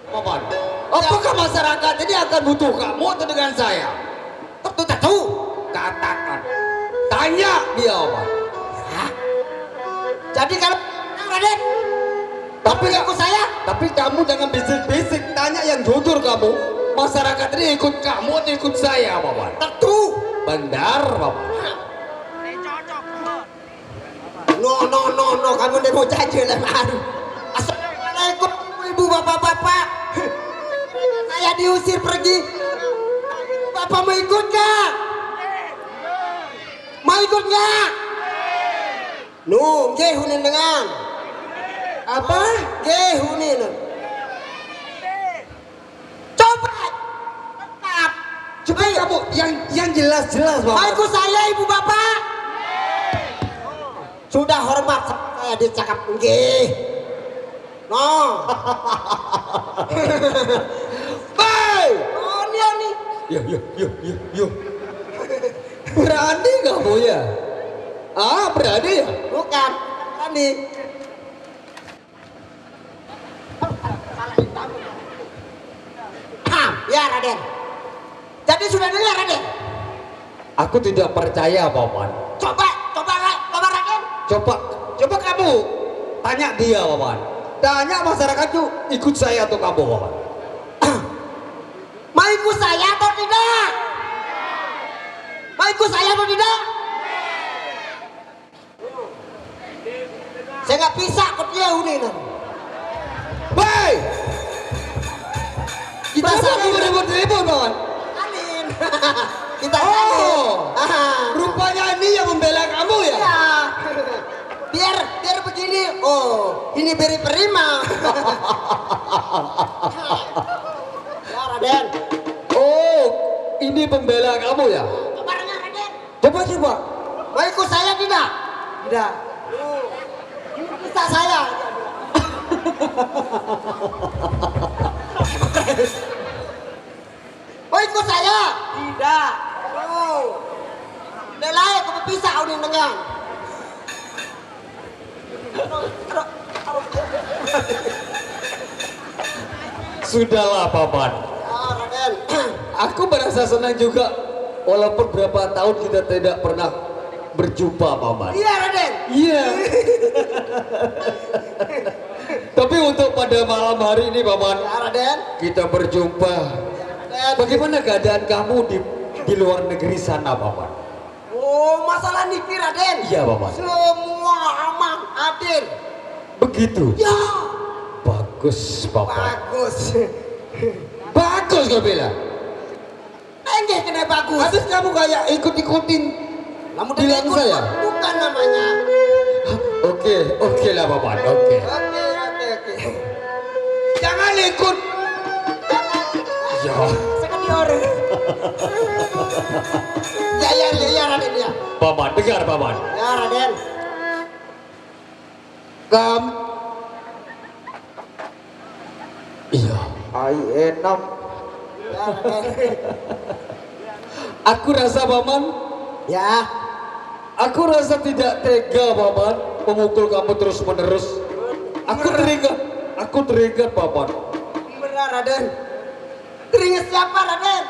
Paman, apakah masyarakat ini akan butuh kamu atau dengan saya? Tentu, tentu. Katakan. Tanya dia, Paman. Jadi kalau Raden, Tapi ikut saya. Tapi kamu jangan bisik-bisik. Tanya yang jujur kamu. Masyarakat ini ikut kamu atau ikut saya, Paman? Tentu. Benar, Paman. No, no, no, no, kamu ndak mau jajan lah, baru. Assalamualaikum, ibu, bapak-bapak. Saya diusir pergi. Bapak mau ikut nggak? Mau ikut nggak? Nu, nggih, hunin dengan. Apa? Nggih, hunin. Coba. Tetap. Coba kamu yang yang jelas-jelas, Mau Paman. ikut saya, ibu, bapak? Sudah hormat saya dicakap nggih. No. Hei! Oh, dia nih. Yo, yo, yo, yo, yo. Berani kamu ya? Ah, berani ya? Bukan. Ini. Ham, ya, Raden. Jadi sudah dengar, Raden? Aku tidak percaya, Paman. Coba, coba, coba, Raden. Coba, coba kamu tanya dia, Paman. Tanya masyarakat tuh ikut saya atau kamu, Paman. Mau ikut saya atau tidak? Mau ikut saya atau tidak? Saya nggak bisa ikut dia, udah, nah. Hei! Kita Kenapa saling kamu ribut-ribut, Paman? Salin. Kita Oh, salin. Ah. Rupanya ini yang membela kamu ya? Ya. Biar biar begini. Oh, ini beri perima. Ya, Raden. Oh, ini pembela kamu ya? Kabarnya, Raden. Coba, coba. Mau ikut saya tidak? Tidak. Bisa saya. Mau ikut saya? Tidak. Oh. Lelai aku berpisah, udah dengan. Sudahlah, Paman. Ah, Raden. Aku merasa senang juga, walaupun berapa tahun kita tidak pernah berjumpa, Paman. Iya, Raden. Iya. Tapi untuk pada malam hari ini, Paman, Ya, Raden. kita berjumpa. Raden. Bagaimana keadaan kamu di di luar negeri sana, Paman? Oh, masalah niki, Raden. Iya, Paman. Semua aman, hadir. Begitu. Ya, Bagus, Paman. bagus. Bagus kau bilang. Enggak kena bagus. Habis kamu kayak ikut-ikutin Kamu bilang ikut saya. Bukan namanya. Oke, Oke lah, Paman. Oke. Oke, oke, oke. Jangan ikut. Ya. Sekedior. Ya, ya, ya, ya, Raden, ya. Paman, dengar, Paman. Ya, Raden. Kam. Iya. Ai enak. Ya, Raden. Aku rasa, Paman. Ya. Aku rasa tidak tega, Paman, memukul kamu terus-menerus. Aku teringat, aku teringat, Paman. Benar, Raden. Teringat siapa, Raden?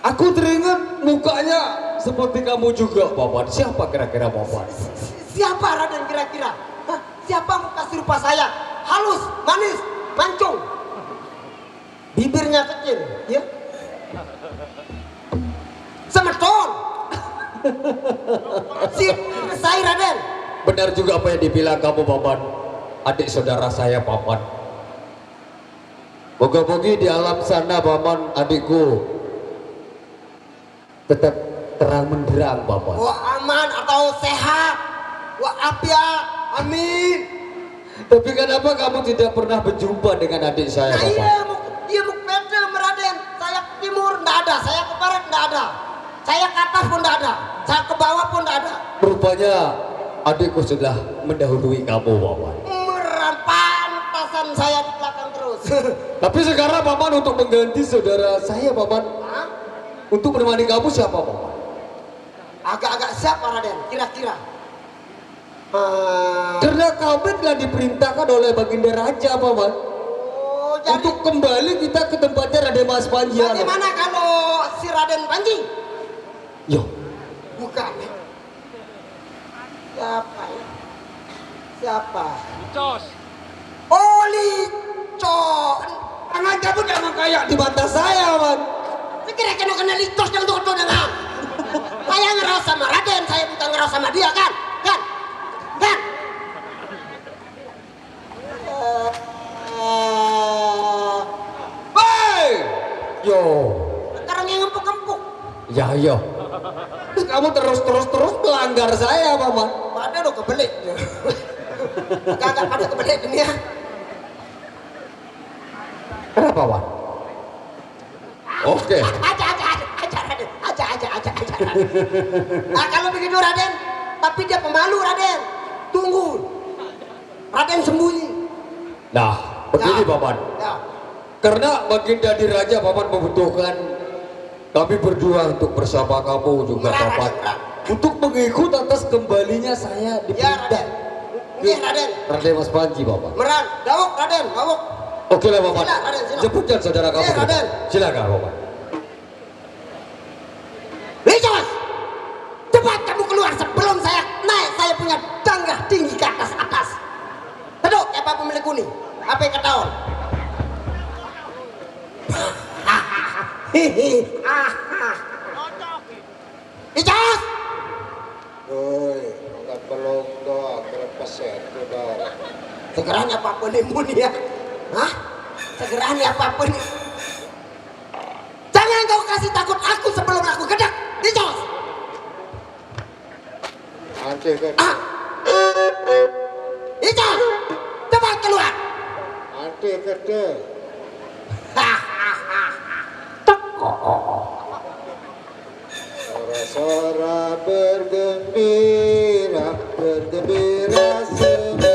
Aku teringat mukanya seperti kamu juga, Paman. Siapa kira-kira, Paman? Si-, si-, siapa, Raden, kira-kira? Hah? Siapa muka serupa saya? Halus, manis, mancung. Bibirnya kecil, ya. Semeton. Si saya, Raden. Benar juga apa yang dibilang kamu, Paman. Adik saudara saya, Paman. Moga-mogi di alam sana, Paman, adikku tetap terang menderang, Paman. Wah, aman atau sehat? Wah, apiat. Amin. Tapi kenapa kamu tidak pernah berjumpa dengan adik saya, Nah, Paman? Iya, mau, iya, mau beda sama Raden. Saya ke timur, ndak ada. Saya ke barat, ndak ada. Saya ke atas pun ndak ada. Saya ke bawah pun ndak ada. Rupanya adikku sudah mendahului kamu, Paman. Meran-, pantasan saya di belakang terus. Tapi sekarang, Paman, untuk mengganti saudara saya, Paman, Hah? untuk menemani kamu siapa, Paman? Agak-agak siapa, Raden, kira-kira? Ah. Karena kami telah diperintahkan oleh Baginda Raja, Paman, Oh, jadi untuk kembali kita ke tempatnya Raden Mas Panji. Bagaimana kalau si Raden Panji? Yo. Bukan, ya. Siapa, ya? Siapa? Licos. Oh, Licos. Jangan cabut, jangan kayak di mata saya, Paman. Saya kira kena, kena Licos yang tuh, tuh, dengan. Saya ngerasa sama Raden, saya bukan ngerasa sama dia, kan? Kan? Kan? Hei! Yo. Sekarang yang empuk-empuk. Ya, yo. Terus kamu terus, terus, terus melanggar saya, Paman. Ada lo kebelik. Kagak pada kebelik dunia. Kenapa, Wan? Oke. Aja, aja, aja, aja, Raden. Aja, aja, aja, aja, Raden. Nah, kalau begitu, Raden, tapi dia pemalu, Raden. Tunggu. Raden sembunyi. Nah, begini, Ya. Paman. Ya. Karena Baginda Diraja, Paman, membutuhkan kami berdua untuk bersama kamu juga, Merak, Paman. Raden, merak. Untuk mengikut atas kembalinya saya Ya, diperintah Raden. Nggih, Raden. Raden Mas Panji, Paman. Merak, dawuh, Raden, dawuh. Oke lah, Paman. Sila, Raden, sila. Sebutkan saudara kamu. Nggih, Raden. Silakan, Paman. Licos! Cepat kamu keluar sebelum saya naik, saya punya danggah tinggi ke atas-atas. Teduk, kayak apa pemilik kuning? Apa yang ketahuan? Hihi. Licos! Woi, angkat pelong doang, berapa persen tuh, Dor? Segeranya apa nih, Mun, ya? Hah? Segeranya apa nih? Jangan kau kasih takut aku sebelum aku gedek. Licos. Anti gede. Ah. Licos. Cepat keluar. Anti gede. Teko. Sora-sora bergembira, bergembira semua.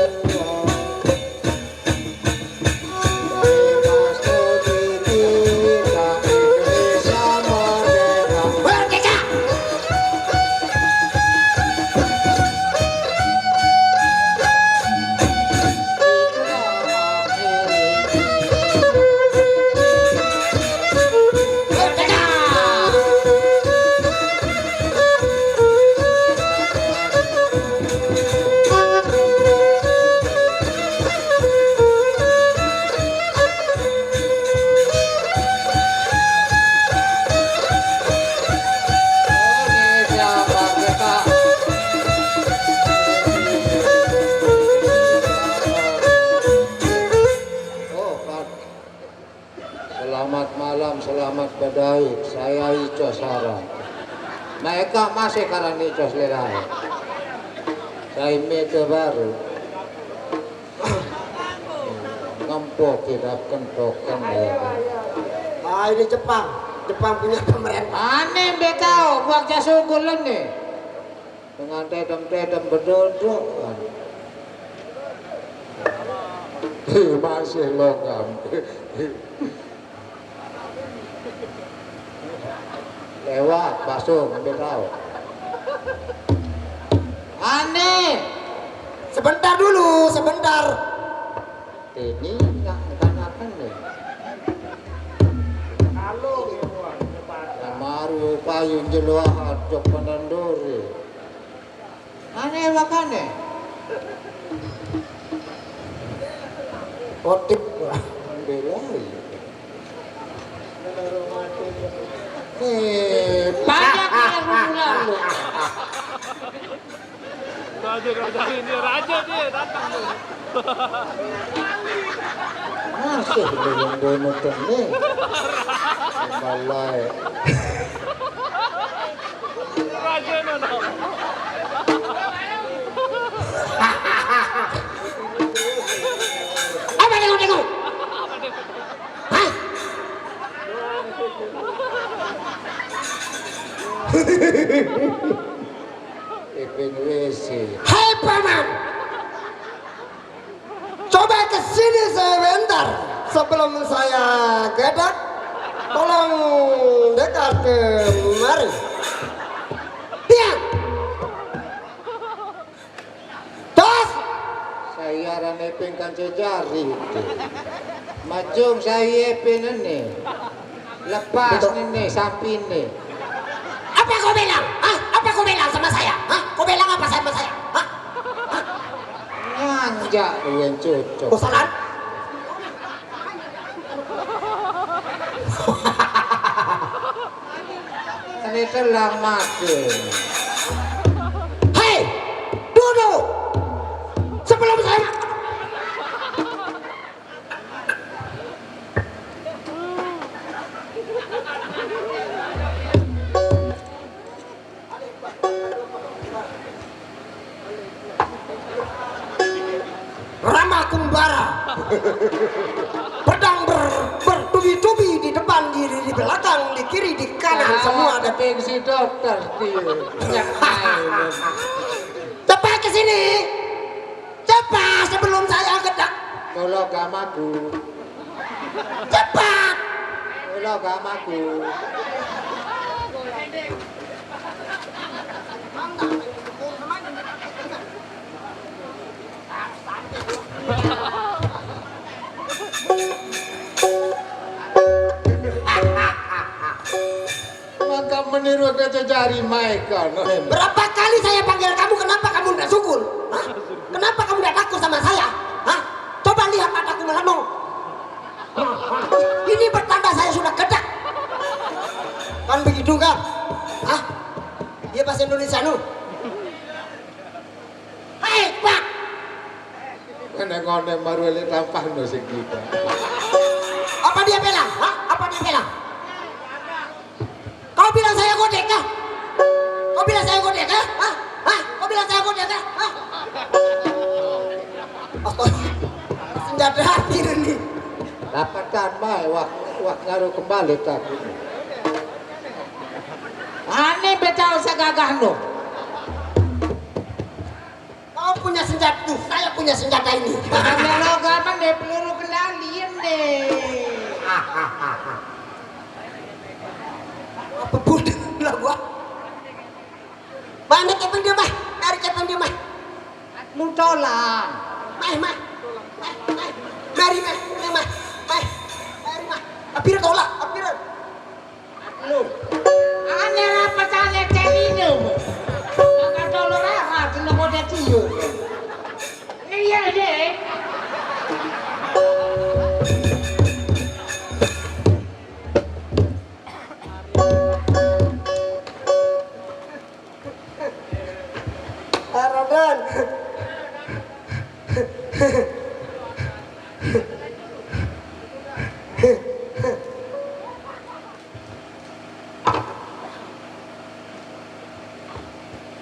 Selamat malam, selamat bedai. Saya Ico Sarang. Mereka masih karena Ico Selera. Kaime ke baru. Ngempok tidak kentokan ya. Ah, ini Jepang. Jepang punya pemerintah. Aneh be kau, buat jasukul ni. Dengan tedem-tedem bedodok. Masih logam. Lewat, bakso ngambil tahu. Aneh. Sebentar dulu, sebentar. Ini nak bukan apa nih? Lamaru payung jeluah aduk penanduri. Aneh makane. Otik. Belai. Eh, banyak yang lalu. Raja, raja ini, raja dia datang tuh. Masih belum bunuh kene. Balai. Raja mana? Apa tengok-tengok? Hah? Ipin W C. Hai, Paman. Coba ke sini sebentar sebelum saya gedak. Tolong dekat kemari. Diam. Terus. Saya rame pingkan jejari. Majung saya pin ini. Lepas ini, samping ini. Apa kau bilang? Hah? Apa kau bilang sama saya? Hah? Kau bilang apa sama saya? Hah? Hah? Nganjak yang cocok. Bosanan? Ini telah mati. Hei, duduk. Sebelum saya Rama Kumbara. Pedang ber, bertubi-tubi di depan, di, di belakang, di kiri, di kanan, semua ada. Pensi dokter dia. Cepat ke sini. Cepat sebelum saya gedak. Tolong gamaku. Cepat. Tolong gamaku. Maka meniru ke jejari maika, no. Berapa kali saya panggil kamu, kenapa kamu tidak sukun? Hah? Kenapa kamu tidak takut sama saya? Hah? Coba lihat mataku melenong. Ini pertanda saya sudah gedak. Kan begitu, kan? Hah? Dia bahasa Indonesia, no? Hei, Pak! Kena ngone maru elek tampah no sing kita. Apa dia bilang? Hah? Apa dia bilang? Kau bilang saya godek kah? Kau bilang saya godek kah? Hah? Hah? Kau bilang saya godek kah? Hah? Astaga. Senjata hati ini. Dapatkan mai, wah, wah, ngaruh kembali tak. Aneh betau sagagah no. Kau punya senjata, saya punya senjata ini. Ada logam deh, peluru kendali deh. Apa bodoh lah gua. Mana kepeng dia, mah? Mari kepeng dia, mah. Lu tolak. Mah, mah. Mah, mah. Mari, mah. Mah, mah. Mah. Mari, mah. Apir tolak, apir. Lu. Ane apa cane celino? Angkat tolong rahat, kena kode cium. Iya, deh. Aradan.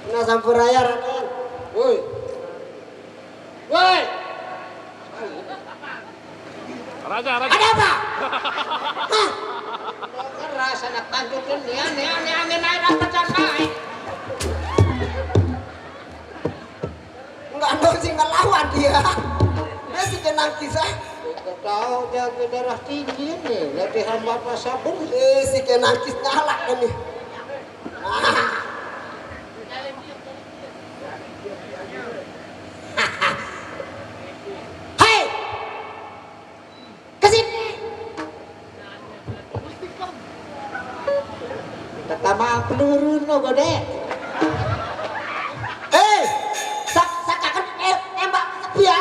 Nah, sampuraya, Raden. Woi, Woi. Raja, raja. Ada apa? Hah? Keras anak tanjukin, nih, nih, nih, nih, naik, dapat dan naik. Enggak ada sih ngelawan dia. Dia sih kena kisah. Kita tahu jaga darah tinggi nih, lebih hamba pasabun. Eh, si kena kisah nyalak nih. Ah. Hei! Ke sini. Pertama peluru no gede. Eh, sak sak akan eh, tembak sepi ya.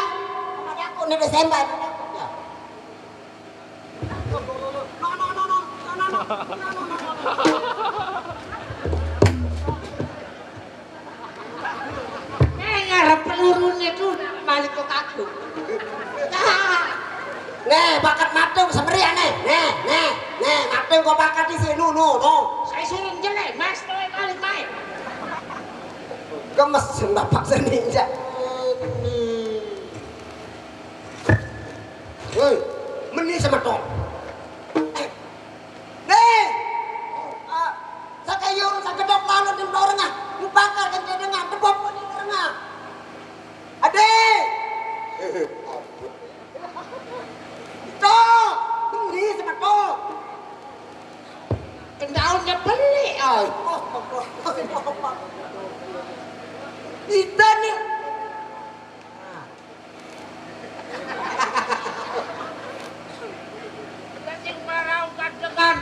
Sama aku nih udah tembak. Ngarep pelurune tuh balik ke kaku. Nih, bakat matung semerian nih. Nih, nih, nih, matung gua bakat di sini, no, no. Saya suruh jelek, Mas, tuh balik main. Gemes bapak seni aja. Woi, meni sama tol. Nih, ah, sakayun, sakadok lalu di orangnya, mupakar kan dia dengan, tebok pun di orangnya. Ade! Ito! Beli sama to! Kendaunnya beli, oh. Oh, oh, oh, oh. Ito nih. Sing marau kadekan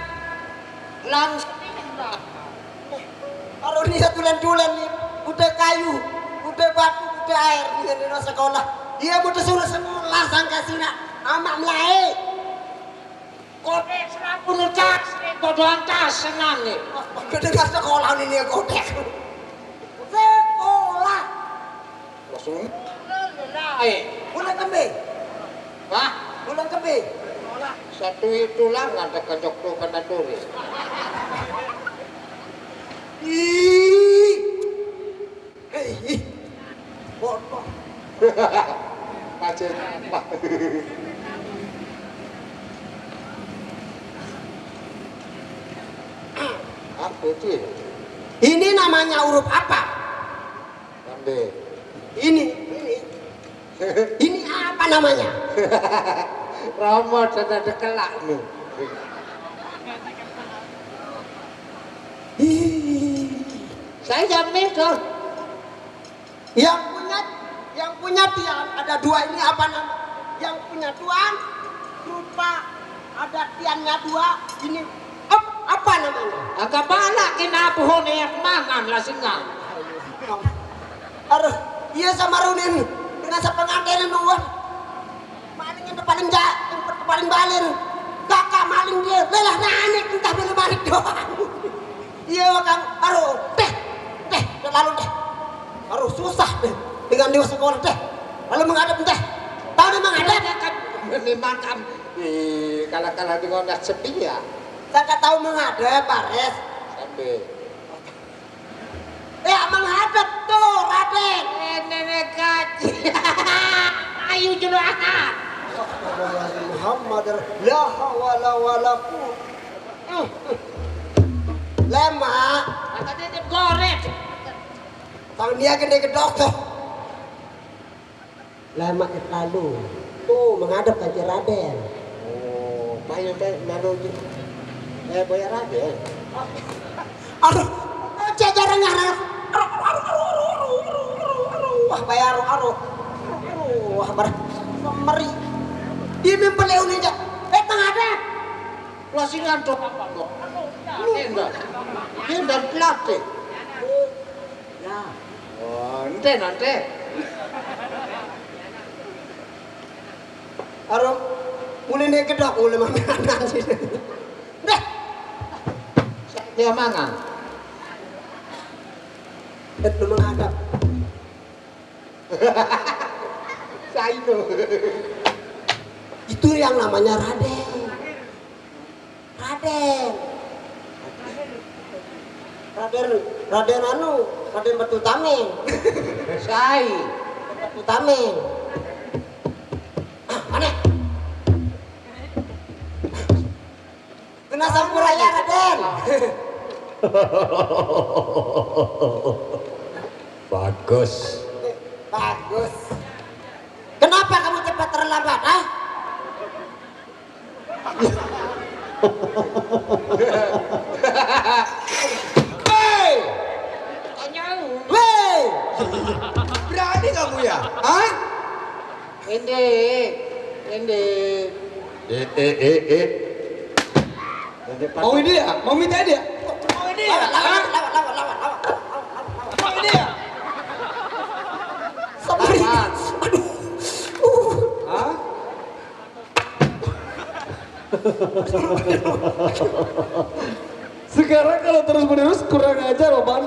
langsung. Kalau ini satu tulen-tulen nih, udah kayu, udah batu, udah air, ini sekolah. Dia mau disuruh sekolah sangka sina, amak mulai. Kote serapu nucas, kodoan tas senane. Gede sekolah ini ya kote. Sekolah. Langsung. Eh, bulan kembe? Hah? Bulan kembe? Satu itulah ngadeg kejok tuh kena tulis. Ih. Hei, ih. Bodoh. Pacen apa? Apa itu ya? Ini namanya huruf apa? Ambil. Ini, ini. Ini apa namanya? Romo sudah dekelak nih. Ih. Saya jamin tuh. Yang punya, yang punya tiang ada dua ini apa nama? Yang punya tuan rupa ada tiangnya dua ini ap-, apa namanya? Agak balak kena pohon ya mangan lah singa. Aduh, iya sama Runin dengan sepengantin nuwun. Maling yang paling ja-, yang paling balir. Kakak maling dia, lelah nanik entah bila balik doang. Iya, Kang. Aduh, teh. Teh, lalu teh. Aduh, susah deh. Dengan dia sekolah teh. Lalu menghadap teh. Tahu dia menghadap? Ini makan. Ih, kalah-kalah dengan nggak sepi ya. Saya nggak tahu menghadap, Bares. Sampai. Ya, menghadap tuh, Raden. Eh, nenek kaji. Ayo, julukan. Muhammad, la hawla wala quwwata. Lemak. Kata titip goreng. Tang dia gede gedok tuh. Lemak lalu. Tuh, menghadap ke Raden. Oh, bayar, bayar, lalu gitu. Eh, bayar Raden. Aduh, jajaran ngarang. Aduh, aduh, aduh, aduh, aduh, aduh, aduh, aduh. Wah, bayar, aduh. Aduh, wah, ber-, meri. Dia mempelai uninja. Eh, menghadap. Closingan tuh apa, Bro? Ini enggak. Ini enggak pelatih. Ya. Oh, ente nanti. Aro, mulai naik gedok, mulai makan sih. Deh. Dia mangan. Eh, lu menghadap. Saino. Itu yang namanya Raden. Raden. Raden, Raden anu, Raden Batu Tameng. Sai. Utame. Mana? Kena sampuraya, Raden. Bagus. Bagus. Kenapa kamu cepat terlambat, ah? Hei! Weh! Berani kamu ya? Hah? Ini, ini. Eh, eh, eh, eh. Mau ini ya? Mau minta ini ya? Mau ini ya? Lawan, Hah? lawan, lawan, lawan, lawan, lawan, lawan, lawan, lawan. Mau ini ya? Aduh. Hah? Sekarang kalau terus menerus kurang ajar, Paman.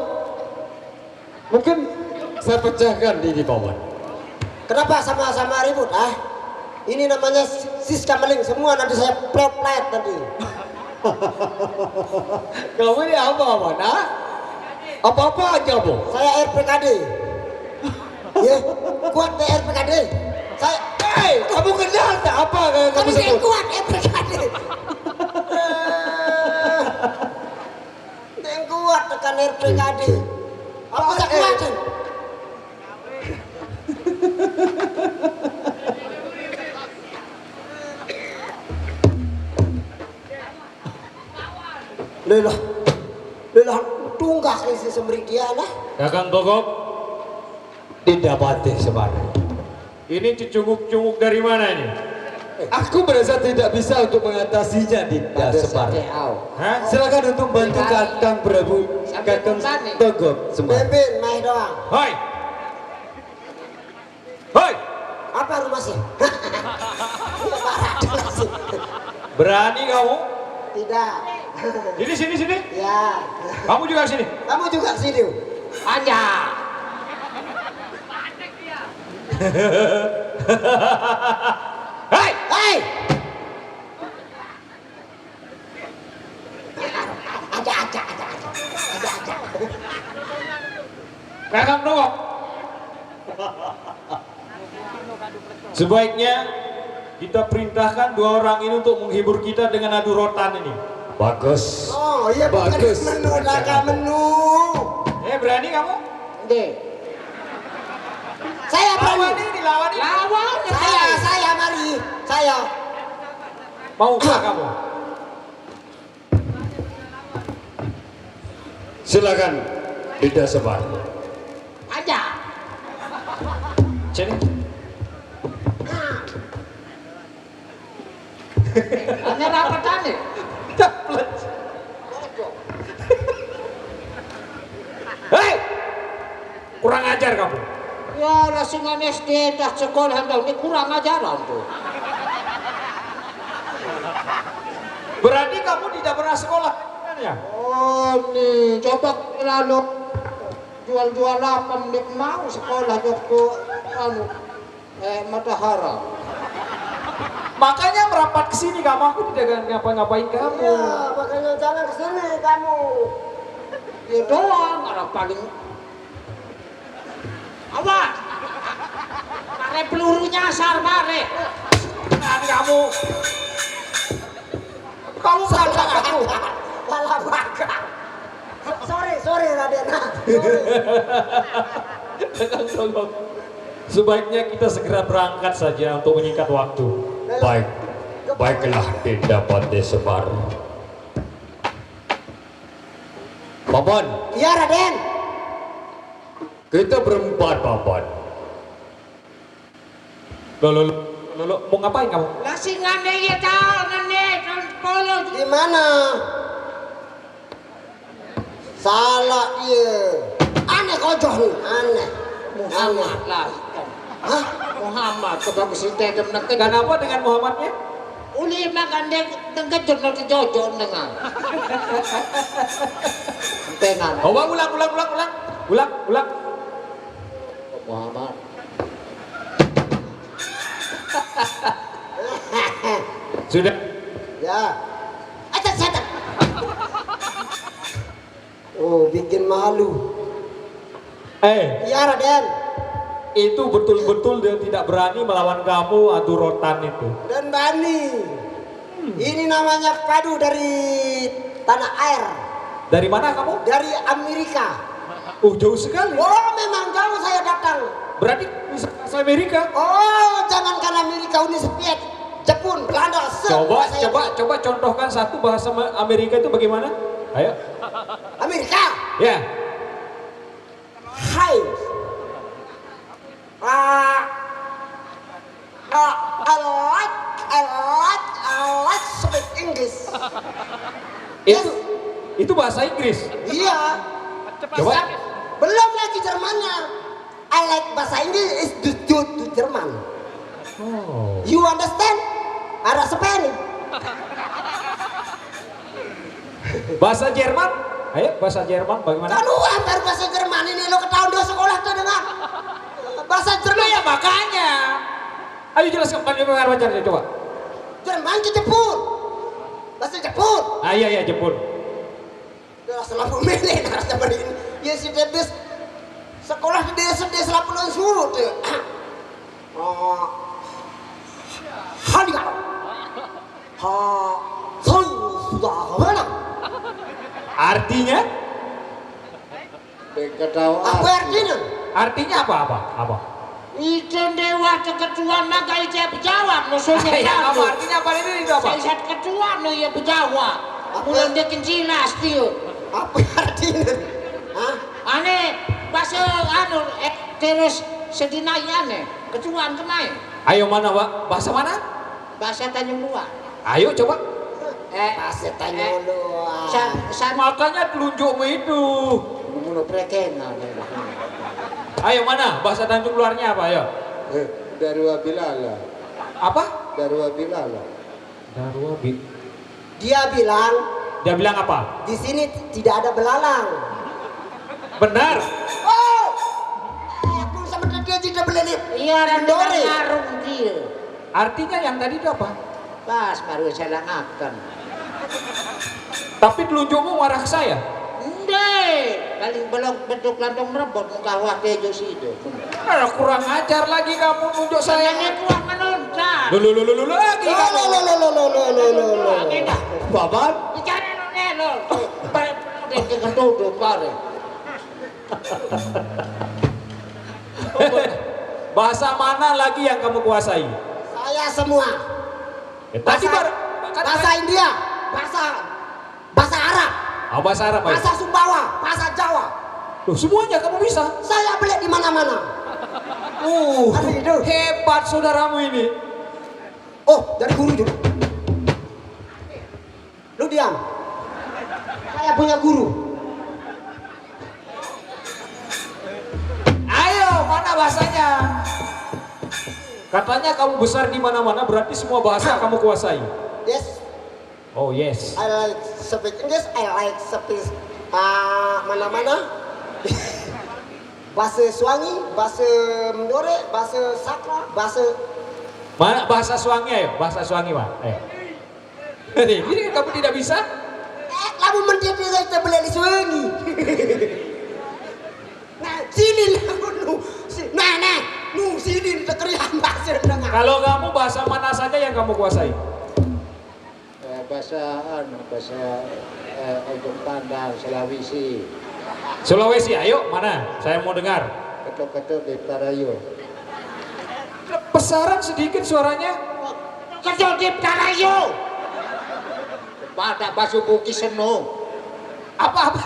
Mungkin saya pecahkan ini, Paman. Kenapa sama-sama ribut, ah? Ini namanya Siska Meling, semua nanti saya pleplet nanti. Kamu ini apa, Paman? Hah? Apa-apa aja, Bu. Saya R P K D. Ya, kuat deh R P K D. Saya Hei, kamu kenal tak apa yang kamu Tapi saya sebut? Kuat R P K D. Yang kuat tekan R P K D. Apa saya kuatin? Lelah. Lelah tunggak isi semrik dia lah. Kakang Togok, Dinda Patih Semar. Ini cecunguk-cunguk dari mana ini? Aku merasa tidak bisa untuk mengatasinya, Dinda Semar. Hah? Silakan untuk bantu Kakang Prabu, Kakang Togok Semar. Bebin main doang. Hoi! Hoi! Apa rumah sih? Parah sih. Berani kamu? Tidak. Sini, sini, sini. Ya. Kamu juga sini. Kamu juga sini. Aja. Hei! Hei. Aja, aja, aja, aja. Aja, aja. Kakang Togok. Sebaiknya kita perintahkan dua orang ini untuk menghibur kita dengan adu rotan ini. Bagus. Oh iya, bukan Bagus. Menu, Raka Menu. Eh, berani kamu? Deh. Saya Lawan berani. Ini, lawan ini. Saya, saya mari. Saya. Maukah kamu? Silakan, Dinda Semar. Aja. Sini. Hanya rapat aneh. Hei! Kurang ajar kamu. Ya, rasingan S D dah sekolah dah ini kurang ajaran tuh. Berarti kamu tidak pernah sekolah, kan ya? Oh, nih, coba lalu jual-jual apa, mending mau sekolah Joko, anu, eh, Matahara. Makanya merapat ke sini kamu, aku tidak ngapa-ngapain kamu. Iya, makanya jangan ke sini kamu. Ya doang, orang paling. Awas. Pare peluru nyasar, pare. Berani kamu. Kamu kalahkan aku. Malah bakar. Sorry, sorry, Raden. Sebaiknya kita segera berangkat saja untuk menyingkat waktu. Baik, baiklah, Dinda Patih Semar. Paman, Iya, Raden. Kita berempat, Paman. Lo, lo, lo, lo, lo, mau ngapain kamu? Lah sing ngene ya ta, ngene, polo. Di mana? Salah dia. Aneh kojoh nih, aneh. Muhammad lah. Hah? Muhammad, coba mesti tedem neken. Dan apa dengan Muhammadnya? Uli makan dia tengkejut nanti jojok dengan. Tenan. Coba ulang, ulang, ulang, ulang. Ulang, ulang. Muhammad. Sudah. Ya. Acak setan. Oh, bikin malu. Eh, Iya, Raden. Itu betul-betul dia tidak berani melawan kamu, Atu Rotan itu. Dan Bani. Hmm. Ini namanya padu dari tanah air. Dari mana kamu? Dari Amerika. Oh, jauh sekali. Oh, memang jauh saya datang. Berarti bisa bahasa Amerika? Oh, jangankan Amerika, Uni Soviet, Jepun, Belanda, semua. Coba, saya coba, coba contohkan satu bahasa Amerika itu bagaimana? Ayo. Amerika. Ya. Hai. Ah, ah, I like, I like, I like speak English. Itu, yes. Itu bahasa Inggris. Iya. Coba. Bisa. Belum lagi Jermannya. I like bahasa Inggris is to, to, to Jerman. Oh. You understand? Ada Spain. Bahasa Jerman? Ayo, bahasa Jerman bagaimana? Kan uang baru bahasa Jerman ini, lo ketahuan dia sekolah tuh dengan bahasa Jerman. Iya, makanya. Ayo jelaskan, Pak, Pak, Pak, coba. Jerman ke Jepun. Bahasa Jepun. Ah, iya, iya, Jepun. Udah selalu milih, harus dengerin. Ya, si Debis sekolah di desa, dia selalu suruh tuh. Oh. Hadiah. Ha, saya sudah menang. Artinya? Apa artinya? Artinya apa, apa, apa? Itu dewa keketuaan maka dia berjawab, maksudnya. Ya, apa artinya, apa ini, itu apa? Saya ketua no ya berjawab. Apa? Mulai dia kencilas dia. Apa artinya? Hah? Ane, bahasa anu, eh, terus sedinai ane, ketuaan kemai. Ayo, mana, Pak? Bahasa mana? Bahasa Tanjung Luar. Ayo, coba. Eh, bahasa Tanjung Luar. Makanya telunjukmu itu. Menurut mereka, nah, nah, nah. Ayo, mana? Bahasa Tanjung Luarnya apa, ayo? Eh, Darua Bilala. Apa? Darua Bilala. Darua Bi-, dia bilang, dia bilang apa? Di sini tidak ada belalang. Benar. Oh! Aku sama dia tidak beli. Iya, orang Dore. Artinya yang tadi itu apa? Pas baru saya lengakan. Tapi telunjukmu arah ke saya? Nde, paling belum bentuk lantong merebut muka awak tejo sido. Alah, kurang ajar lagi kamu nunjuk saya. Ini kuah menonton. Lo, lo, lo, lo, lo, lagi kamu. Lo, lo, lo, lo, lo, lo, lo, lo, lo. Baban? Bicara lo, lo. Balik, balik, balik, balik. Bahasa mana lagi yang kamu kuasai? Saya semua. Eh, tadi bahasa, bar-, kan bahasa India, bahasa, bahasa Arab. Oh, bahasa Arab, baik. Bahasa Sumbawa, bahasa Jawa. Loh, semuanya kamu bisa? Saya beli di mana-mana. Uh, hebat saudaramu ini. Oh, jadi guru juga. Lu diam. Saya punya guru. Ayo, mana bahasanya? Katanya kamu besar di mana-mana, berarti semua bahasa kamu kuasai. Yes. Oh, yes. I like speak English, I like speak, ah, mana-mana. Bahasa Suangi, bahasa Mendore, bahasa Sakra, bahasa. Mana bahasa Suangi, ayo? Bahasa Suangi, Pak. Ayo. Jadi kamu tidak bisa? Eh, kamu mendidik saya, kita boleh disuangi. Nah, sini lah, nu, si-, nah, nah, nu, sini, tekerian bahasa dengan. Kalau kamu, bahasa mana saja yang kamu kuasai? Eh, bahasa, anu, bahasa, eh, Ujung Pandang, Sulawesi. Sulawesi, ayo, mana? Saya mau dengar. Ketuk-ketuk di Tarayo. Besaran sedikit suaranya. Ketuk-ketuk di Tarayo. Pada basu Bugis seno. Apa, apa?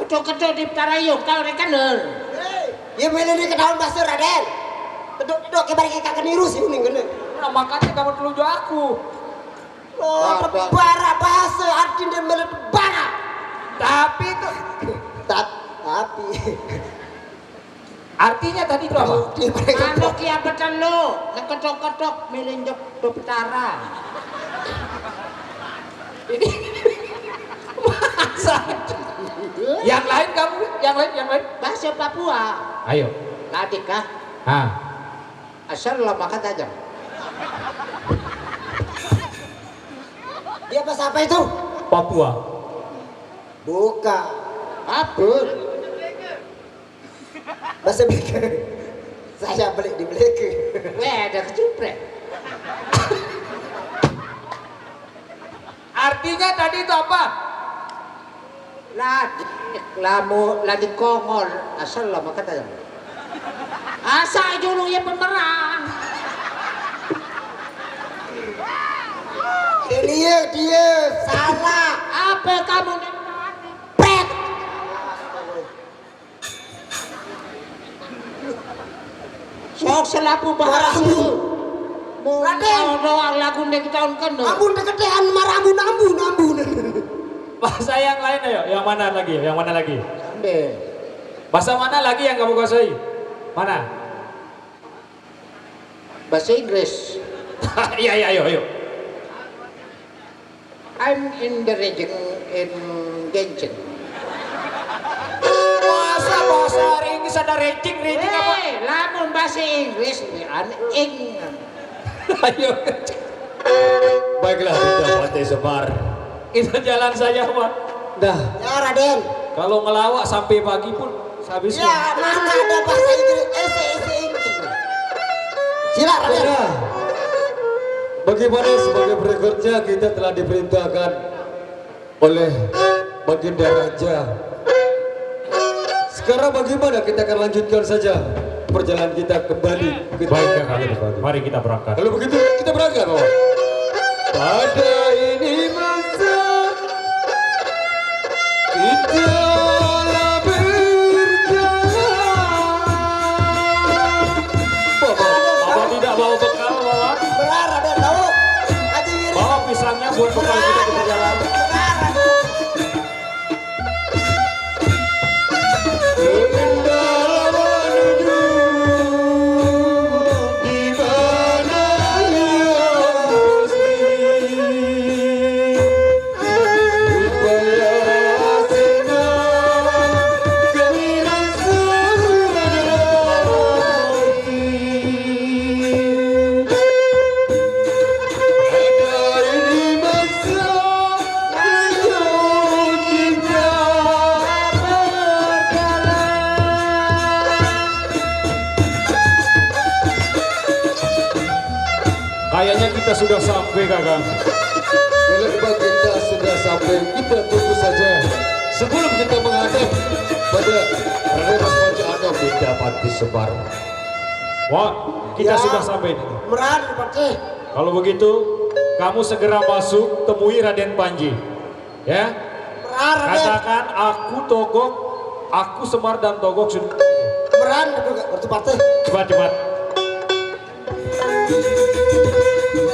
Ketuk-ketuk di Tarayo, kau rekener. Ya, mele ni ketahuan bahasa, Raden. Ketuk-ketuk, kayak balik kakak niru sih, uning kena. Nah, makanya kamu telunjuk aku. Oh, bara bahasa, artinya mele bara. Tapi itu. Tap-, tapi. Artinya tadi itu apa? Anu kia betul lo, ngeketok-ketok, miling jok, jok petara. Ini bahasa. Yang lain kamu, yang lain, yang lain. Bahasa Papua. Ayo. Tadi kah? Ah. Asal lo makan aja. Dia bahasa apa itu? Papua. Bukan. Apa? Bahasa Amerika. Saya beli di beli. Weh, ada kecupret. Artinya tadi itu apa? Lagi, lamu, lagi kongol. Asal lah, makanya. Asa julung ya pemerang. Dia, dia salah. Apa kamu? Pret. Sok selapu bahas. Maramu. Mau Raden. Mau doang lagu nek tahun kan. Ampun, deketean maramu, nambu, nambu. Bahasa yang lain, ayo. Yang mana lagi? Yang mana lagi? Sampai. Bahasa mana lagi yang kamu kuasai? Mana? Bahasa Inggris. Iya, iya, ayo, ayo. I'm in the region in Genjing. Masa bahasa Inggris ada rejing, rejing apa? Eh, lamun bahasa Inggris, an ing. Ayo. Baiklah, Dinda Patih Semar. Kita jalan saja, Pak. Dah. Ya, Raden. Kalau ngelawak sampai pagi pun habis. Ya, mana ada bahasa Inggris? Ese, ese Inggris. Sila, Raden. Ya. Bagaimana sebagai berikutnya kita telah diperintahkan oleh Baginda Raja. Sekarang bagaimana, kita akan lanjutkan saja perjalanan kita kembali. Kita Baik, Kakak. Mari kita berangkat. Kalau begitu, kita berangkat, Bapak. Pada ini masa kita telah berjalan. Bapak, Bapak tidak bawa bekal, Bapak? Benar, ada tahu. Haji Iri. Bawa pisangnya buat bekal kita di perjalanan. Benar, ada. Kayaknya kita sudah sampai, Kakak. Kalau memang kita sudah sampai, kita tunggu saja. Sebelum kita menghadap pada Raden Mas Panji Anom, Dinda Patih Semar. Wah, kita Ya. sudah sampai. Meran, Patih. Kalau begitu, kamu segera masuk, temui Raden Panji. Ya. Meran, Raden. Katakan, "Aku Togok, aku Semar dan Togok sudah." Meran, Ratu Patih. Cepat, cepat.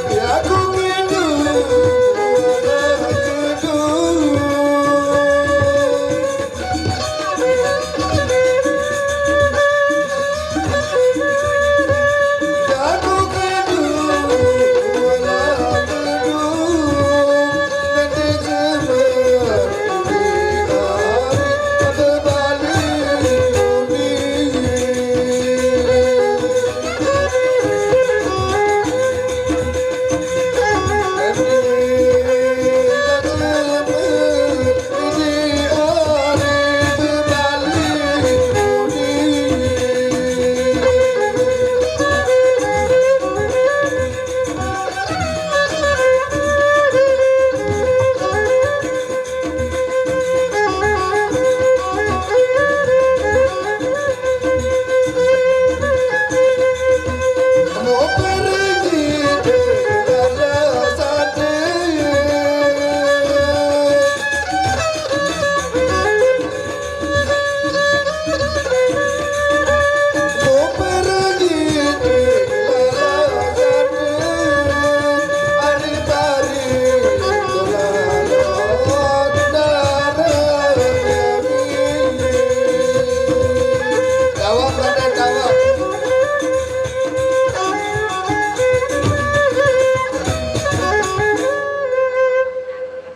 Ya, aku rindu, aku rindu.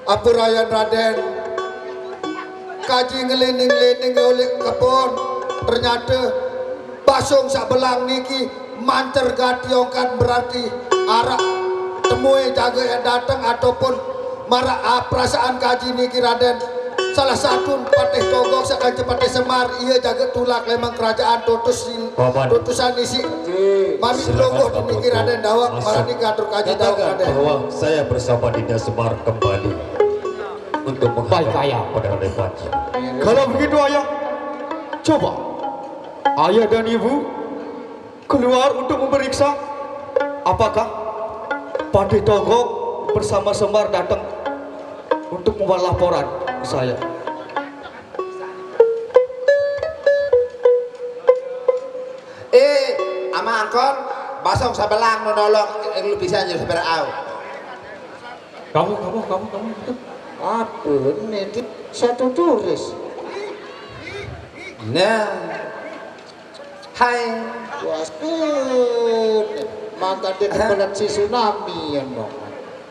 Apurayan Raden, kaji ngelining-lining oleh kebon, ternyata basung sabelang niki mancer gati ongkat, berarti arak temui jaga yang datang ataupun marak, ah, perasaan kaji niki, Raden. Salah satu Patih Togog sakalian Patih Semar, ia jaga tulak lemah kerajaan tutusin, Paman, tutusan isi. Mami silakan pelungguh di Paman pinggir Raden Dawak, masuk. Marani katur kaji Dawak. Katakan Raden bahwa saya bersama Dinda Semar kembali untuk menghadap, baik, Ayah, pada Raden Panji. Kalau begitu, Ayah, coba Ayah dan Ibu keluar untuk memeriksa apakah Patih Togog bersama Semar datang untuk membuat laporan ke saya. Eh, ama angkol, basong sabelang no nolok, eh, lu bisa aja sabar au. Kamu, kamu, kamu, kamu. Apa ini? Satu turis. Nah. Hai. Waduh, maka dia kebelet si tsunami ya, no.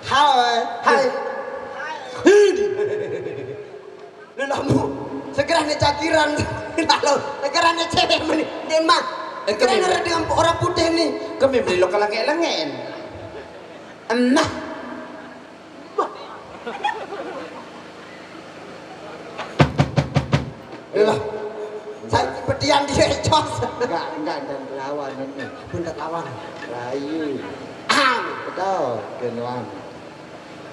Hai. Hai. Lu lamu, segera nih cakiran. Lalu, segera nih cewek meni. Dia mah. Eh, segera kami nih dengan orang putih nih. Kami beli lokal lenge-lengen. Nah. Yalah. Saya pedian dia, Jos. Enggak, enggak, dan lawan ini. Bunda lawan. Rayu. Ah. Betul, kenuan.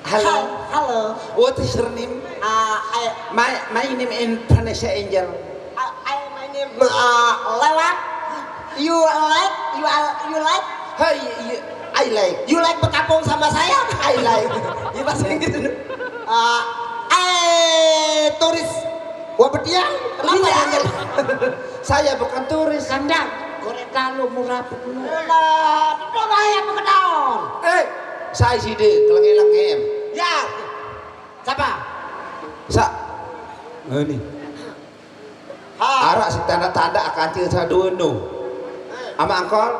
Hello. Hal-, hello. What is your name? Uh, I, my, my name is Vanessa Angel. Uh, I, my name, uh, Lewat. You like? You are, you like? Hey, you, I like. You like bergabung sama saya? I like. Di bahasa Inggris. Uh, eh, turis. Wah, betian. Kenapa ya? Saya bukan turis. Kandang. Goreng kalu murah dulu. Lah, itu bahaya apa kedaon? Eh, saya sih deh, kelengem-lengem. Ya. Siapa? Sa. Ini. Ha. Arak si tanda-tanda akan cerita dua nu. Ama angkol.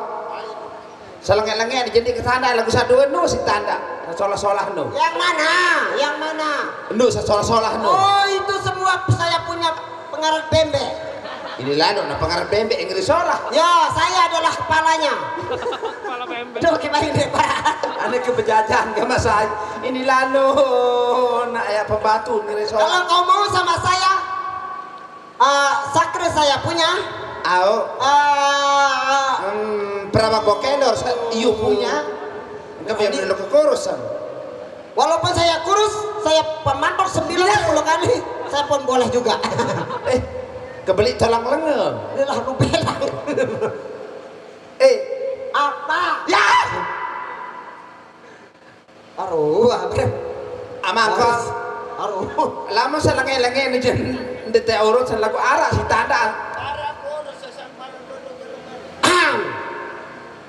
Selengek-lengek jadi ke sana lagu satu nu si tanda. Solah-solah nu. Yang mana? Yang mana? Nu solah-solah nu. Oh, itu semua saya punya pengarat bembe. Ini lanu, nah pengarat bembe yang ngeri solah. Ya, saya adalah kepalanya. Kepala bembe. Duh, gimana ini, Pak? Ane kebejajan ke Mas Ai. Ini lanu, nak ya pembatu ngeri solah. Kalau kau mau sama saya, eh, sakre saya punya. Au. Eh, hmm, berapa kok kendor sa-, you punya? Enggak biar ini dulu kekurus, Sam. Walaupun saya kurus, saya pemantok sembilan puluh kali, saya pun boleh juga. Eh, kebeli tulang lenge. Inilah aku bilang. Eh. Apa? Ya! Aduh, apa? Amangkos. Aduh. Lamun selenge-lenge ni jen ndete urut selaku arak si tanda.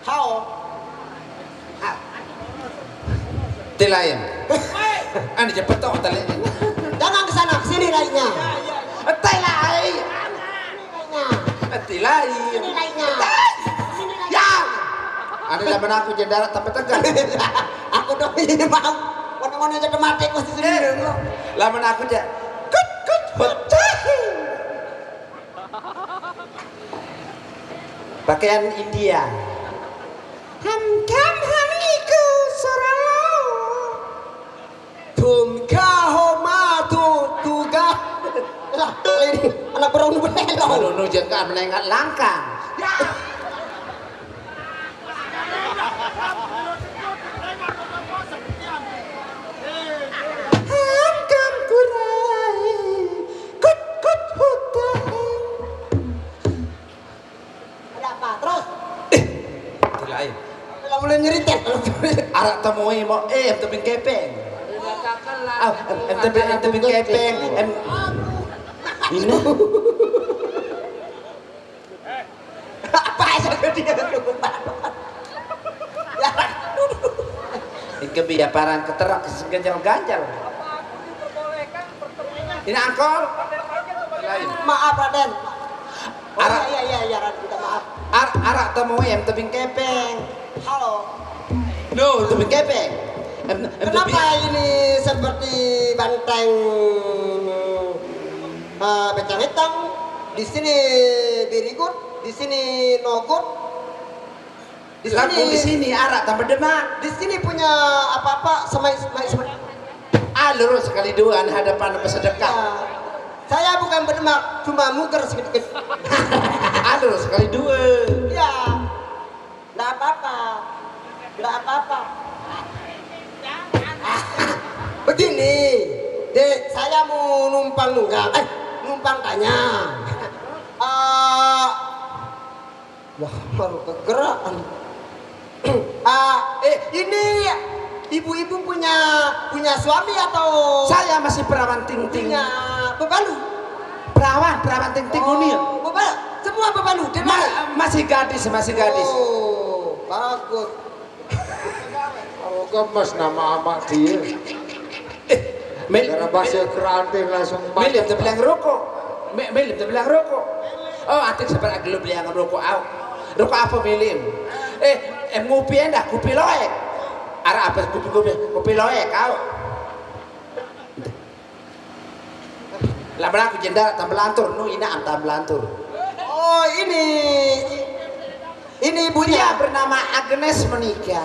Hao. Tilain. Anu cepet toh tali. Jangan ke sana, ke sini lainnya. Tilai. Sini lainnya. Tilai. Sini lainnya. Sini lainnya. Ya. Ada zaman aku jadi darat tapi tegar. Aku dong ini mau. Mana-mana jadi mati pasti sini. Eh. Lamun aku aja. Kut, kut, kut. Pakaian India. Ham kam ham iku soralo. Tum ka ho ma tu tu ga. Lah, ini anak perang bener dong. Kalau nu jengkal menengat langkang. Ya. Ham kam kurai. Kut kut hutai. Ada apa? Terus? Eh, tidak, eh. Kalau mulai nyeritain, kalau arak temui mau, eh, em tebing kepeng. Ah, em, em tebing, em tebing kepeng. Em. Ini. Apa aja ke dia? Ya. Ini biar parang keterak ganjal-ganjal. Ini angkol. Lain. Maaf, Raden. Oh, arak. Iya, iya, iya, iya, Raden, minta maaf. Ar-, arak temui em tebing kepeng. Halo. Duh, tebing kepeng. Em, em, kenapa tebing ini seperti banteng, eh, becang hitam? Di sini birigut, di sini nogut. Di sini, di sini arak tambah demak. Di sini punya apa-apa semai, semai, semai. Ah, lurus sekali dua, hadapan bersedekah. Ya. Saya bukan berdemak, cuma muger sedikit. Aduh, sekali dua. Iya. Nggak apa-apa. Nggak apa-apa. Begini, Dek, saya mau numpang nunggang, eh, numpang tanya. Eh, wah, baru kegerakan. Ah, eh, ini ibu-ibu punya punya suami atau Saya masih perawan ting-ting. Punya bebalu? Perawan, perawan ting-ting, oh, Unil. Bebalu. Semua bebalu. Ma- masih gadis, masih gadis. Oh, bagus. Kalau gemes nama amak dia. Eh, Mel- Gara bahasa keranting langsung Milim teu beli rokok. Me- Milim teu beli rokok. Oh, atik sabar agak lu beli rokok au. Rokok apa, Milim? Eh, em ngopi endah, kopi loek. Arah apa kopi kopi kopi loek au. Lah berlaku jendela tambah lantur, nu ina tambah lantur. Oh, ini ini ibunya. Dia bernama Agnes Monica.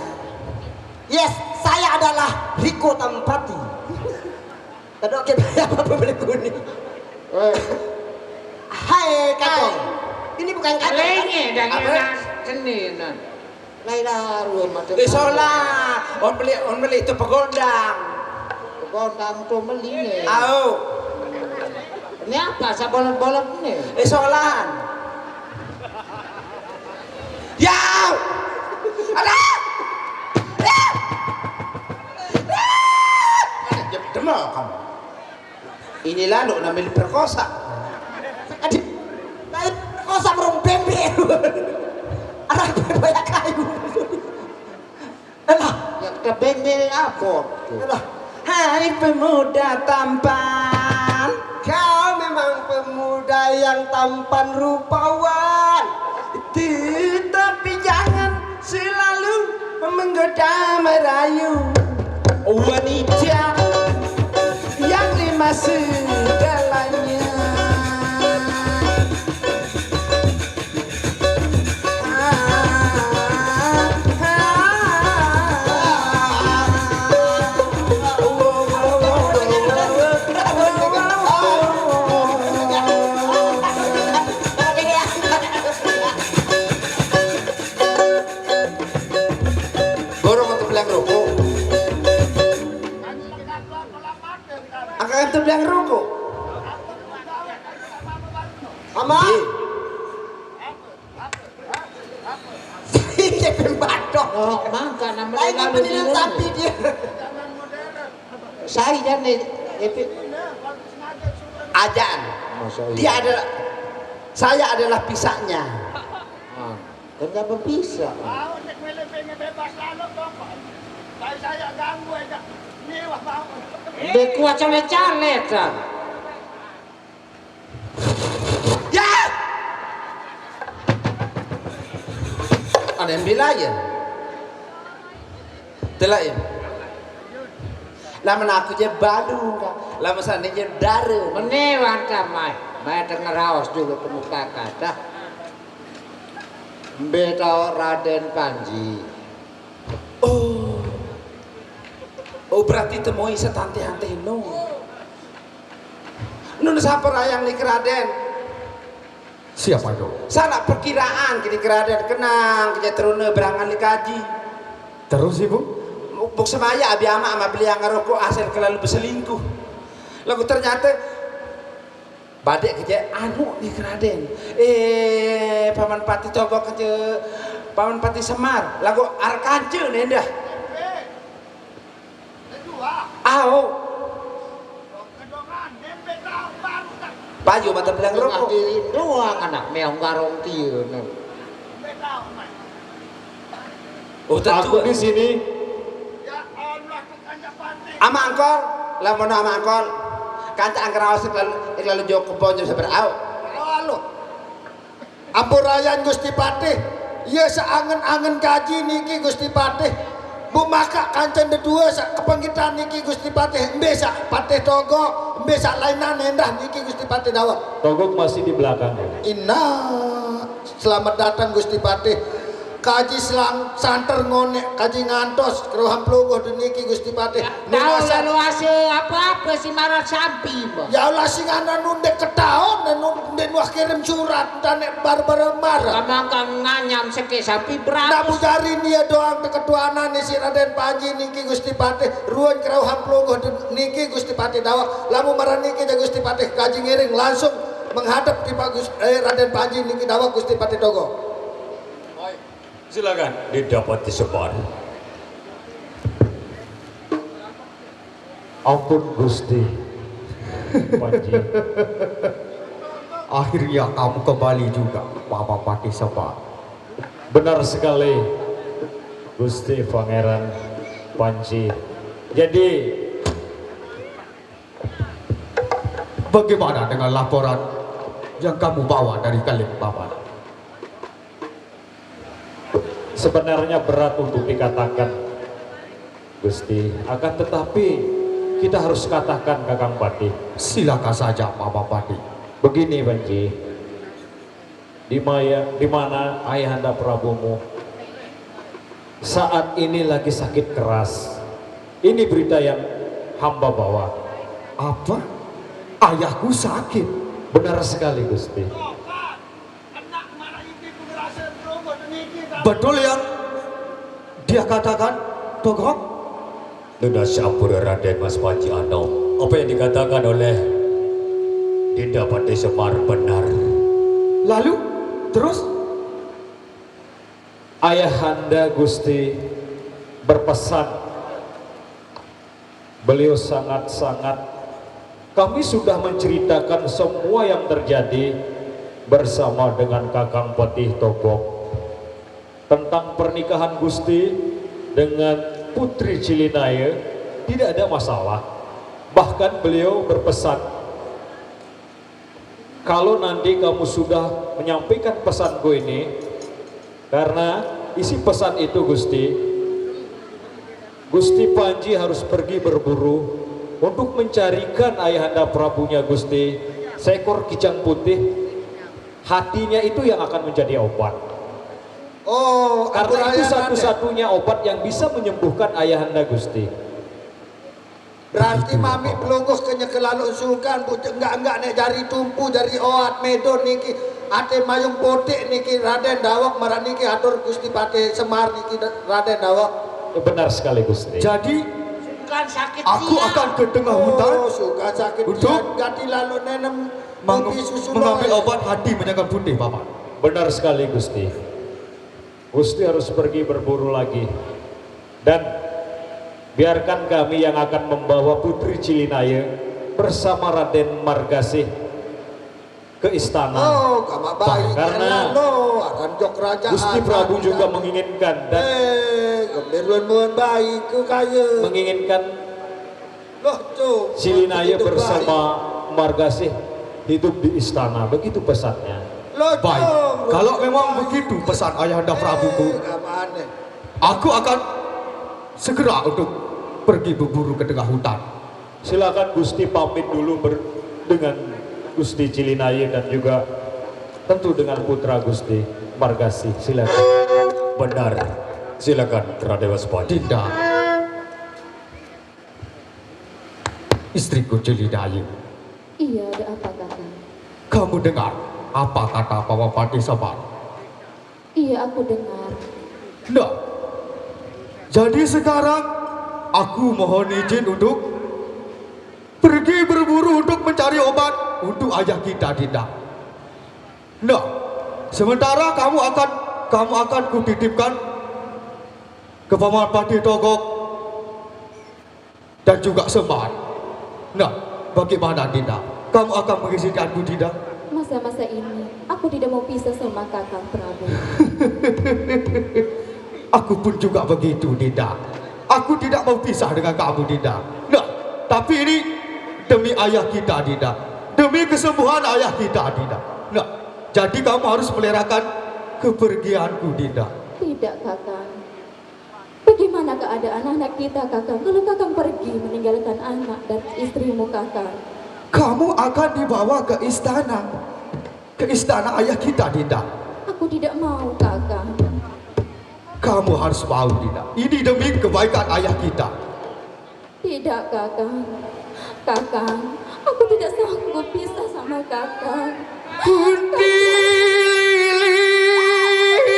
Yes, saya adalah Riko Tampati. Tadi oke, apa apa boleh kuning. Eh. Hai, Kacong. Hai. Ini bukan Kacong. Lenge dan apa? Seni nah. Lain harum macam. Eh, solah. On beli, on beli itu pegondang. Pegondang tuh beli nih. Au. Ini apa? Sabolot-bolot nih. Eh, solah. Ya. Ada. Ya. Ada jep demel kamu. Ini lalu namanya perkosa. Aduh, lain perkosa merong bembe. Anak banyak kayu. Elah. Ya, kita bembe apa? Elah. Hai pemuda tampan. Kau memang pemuda yang tampan rupawan. Tetapi jangan selalu menggoda merayu wanita yang lima segalanya. Borong untuk bilang rokok. Angkat untuk bilang rokok. Ama. Iya. Saya pembatok. Oh, mangka nama lain lalu apa di dia rumah. Tapi dia. Saya jane epi. Ajaan. Masya Allah. Dia adalah, saya adalah pisaknya. Ah, kan nggak berpisah. Mau cek mele pengen bebas lalu kok. Saya, saya ganggu aja. Ini wah mau. Dia kuat calet-calet kan. Ya! Ada yang bilain. Telain. Lamun aku je balu, Kak. Lamun sana je daru. Mene wanta mai. Mai tengah raos dulu pemuka kata. Mbe tau Raden Panji. Oh. Oh, berarti temui setante-ante no. Nun saperayang niki Raden. Siapa itu? Salah perkiraan kini Raden, kenang kerja teruna berangan dikaji. Terus ibu? Buk semaya abi ama ama beli yang ngerokok hasil kelalu berselingkuh. Lagu ternyata badek kerja anu nih Raden. Eh, Paman Pati Togok kerja Paman Pati Semar. Lagu arkance nendah. Au. Payu mata belang rokok. Diri doang anak meong garong tieu. Oh, tentu. Aku di sini. Ama angkol, lamun ama angkol. Kanca angker awas lalu, lalu jok kebon jam sabar au. Lalu. Ampurayan Gusti Patih, ieu saangen-angen kaji niki Gusti Patih. Bu maka kancan dedua sak kepenggitan niki Gusti Patih, embe sak Patih Togok, embe sak lainan endah niki Gusti Patih dawet. Togok masih di belakang, ya. Inna, selamat datang Gusti Patih. Kaji selang santer ngonek, kaji ngantos, keruhan pelungguh deniki Gusti Patih. Tahu lalu hasil apa-apa si marat sampi, Mbah. Ya Allah, sing ana nundek ketaon, nundek nuah kirim surat, entah nek bar-bar marah. Kamangkang nganyam seke sampi beratus. Nak bujari dia doang keketuanan si Raden Panji niki Gusti Patih, ruan keruhan pelungguh niki Gusti Patih dawak, lamu marah niki ja Gusti Patih kaji ngiring langsung menghadap di Pak Gus, eh, Raden Panji niki dawak Gusti Patih Togo. Silakan, Dinda Patih Semar. Ampun Gusti Panji. Akhirnya kamu kembali juga, Paman Patih Semar. Benar sekali, Gusti Pangeran Panji. Jadi, bagaimana dengan laporan yang kamu bawa dari Kaling, Paman? Sebenarnya berat untuk dikatakan, Gusti. Akan tetapi, kita harus katakan, Kakang Patih. Silakan saja, Paman Patih. Begini, Panji. Di maya-, di mana ayahanda Prabumu saat ini lagi sakit keras. Ini berita yang hamba bawa. Apa? Ayahku sakit? Benar sekali, Gusti. Betul yang dia katakan, Togok? Nunas ampura, Raden Mas Panji Anom. Apa yang dikatakan oleh Dinda Patih Semar benar. Lalu, terus? Ayahanda Gusti berpesan, beliau sangat-sangat, kami sudah menceritakan semua yang terjadi bersama dengan Kakang Patih Togok. Tentang pernikahan Gusti dengan Putri Cilinaya, tidak ada masalah. Bahkan beliau berpesan, kalau nanti kamu sudah menyampaikan pesanku ini, karena isi pesan itu, Gusti, Gusti Panji harus pergi berburu untuk mencarikan ayahanda Prabunya Gusti seekor kijang putih. Hatinya itu yang akan menjadi obat. Oh, karena itu satu-satunya obat yang bisa menyembuhkan ayahanda Gusti. Berarti mami pelungguh ke nyekel lalu sukan, bu, enggak-enggak nek jari tumpu, jari oat medon niki, ate mayung potik niki, Raden Dawak marah niki, atur Gusti Patih Semar niki, Raden Dawak. Benar sekali, Gusti. Jadi, sukan sakit aku akan ke tengah hutan. Oh, sukan sakit untuk ganti lalu nenem mengambil obat hati menyakan putih, Bapak. Benar sekali, Gusti. Gusti harus pergi berburu lagi. Dan biarkan kami yang akan membawa Putri Cilinaya bersama Raden Margasih ke istana. Oh, gamak baik. Karena Gusti Prabu juga menginginkan dan menginginkan Cilinaya bersama Margasih hidup di istana, begitu pesannya. Baik, kalau memang begitu pesan Ayahanda Prabuku, aku akan segera untuk pergi berburu ke tengah hutan. Silakan Gusti pamit dulu ber-, dengan Gusti Cilinaya dan juga tentu dengan putra Gusti Margasih. Silakan. Benar. Silakan, Raden Waspati. Dinda. Istriku Cilinaya. Iya, ada apa, Kakang? Kamu dengar apa kata Paman Patih Semar? Iya, aku dengar. Nah, jadi sekarang aku mohon izin untuk pergi berburu untuk mencari obat untuk ayah kita, Dinda. Nah, sementara kamu akan, kamu akan kutitipkan ke Paman Patih Togok dan juga Semar. Nah, bagaimana, Dinda? Kamu akan mengizinkanku, Dinda? Masa-masa ini, aku tidak mau pisah sama Kakang Prabu. Aku pun juga begitu, Dinda. Aku tidak mau pisah dengan kamu, Dinda. Nah, tapi ini demi ayah kita, Dinda. Demi kesembuhan ayah kita, Dinda. Nah, jadi kamu harus melerakan kepergianku, Dinda. Tidak, Kakang. Bagaimana keadaan anak kita, Kakang, kalau Kakang pergi meninggalkan anak dan istrimu, Kakang? Kamu akan dibawa ke istana. Ke istana ayah kita, Dinda. Aku tidak mau, Kakang. Kamu harus mau, Dinda. Ini demi kebaikan ayah kita. Tidak, Kakang. Kakang, aku tidak sanggup pisah sama Kakang. Kundi lilin.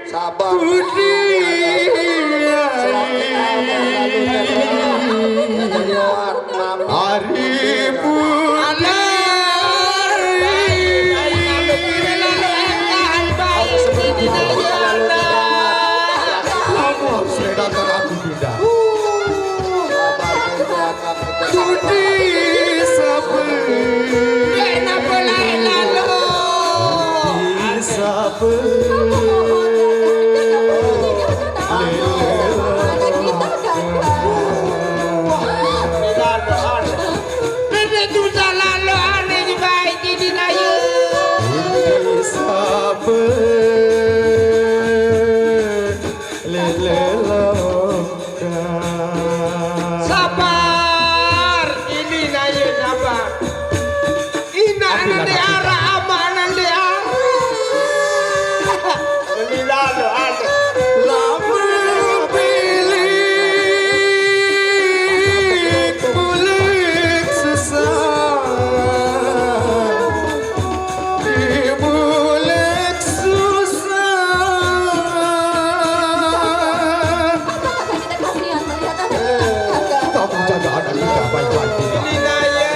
Sabar. Kundi. Hari pun. Kamu harus redakan aku, Dinda. Kundi sabar. Kundi sabar. Kundi sabar. Lele longkang. Sabar, ini naye sabar. Ina nande ara, ama nande ara. Ini lalo ate. Lama pilih kulit susah. Ibu Lek susah. Kakak, kita kasihan melihat anak kita, Kakak. Kamu jaga anak kita baik-baik, Dinda. Dinda, ya.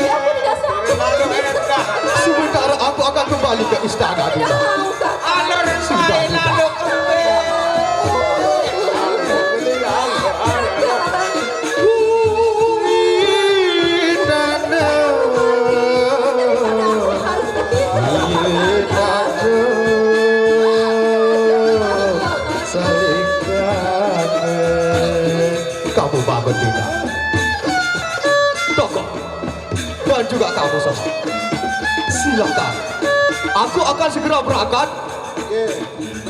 Ya, aku tidak sanggup lagi bisa. Sementara aku akan kembali ke istana, Dinda. Tidak mau, Kakak. Sudah, Dinda. Kamu bangun, Dinda. Toko, dan juga kamu semua. Silakan. Aku akan segera berangkat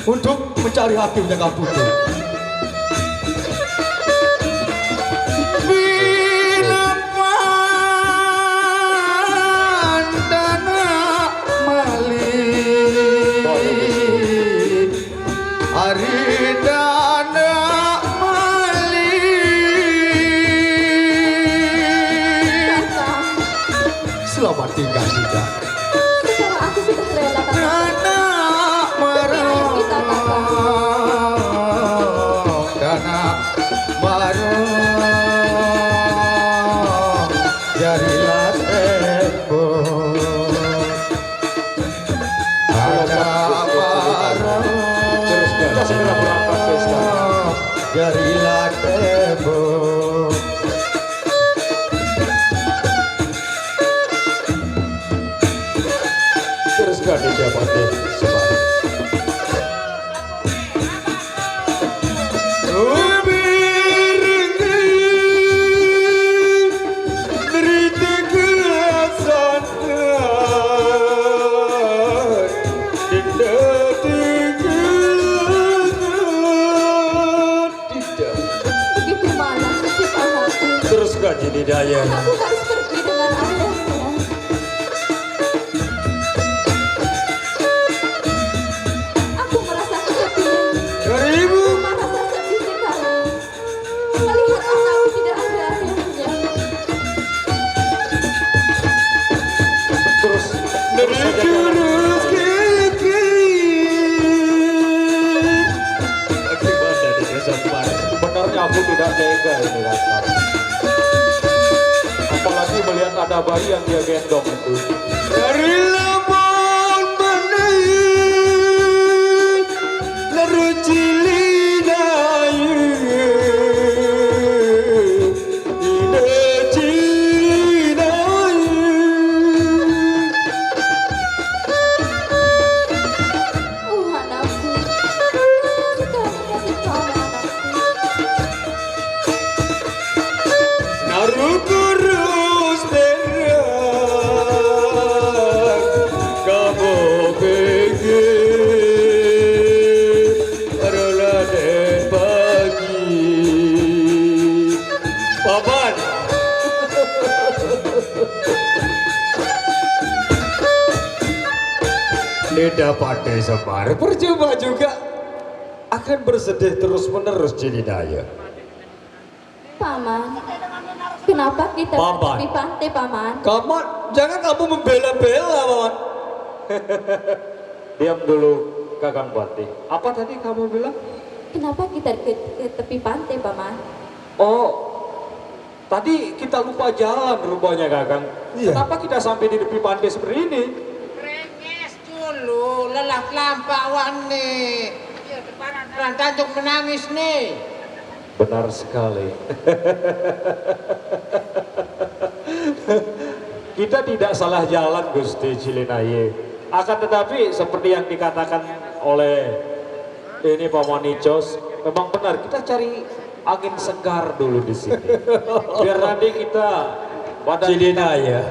untuk mencari hakim yang putih. Bila pandana mali, ari dana mali. Selamat tinggal, Dinda. Sekarang aku sudah rela, Kakak. Dana marang. Kita, Kakak. Dana marang. Jarilah tempo. Dana marang. Terus, kita segera berangkat ke istana. Jarilah tempo. Terus, Kak Dede Pati Semar. Tidak. Begitu malang nasib anakku. Terus, Kak Jini Daya. Aku harus pergi dengan ayahnya. Aku merasa kesepian. Dua ribu. Aku merasa sedih sekali melihat anakku tidak ada ayahnya. Terus, terus saja. Terus, Kak. Bagaimana dia, Sampar? Sebenarnya aku tidak tega ini, Laskar. Apalagi melihat ada bayi yang dia gendong itu. Dari Labuan Bajo, lalu Cilindayu, Ida Cilindayu. Oh, anakku. Sekali kasih tahu, anakku. Naru kurus terang, kamu pikir adalah dan pagi. Paman. Tidak pandai Semar, percuma juga. Akan bersedih terus-menerus, Cilinaya. Paman, kenapa kita Paman. Di pantai, Paman? Kamu, jangan kamu membela-bela, Paman. Diam dulu, Kakang Patih. Apa tadi kamu bilang? Kenapa kita ke, ke tepi pantai, Paman? Oh, tadi kita lupa jalan rupanya, Kakang. Iya. Kenapa kita sampai di tepi pantai seperti ini? Renges dulu, lelah kelampak wani. Ya, depan jalan Tanjung Menangis nih. Benar sekali. Kita tidak salah jalan, Gusti Cilinaye. Akan tetapi, seperti yang dikatakan oleh ini Paman Icos, memang benar, kita cari angin segar dulu di sini. Biar nanti kita badan Cilinaya.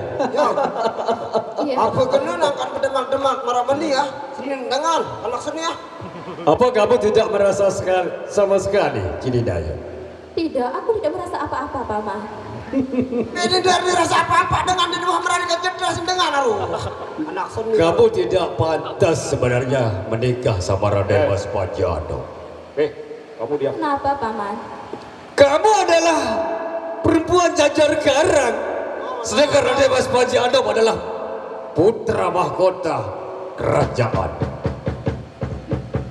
Iya. Apa kena nangkan berdemak-demak marah meni ya? Seni dengan anak seni ya. Apa kamu tidak merasa sekali, sama sekali, Cilinaya? Tidak, aku tidak merasa apa-apa, Paman. Ini dari rasa apa-apa dengan di rumah mereka cerdas dengan aduh. Anak seni. Kamu tidak pantas sebenarnya menikah sama Raden Mas Panji Anom. Eh, kamu diam. Kenapa, Paman? Kamu adalah perempuan Jajar Karang, sedangkan Raden Mas Panji Anom adalah putra mahkota kerajaan.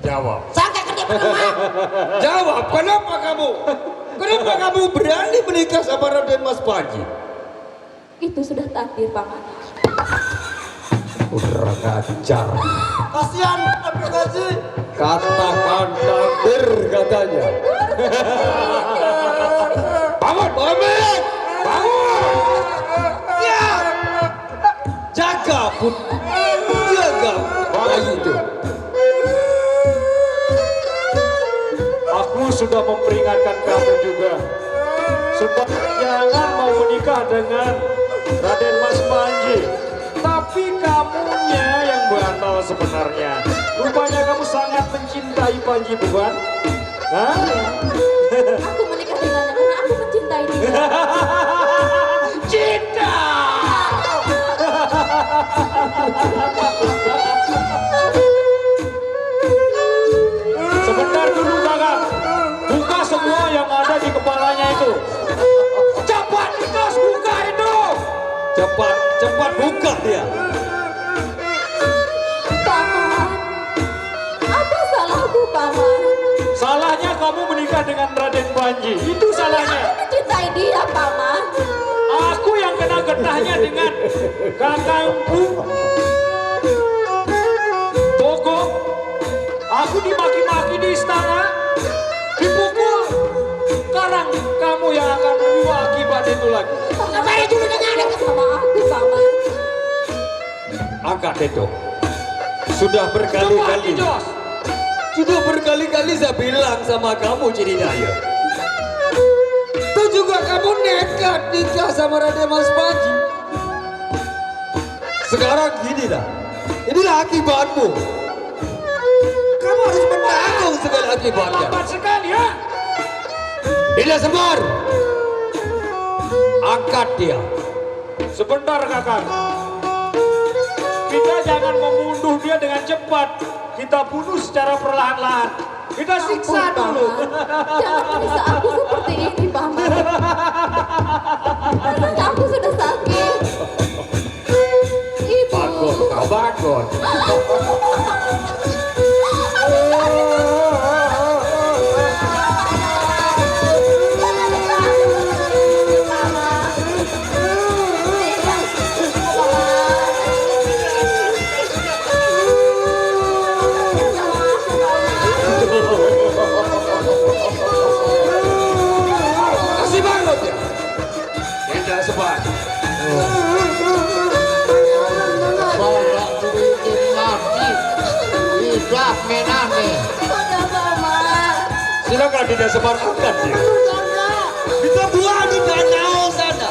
Jawab. Sangka kerja penuh. Jawab, kenapa kamu? Kenapa kamu berani menikah sama Raden Mas Panji? Itu sudah takdir, Paman. Kurang ajar. Kasihan Abdul Gazi. Katakan takdir katanya. Bangun, bangun, bangun. Ya. Jaga put. Jaga bayi itu. Aku sudah memperingatkan kamu juga supaya jangan mau menikah dengan Raden Mas Panji. Tapi kamunya yang bandel sebenarnya. Rupanya kamu sangat mencintai Panji, bukan? Hah? Aku menikah dengannya karena aku mencintai dia. Cinta. Sebentar dulu, Kakak. Buka semua yang ada di kepalanya itu. Cepat, Icos, buka itu. Cepat, cepat buka dia. Paman, apa salahku, Paman? Salahnya kamu menikah dengan Raden Panji. Itu salahnya. Aku mencintai dia, Paman. Aku yang kena getahnya dengan kakakku. Togok. Aku dimaki-maki di istana. Dipukul. Sekarang kamu yang akan menerima akibat itu lagi. Paman, sama aku, Paman. Angkat itu. Sudah berkali-kali. Sudah berkali-kali saya bilang sama kamu, Cilinaya. Itu juga kamu nekat nikah sama Raden Mas Panji. Sekarang ginilah. Inilah akibatmu. Kamu harus menanggung segala akibatnya. Lambat sekali, ya. Tidak Semar. Angkat dia. Sebentar, Kakak. Kita jangan membunuh dia dengan cepat. Kita bunuh secara perlahan-lahan. Kita siksa dulu. Jangan siksa aku seperti ini, Paman. Rasanya aku sudah sakit. Ibu. Bangun, kau bangun. Kasih bangun dia. Tidak sempat. Balak duitin lagi. Lidah menane. Udah, Paman. Silakan tidak sempat angkat dia. Kita buang di danau sana.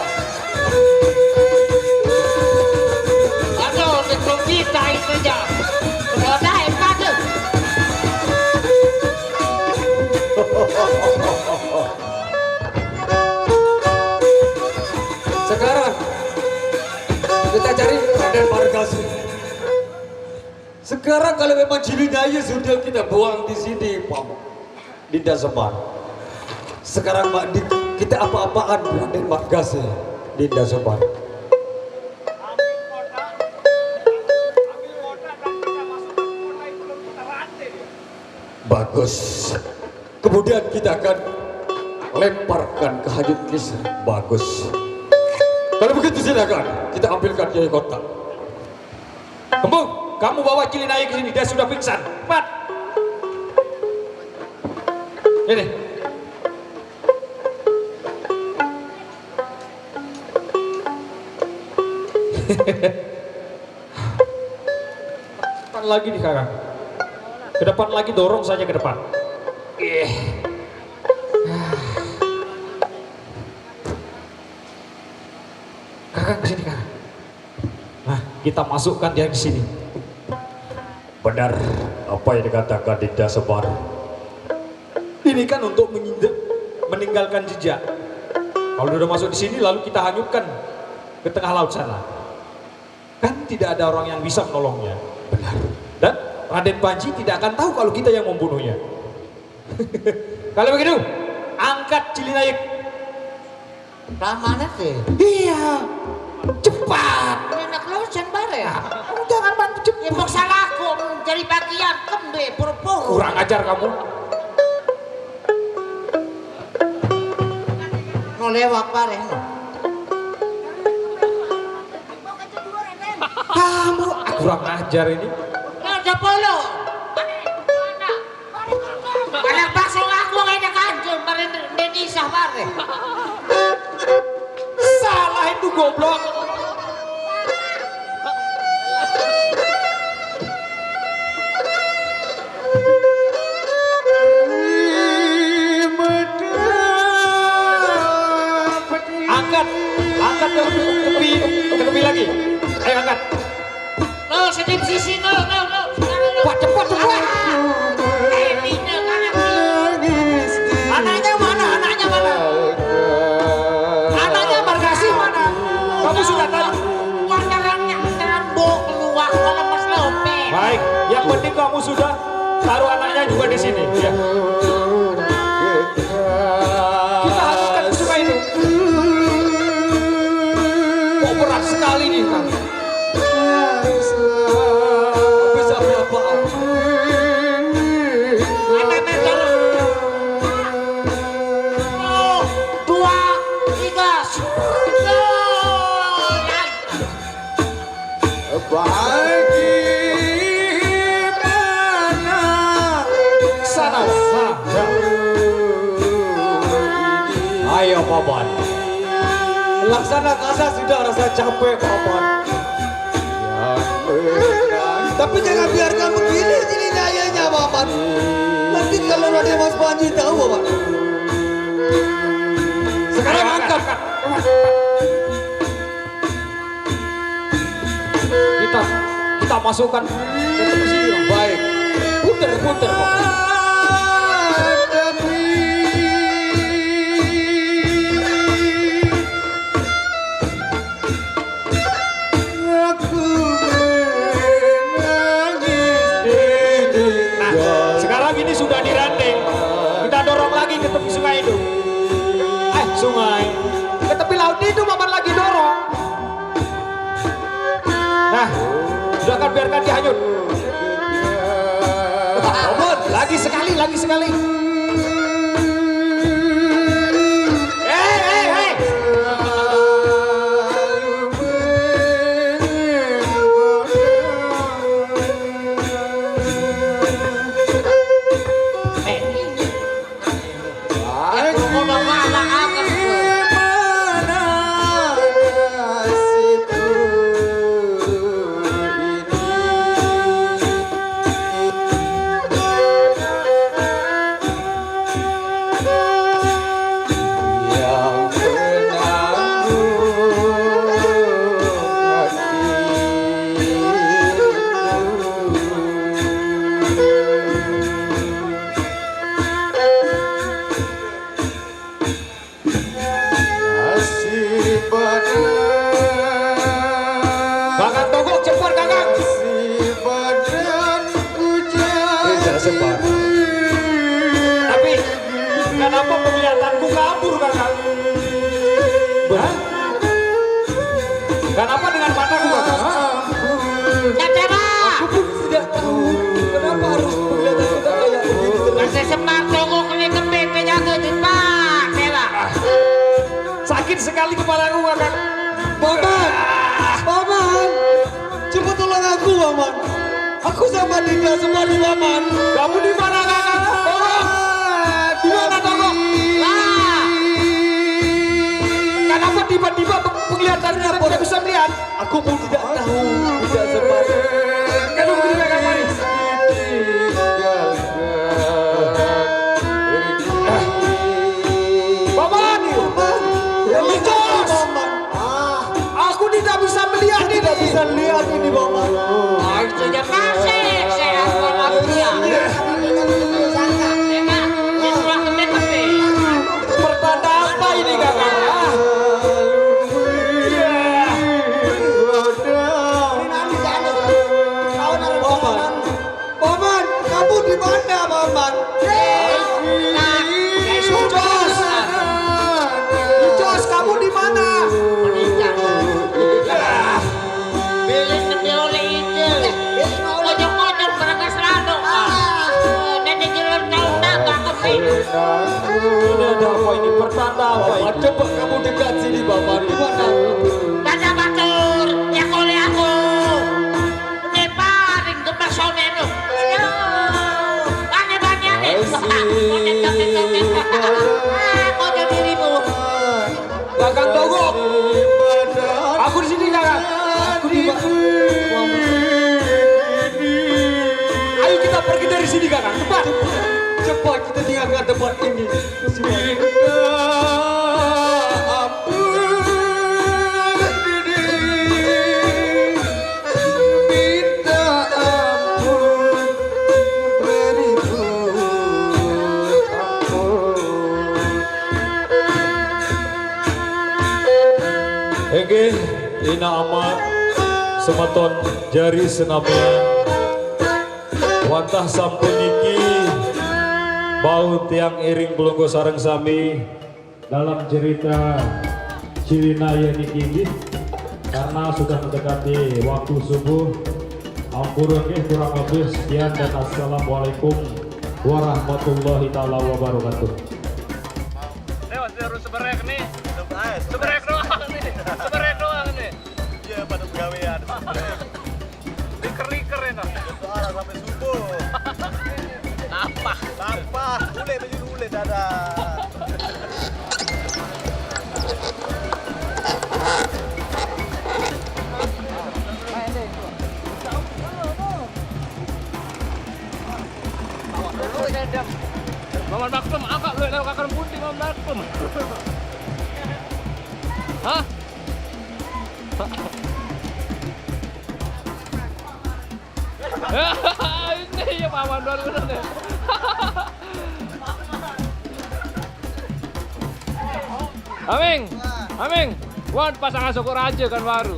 Aduh, dikrung kita itu ya. Udah, eh, padu. Sekarang kita cari Raden Margasi. Sekarang kalau memang Cilinaya sudah kita buang di sini, Paman. Dinda Semar. Sekarang Mak Di, kita apa-apaan Raden Mak Gasih, Dinda Semar. Bagus. Kemudian kita akan lemparkan ke hajut kisah. Bagus. Kalau begitu silakan kita ambilkan Kiai Kota. Kembung, kamu bawa Cilinaya ke sini, dia sudah pingsan. Cepat. Ini. Depan lagi nih, Kakang. Ke depan lagi, dorong saja ke depan. Eh. Kakang, ke sini, Kakang. Nah, kita masukkan dia ke sini. Benar apa yang dikatakan Dinda Semar. Ini kan untuk menginjak, meninggalkan jejak. Kalau dia udah masuk di sini, lalu kita hanyutkan ke tengah laut sana. Kan tidak ada orang yang bisa menolongnya. Benar. Dan Raden Panji tidak akan tahu kalau kita yang membunuhnya. Kalau begitu, angkat Cilinayek. Ramane sih. Iya. Cepat. Enak lo sen bare. Jangan bantu cepat. Ya, bok salah aku, jadi bagian kembe, puru-puru. Kurang ajar kamu. No lewat bare. Kamu, ah, kurang ajar ini. Ada polo. Anak bakso aku ngene kanjeng, mari Indonesia bare. Salah itu, goblok. Angkat, angkat ke tepi, ke tepi lagi. Ayo angkat. Lo sedip sisi, no, no, no. Sekarang, no. Pak, cepat, cepat. Anaknya mana? Anaknya mana? Anaknya Margasi mana? Kamu sudah tahu? Wah, nyerangnya, nyerang bok, luwak, kalau Mas Lope. Baik, yang penting kamu sudah taruh anaknya juga di sini, ya. Kita hanyutkan ke sungai itu. Oh, berat sekali nih, Kang. Bisa berapa? Dua, tiga, sudah. Bagaimana sana, sana. Ayo, Paman. Laksana kasa sudah rasa capek, Paman. Tapi jangan biarkan begini, gini gayanya, Paman. Nanti kalau ada Mas Panji tahu, Paman. Sekarang angkat. Kita, kita masukkan ke sini. Baik. Puter, puter, Paman. Nah, sekarang ini sudah dirante. Kita dorong lagi ke tepi sungai itu. Eh, sungai. Ke tepi laut itu, Paman, lagi dorong. Nah, sudah kan, biarkan dia hanyut. Lagi sekali, lagi sekali. Eh, eh, eh. Kali kepalaku, Kakang. Paman, paman, coba tolong aku, paman. Aku sama Dinda sempat di paman. Kamu di mana, Kakang? Tolong. Di mana, tolong? Lah. Kenapa tiba-tiba pe-, penglihatan kita tidak bisa melihat? Aku pun tidak tahu, tidak sempat. Kenapa tidak, Kakang Manis? Paman, Licos. Aku tidak bisa melihat ini. Tidak bisa lihat ini, Paman. Artinya masih sehat walafiat. Enak, itulah kemit-kemit. Pertanda apa ini, Kakak? Ah. Iya. Paman. Paman, kamu di mana, Paman? Nah, ya, Ucos. Ucos, kamu di mana? Menikah. Bilih nembe oleh ide. Kocok-kocok berangkat selalu. Nenek jelur tahu tak, gak kepin. Ini ada apa ini? Pertanda apa ini? Coba kamu dekat sini, Bapak. Di mana? Tanda batur, ya oleh aku. Ini paling gemes sonen. Aduh, aneh banget nih. Asik. Konek, konek, konek. Ah, kocok dirimu. Kakang Togok. Aku di sini, Kakang. Aku di ba-, ayo kita pergi dari sini, Kakang. Cepat. Cepat, kita tinggalkan tempat ini. Minta ampun, minta ampun, beribu ampun. Inggih, Ina Amat, semeton jari senamian. Wantah sampun niki bau tiang iring pelungguh sareng sami dalam cerita Cirinaya niki, inggih, karena sudah mendekati waktu subuh. Ampura nggih kurang lebih sekian dan assalamualaikum warahmatullahi taala wabarakatuh. Lewat terus seberek nih. Seberek doang nih. Seberek doang nih. Iya, pada pegawean. Liker-liker ya, Kak? Itu arah sampai subuh. Lapah. Lapah. Bule, beli bule, dadah. Maman Bakpem, angkat lu lewat kakak putih, Maman Bakpem. Hah? Ini ya, Paman, baru bener deh. Aming, Aming, wan pasangan syukur aja kan baru.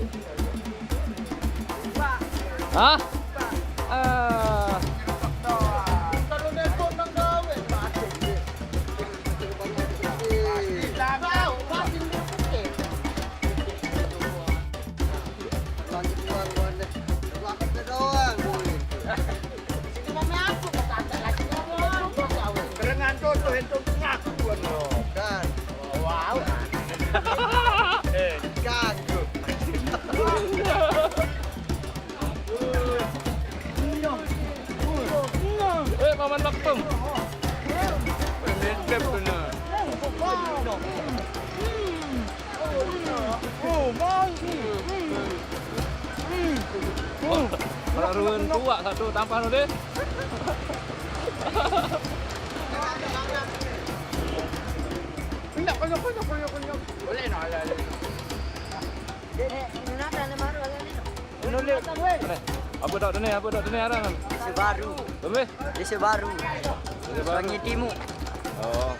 Hah? Eh. Kerengan contoh itu pengakuan. Kan. Wow. Eh, ganggu. Eh, Paman Bakpem. Mantap bener. Baruan tua satu tampah lu deh. Enggak, konyol, konyol, konyol, konyol. Boleh, no, ada, ada. Dek, dek, ini nata, ini baru, ada, ada. Ini, Dek. Aneh. Apa dak dene? Apa dak dene aran? Sebaru. Apa? Di Sebaru. Sebaru. Sungai Timur. Oh.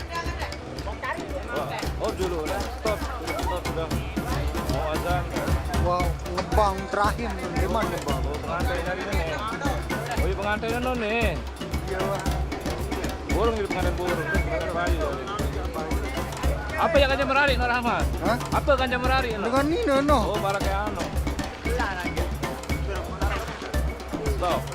Wah. Oh, dulu, nah. Stop. Stop, sudah. Mau azan. Wah, Lebang terakhir, di mana, Bang? Oh, pengantin dari sini. Oh, iya, pengantin anu nih. Iya, Bang. Burung gitu, pengantin burung. Pengantin bayi. Apa ya kanca merari, Nur Rahman? Hah? Apa kanca merari, Nur? Dengan ini, no. Oh, barang kayak anu. Stop.